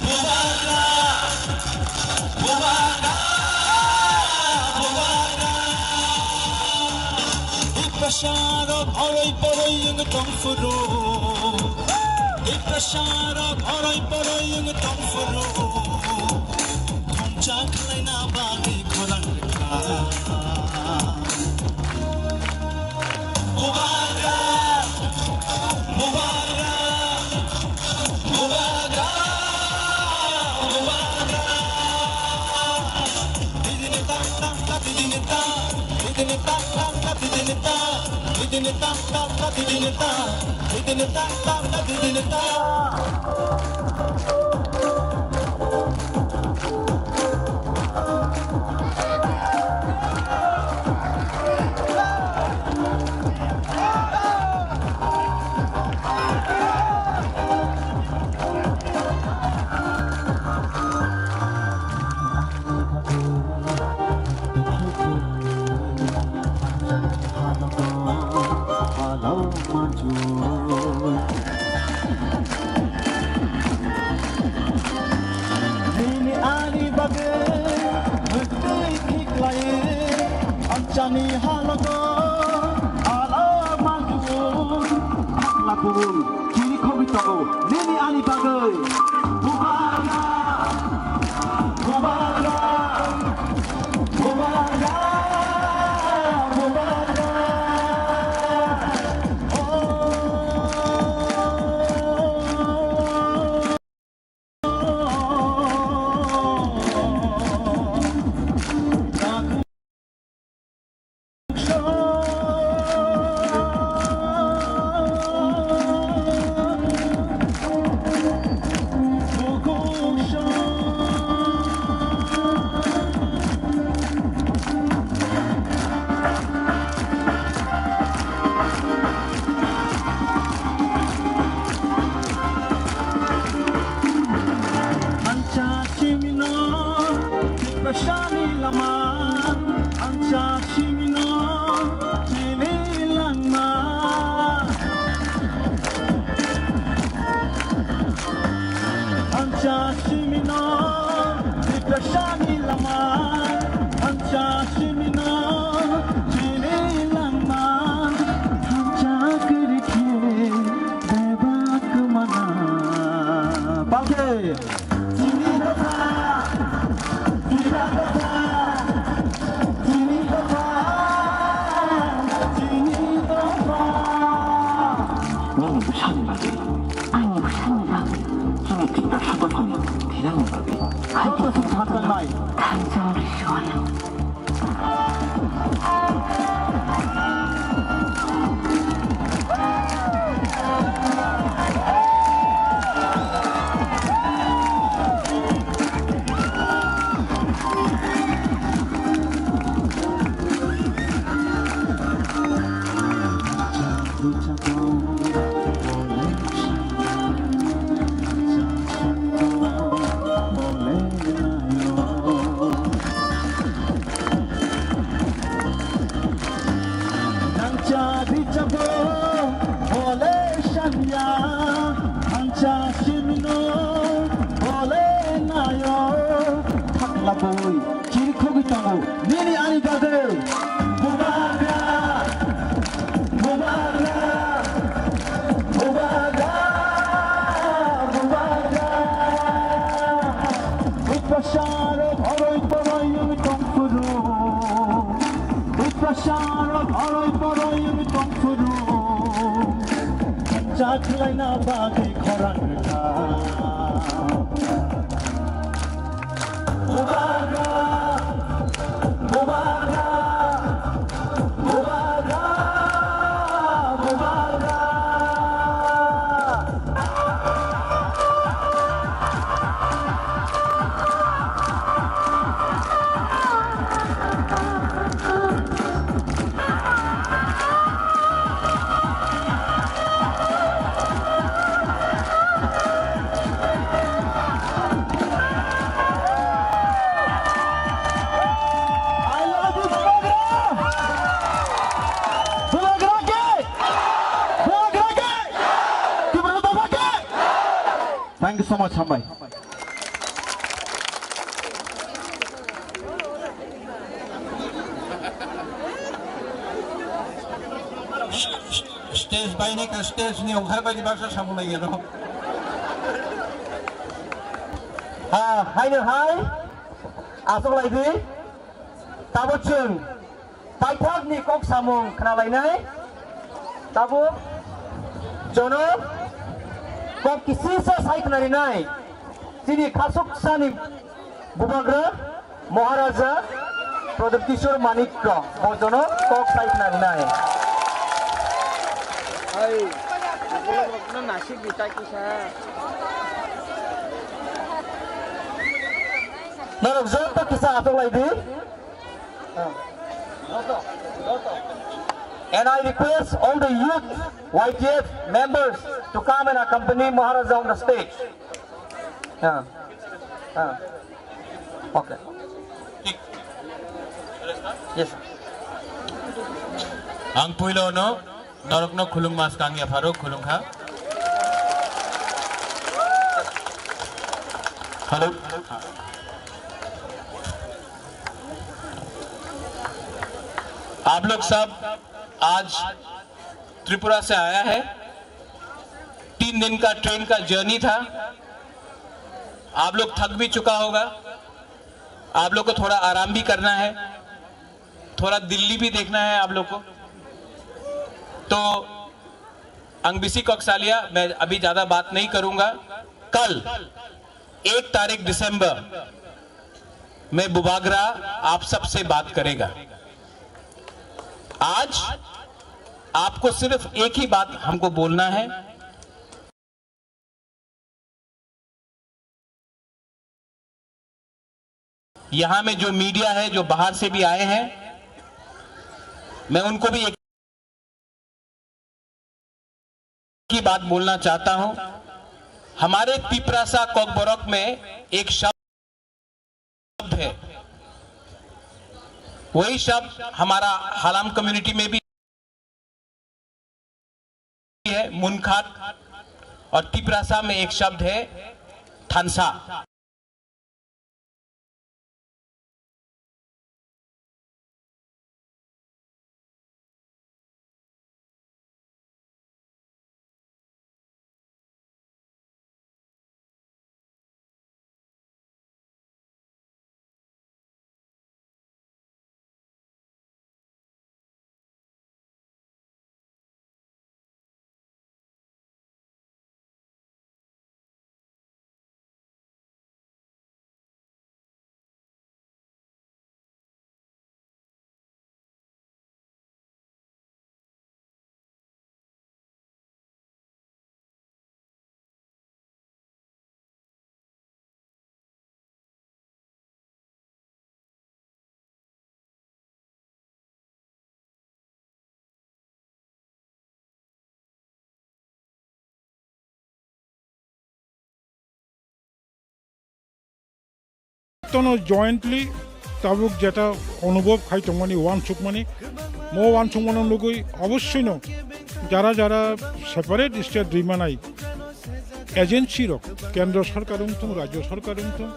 bubagra, bubagra, bubagra. Tei prasarok oroi poroi wng tongphuru. Tei prasarok oroi poroi wng tongphuru, thongcha khlaina bagwi khorang rwkha. Bubagra, bubagra, bubagra, bubagra. Didini ta, ta, ta, didini ta, didini ta, ta, ta, didini ta, didini ta, didini ta, ta, ta, didini ta. Nini ani bagwi mwtwi khiklai, amchani halogo ala manjul. Phakla kubul chiri khogwi tongo nini ani bagwi. Bubagra, bubagra, bubagra, bubagra. Oh. Ancha simino, tiprasani lama. Ancha simino, chini langma. Ancha simino, tiprasani lama. Ancha simino, chini langma. Ancha kiri khe, bebak mana. Balkhe. Chini dopha, chini dopha, chini dopha, chini dopha. Nini bwsani bagwi, ani bwsani bagwi, chini Tiprasa dophani thwirangni bagwi. Joto song thangnai. Thansa Rishwano. Nangcha bichabo bole sanya, nangcha simino bole nayo. Phakla boi chiri khogwi tongo nini ani bagwi. Bubagra, bubagra, bubagra, bubagra. Bwsarok oroi poroi wngwi tongphuru. Bwsarok oroi poroi wngwi tongphuru. Chakhlaina bagwi khorang rwkha. Bubagra, bubagra, bubagra, bubagra. Tongma sambai. Stage bainai ka stage ni ongkhar bai baksa samung lai gelo. Ha, haino hai. Asok lai di. Tabo chwng paithakni kok samung khnalainai. Tabuk jono kok kisisa sai khnarinai. Chini khasuksani bubagra Maharaja Pradyut Kishore Manikya bo jono kok sai khnarinai. Ai, nasik bitai kisa. Norok joto kisa asok lai di. And I request all the youth Y T F members to come and accompany Maharaja on the stage. Ah. Ah. Okay. Yes, sir. Ang puilo no norokno khulung mas kang ya pharo khulung kha. Hello. आप लोग सब आज त्रिपुरा से आया है, तीन दिन का ट्रेन का जर्नी था, आप लोग थक भी चुका होगा, आप लोग को थोड़ा आराम भी करना है, थोड़ा दिल्ली भी देखना है आप लोग को। तो ang bisi kok salia, मैं अभी ज्यादा बात नहीं करूंगा। कल एक तारीख दिसंबर में बुबागरा आप सबसे बात करेगा। आज आपको सिर्फ एक ही बात हमको बोलना है। यहाँ में जो मीडिया है, जो बाहर से भी आए हैं, मैं उनको भी एक की बात बोलना चाहता हूं। हमारे तिपरासा कोकबोरोक में एक शब्द है, वही शब्द हमारा हालाम कम्युनिटी में भी है, मुनखात, और तिपरासा में एक शब्द है, थानसा। Tono jointly tabuk jeta onubhob khai tongmani, uansukmani, mo uansukmano nugwi obossoi no jara jara separate state rwi manai agency rok, kendro sorkar wngthung, rajyo sorkar wngthung,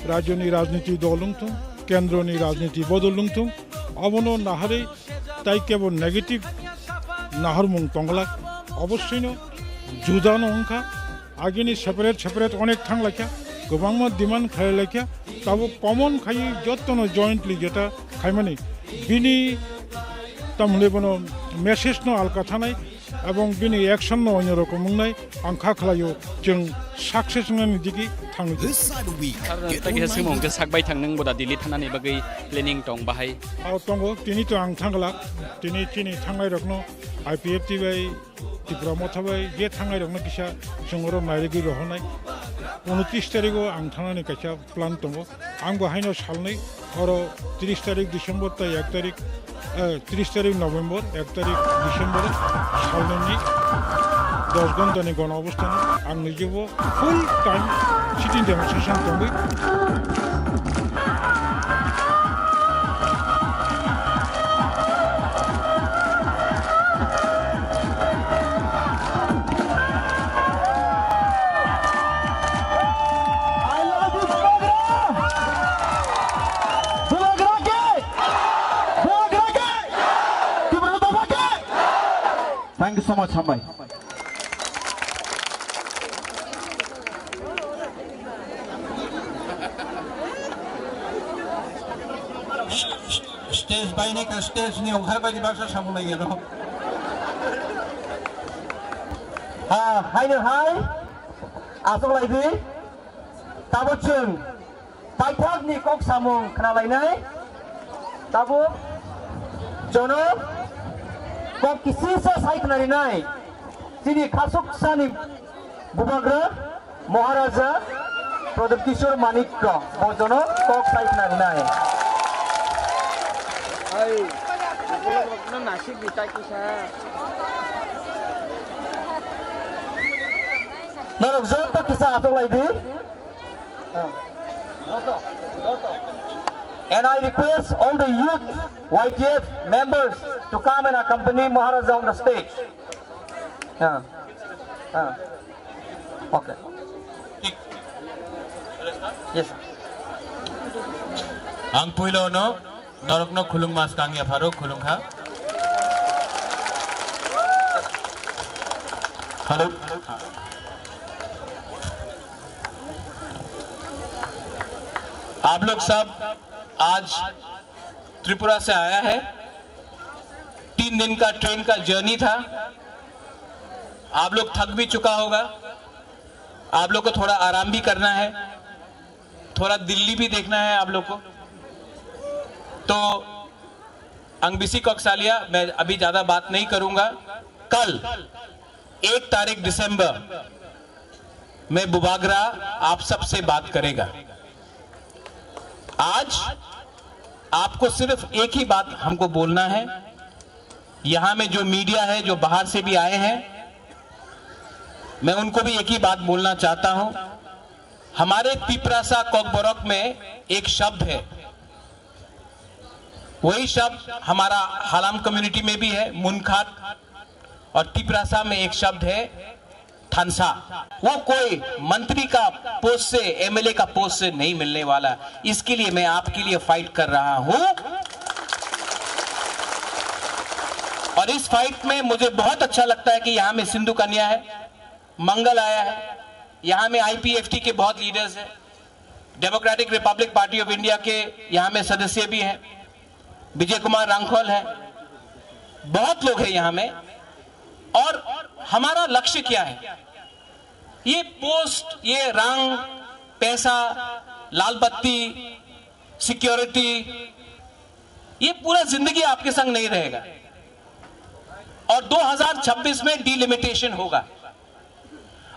rajyoni rajniti dol wngthung, kendroni rajniti bodol wngthung, obono naharwi tai kebo negative naharmung tongglak, obossoi no juda no wngkha. Agini separate separate onek thang laikha, kwbangma demand khlai laikha, tabuk common khaiwi jottono jointly jeta khaimani bini tamhwnwi bono message no alka thanai ebong bini action no onyo rokom wngnai ang kha khlaio, chwng success wngnani digi thangwi. This side of the week, Ar get ta kisa online swngmung khe sak bai thang nang boda Delhi thanani bagwi planning tong bahai? Ao tongo, tini to ang thangla, tini chini thangnai rokno I P F T bai Tipra Motha bai je thangnai rokno kisa chwng oro nairigwi rohornai. Unotris tarigo ang thangnani kaisa plan tongo. Ang bo haino salnwi oro tris tarik December tai ek tarik, eh, tris tarik November, ek tarik December salnwini dos ghontani gono obosthano ang nijebo full time sitting demonstration tongwi. Samaj hambai. Stage bainai ka stage ni ongkhar bai baksa samung lai gelo. Ha, hai no hai. Asok lai di. Tabuk chwng paithakni kok samung khna lainai. Tabuk jono kok kisisa sai khna rinai. Chini khasuksani bubagra Maharaja Pradyut Kishore Manikya bo jono kok sai khna rinai. Ai, bukulok rokno nasik di tai kisa. Norok joto kisa asok lai di. And I request all the youth Y T F members to come and accompany Maharaja on the stage. Ah. Ah. Okay. Yes, sir. Ang puilo no, norokno khulung mas kang ya pharo khulung kha. Hello. आप लोग सब आज त्रिपुरा से आया है, तीन दिन का ट्रेन का जर्नी था, आप लोग थक भी चुका होगा, आप लोग को थोड़ा आराम भी करना है, थोड़ा दिल्ली भी देखना है आप लोग को। तो अंग बिसी कक्सालिया, मैं अभी ज्यादा बात नहीं करूंगा। कल एक तारीख दिसंबर में बुबागरा आप सबसे बात करेगा। आज आपको सिर्फ एक ही बात हमको बोलना है। यहाँ में जो मीडिया है, जो बाहर से भी आए हैं, मैं उनको भी एक ही बात बोलना चाहता हूँ। हमारे तिपरासा कोकबोरोक में एक शब्द है, वही शब्द हमारा हालाम कम्युनिटी में भी है, मुनखात, और तिपरासा में एक शब्द है, थानसा। वो कोई मंत्री का पोस्ट से, एमएलए का पोस्ट से नहीं मिलने वाला। इसके लिए मैं आपके लिए फाइट कर रहा हूं। और इस फाइट में मुझे बहुत अच्छा लगता है कि यहां में सिंधु कन्या है, मंगल आया है, यहां में आईपीएफटी के बहुत लीडर्स हैं, democratic Republic party of India के यहां में सदस्य भी हैं, विजय कुमार रांखल है, बहुत लोग हैं यहां में। और हमारा लक्ष्य क्या है? ये पोस्ट, ये रंग, पैसा, लाल बत्ती, सिक्योरिटी, ये पूरा जिंदगी आपके संग नहीं रहेगा। और दो हज़ार छब्बीस में डिलिमिटेशन होगा,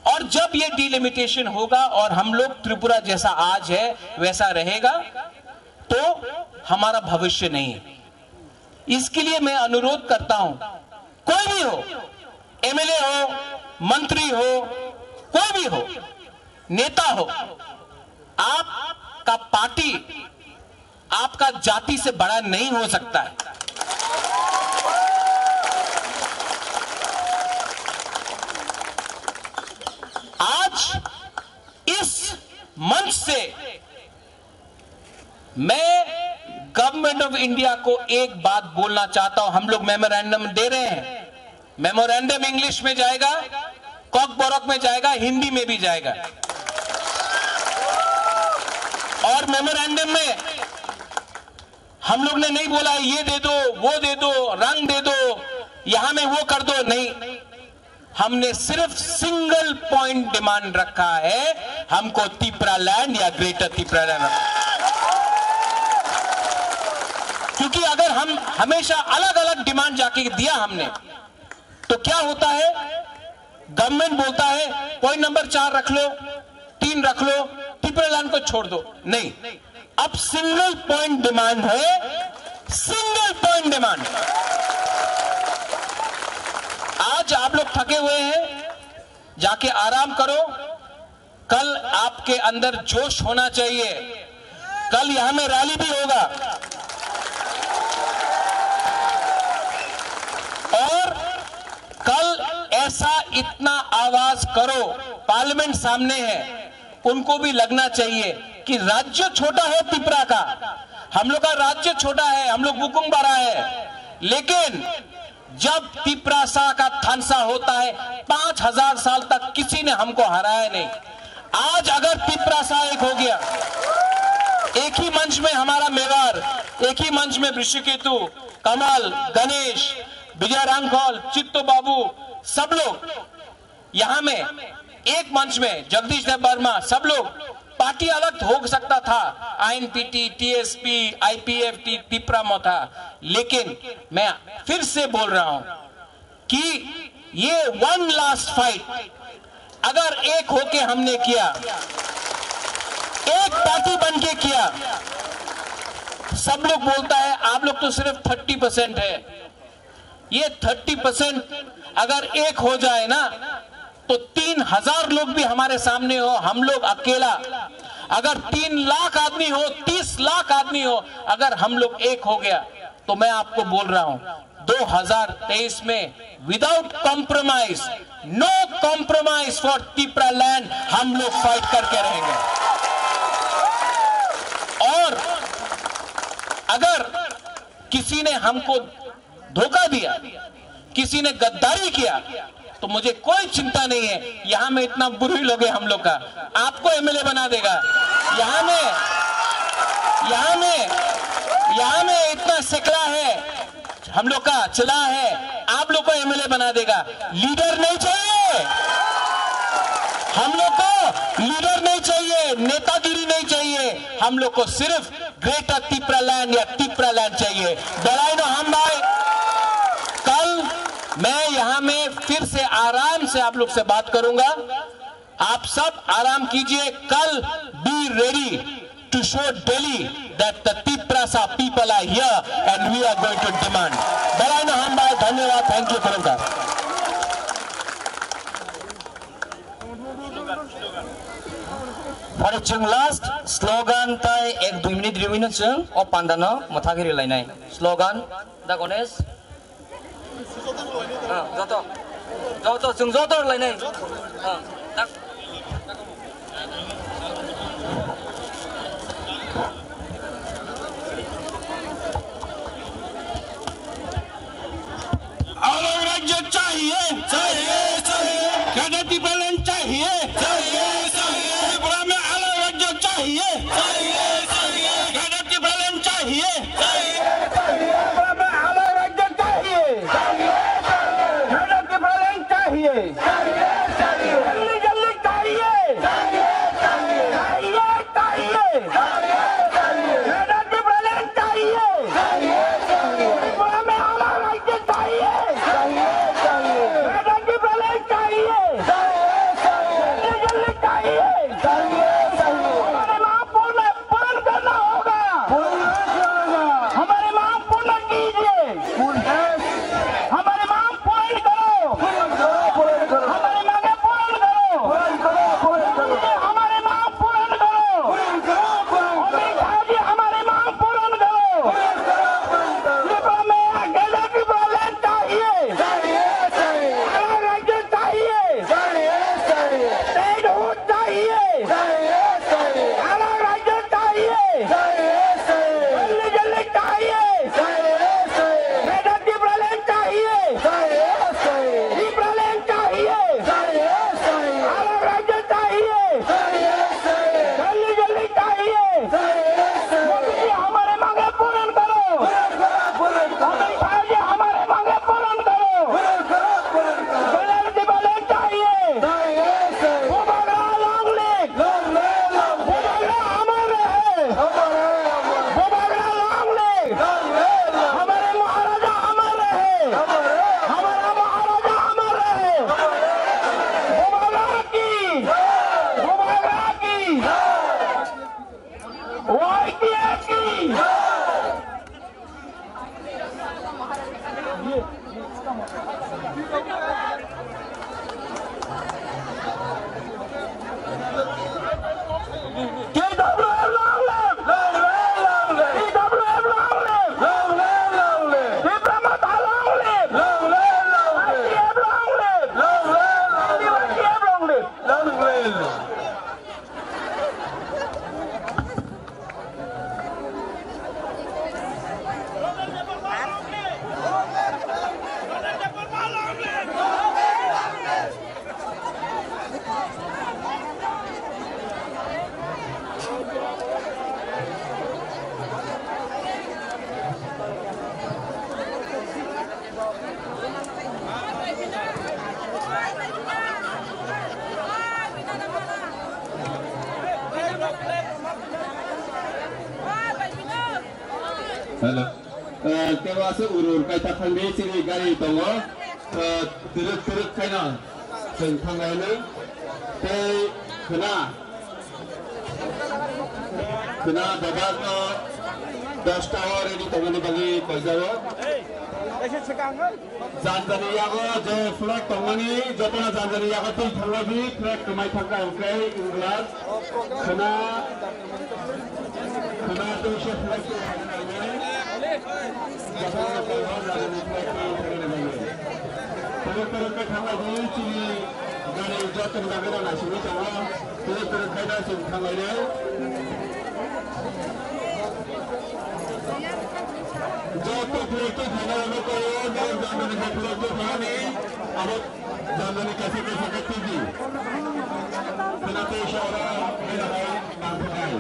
और जब ये डिलिमिटेशन होगा और हम लोग त्रिपुरा जैसा आज है वैसा रहेगा, तो हमारा भविष्य नहीं है। इसके लिए मैं अनुरोध करता हूं, कोई भी हो, एमएलए हो, मंत्री हो, कोई भी हो, नेता हो, आपका पार्टी आपका जाति से बड़ा नहीं हो सकता है। आज इस मंच से मैं गवर्नमेंट ऑफ इंडिया को एक बात बोलना चाहता हूं। हम लोग मेमोरेंडम दे रहे हैं, मेमोरेंडम इंग्लिश में जाएगा, कॉकबोरोक में जाएगा, हिंदी में भी जाएगा। और मेमोरेंडम में हम लोग ने नहीं बोला है, ये दे दो, वो दे दो, रंग दे दो, यहां में वो कर दो, नहीं। हमने सिर्फ सिंगल पॉइंट डिमांड रखा है, हमको तिपरा लैंड या ग्रेटर तिपरा लैंड। क्योंकि अगर हम हमेशा अलग अलग डिमांड जाके दिया हमने, तो क्या होता है, गवर्नमेंट बोलता है पॉइंट नंबर चार रख लो, तीन रख लो, तिपरा लैंड को छोड़ दो। नहीं, अब सिंगल पॉइंट डिमांड है, सिंगल पॉइंट डिमांड। आज आप लोग थके हुए हैं, जाके आराम करो। कल आपके अंदर जोश होना चाहिए। कल यहां में रैली भी होगा और कल ऐसा इतना आवाज करो, पार्लियामेंट सामने है, उनको भी लगना चाहिए कि राज्य छोटा है तिपरा का, हम लोग का राज्य छोटा है, हम लोग बुकुंग बारा है, लेकिन जब तिपरासा का थानसा होता है, पाँच हज़ार साल तक किसी ने हमको हराया नहीं। आज अगर तिपरासा एक हो गया, एक ही मंच में हमारा मेवार, एक ही मंच में ऋषिकेतु, कमल, गणेश, विजय रांखल, चित्तो बाबू, सब लोग यहाँ में एक मंच में, जगदीश देव वर्मा, सब लोग, पार्टी अलग हो सकता था, आईएनपीटी, टीएसपी, आईपीएफटी, तिपरा मोथा, लेकिन मैं फिर से बोल रहा हूं कि ये वन लास्ट फाइट अगर एक होके हमने किया, एक पार्टी बन के किया, सब लोग बोलता है आप लोग तो सिर्फ थर्टी परसेंट है। ये थर्टी परसेंट अगर एक हो जाए ना, तो तीन हज़ार लोग भी हमारे सामने हो, हम लोग अकेला, अगर तीन लाख आदमी हो, तीस लाख आदमी हो, अगर हम लोग एक हो गया, तो मैं आपको बोल रहा हूं, दो हज़ार तेईस में without compromise, no compromise for Tipra land, हम लोग फाइट करके रहेंगे। और अगर किसी ने हमको धोखा दिया, किसी ने गद्दारी किया, तो मुझे कोई चिंता नहीं है। यहाँ में इतना बुरी लोग है हम लोग का, आपको एमएलए बना देगा। यहाँ में, यहाँ में, यहाँ में इतना सिकला है हम लोग का, चला है, आप लोग को एमएलए बना देगा। लीडर नहीं चाहिए हम लोग को, लीडर नहीं चाहिए, नेतागिरी नहीं चाहिए हम लोग को, सिर्फ ग्रेटर तिपरा लैंड या तिपरा लैंड चाहिए। Belai no hambai। कल मैं यहाँ में फिर से आराम से आप लोग से बात करूंगा। आप सब आराम कीजिए। कल be ready to show Delhi that the Tiprasa people are here and we are going to demand। Belai no hambai, dhanyawad, thank you, khulumkha। Pore chwng last slogan tai ek dui minute riwi no chwng o panda no mwthagwi rwlainai. Slogan, da Ganesh. Ah, joto. Joto, chwng joto rwlainai. Ah, tak. अलग राज्य चाहिए, चाहिए, चाहिए। गैर तिब्बतलैंड चाहिए, चाहिए, चाहिए। त्रिपुरा में अलग राज्य चाहिए, चाहिए, चाहिए। गैर तिब्बतलैंड चाहिए, चाहिए, चाहिए। त्रिपुरा में अलग राज्य चाहिए, चाहिए, चाहिए। गैर तिब्बतलैंड चाहिए, चाहिए, चाहिए। जल्दी, जल्दी Hello. Eh, kebo aswk ur ur kai ta thangdi, chini gari tongo. Eh, twrwk twrwk khaino chwng thanglainwi. Tei khwna, khwna bebak no dosta o ready tongmani bagwi koijago. Janjani yago je flag tongmani, jotono janjani yago twi thanglaiwi flag kwmai thangkha, hwnkhe England khwna, khwna twi se flag twi thanglaiwi, jotono twi thanglaiwi. Phunuk phunuk khe thanglaiwi chini gari jotono bagwi rw naisingwi tongo. Phunuk phunuk khe no chwng thanglainai. Joto phunuk twi thangnai rokno koi o, norok janjani khe phunuk twi thangnani, abo janjani kaisa kaisa khe twi di. Khwna twi se oro bera hai nang thangwi.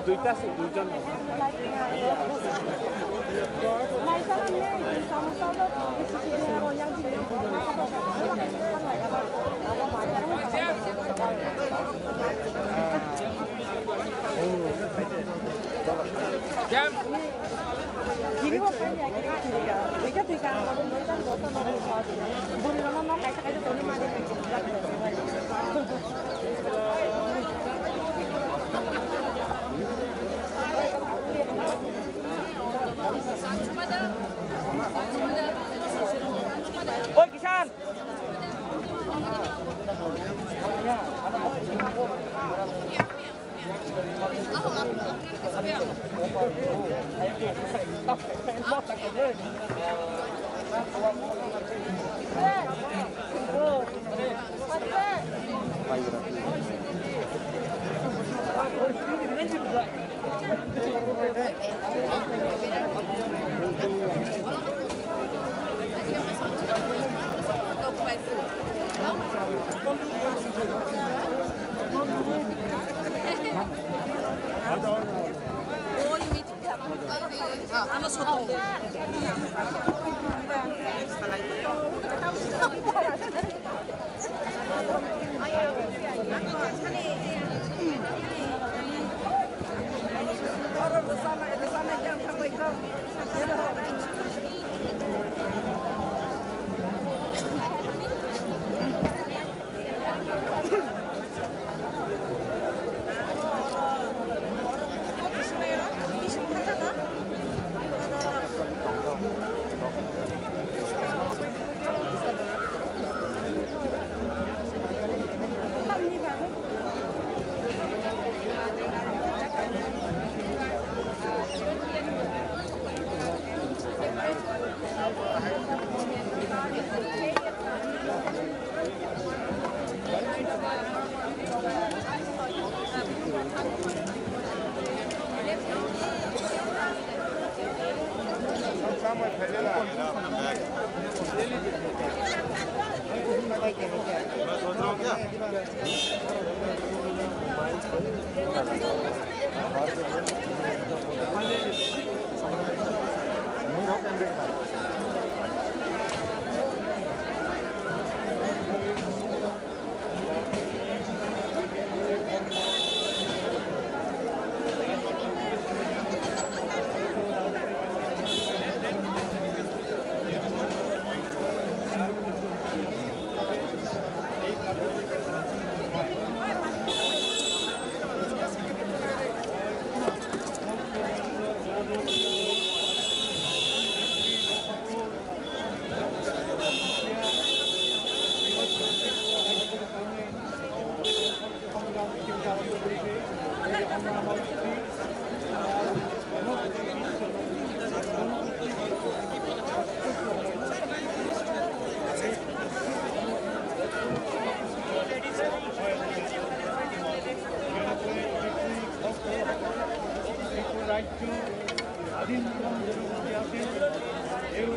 Duita se, duijon. Oi, Kishan!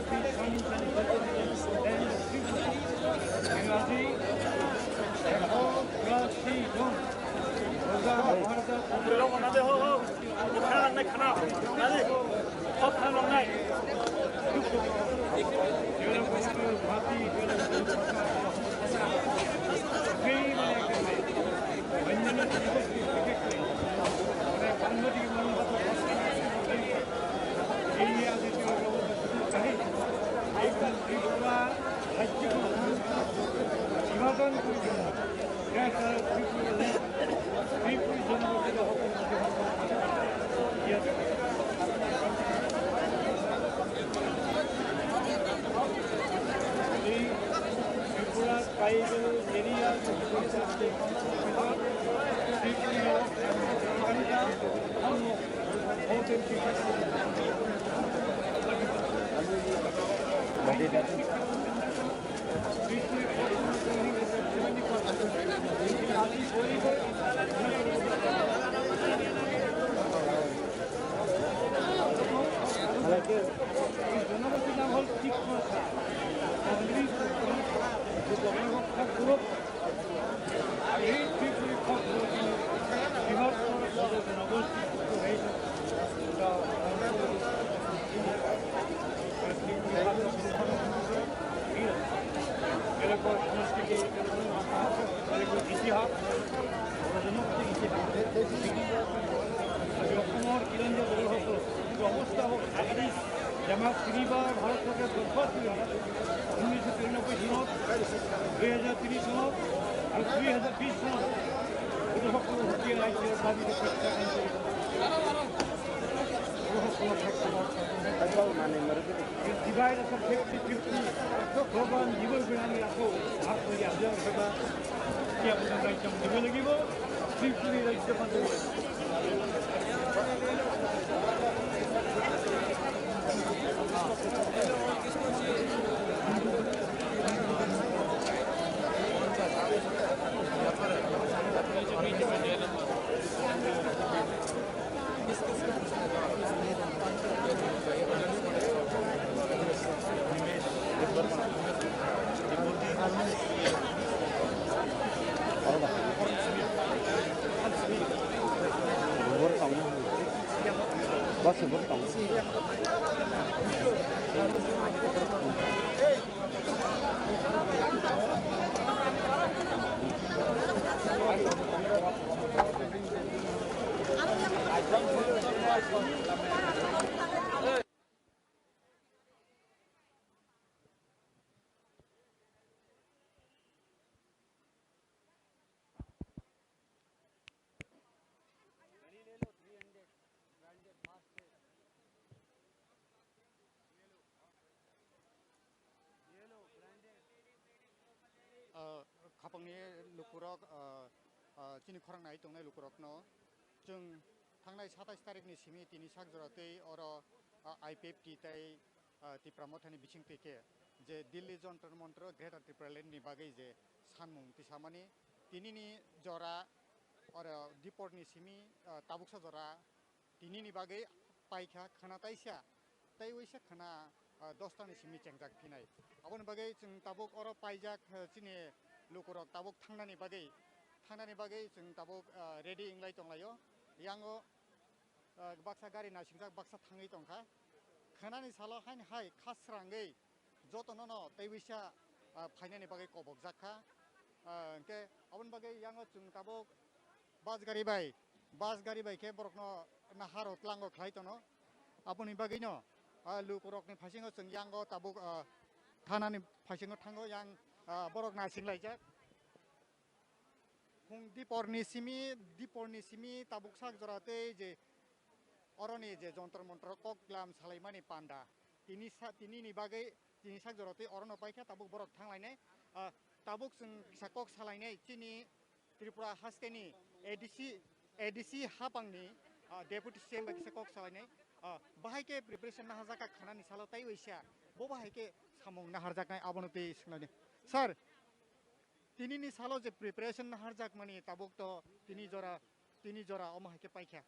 Tripura Tribal Area অবস্থা হোক, জামাত তিনিবার ভারত সরকার দরখাস্ত ছিল, উনিশশো তিরানব্বই সনদ, দুই হাজার তিরিশ সনদ, আর দুই হাজার বিশ সনদ, এটা সকল হুঁশিয়ার রাজ্যের দাবিতে প্রত্যাখ্যান করে। Divide us and take the fifty, ভগৱান জীৱ বিনানি ৰাখো, ভাত কৰি আহোঁ সদা, এতিয়া আপোনাৰ ৰাজ্য দিব লাগিব, ফিফটি ৰাজ্য পাতিব লাগিব। Ah, khapangni lukurok, ah, ah, chini khorang nai tongnai lukurokno chwng thangnai satais tarikni simi tini sak jora tei oro, ah, I P F T tei, ah, Tipra Mothani bisingtwi khe je Delhi Jantar Mantar Greater Tripura Land ni bagwi je sanmung tisamani tinini jora oro diporni simi, ah, tabuksa jora tinini bagwi paikha khwna taisa, tei waisa khwna, ah, dosta ni simi chengjak phinai. Aboni bagwi chwng tabuk oro paijak, ah, chini lukurok tabuk thangnani bagwi, thangnani bagwi chwng tabuk, ah, ready wnglai tonglaio. Yango, ah, baksa gari nasingjak, baksa thangwi tongkha. Khwnani salo haini hai kha srangwi jotono no tei waisa, ah, phainani bagwi kobokjak kha. Ah, hwnkhe aboni bagwi yango chwng tabuk bus gari bai, bus gari bai khe borokno naharo tlango khlai tono. Aboni bagwino, ah, lukurokni phasingo chwng yango tabuk, ah, thanani phasingo thango yang, ah, borok nasing laijak. Phung diporni simi, diporni simi tabuk sak jora tei je oroni je Jantar Mantar koklam salaimani panda. Tini sa-, tinini bagwi, tini sak jora tei orono paikha tabuk borok thanglainai. Ah, tabuk chwng kisa kok salainai chini Tripura hasteni A D C, A D C hapangni, ah, Deputy C M bai kisa kok salainai. Ah, bahai khe preparation naharjak kha khwnani salo tei waisa. Bo bahai khe samung naharjaknai abono tei swnglainai. Sir, tinini salo je preparation naharjakmani tabuk to tini jora, tini jora omo hai khe paikha.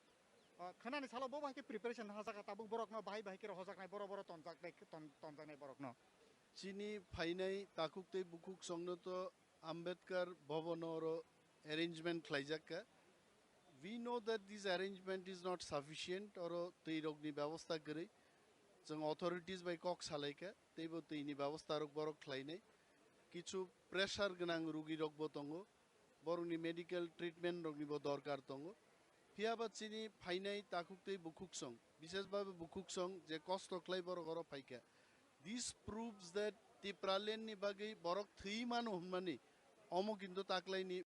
Ah, khwnani salo bo bahai khe preparation naharjak kha tabuk borokno bahai bahai khe rohojaknai borok borok tonjaknai, ton-, tonjaknai borok. Chini phainai takhuk tei bukhuk songno to Ambedkar Bhavan oro arrangement khlaijak kha. We know that this arrangement is not sufficient, oro twi rokni bebostha kwrwi. Chwng authorities bai kok salai kha, teibo twini bebostha rok borok khlainai. Kichu pressure gwnang rugi rokbo tongo, borokni medical treatment roknibo dorkar tongo. Phiya ba chini phainai takhuk tei bukhuk song, bishesh bhabe bukhuk song je kosto khlai borok oro phaikha. This proves that Tipraland ni bagwi borok thwi mano hwnmani omo kintu taklaini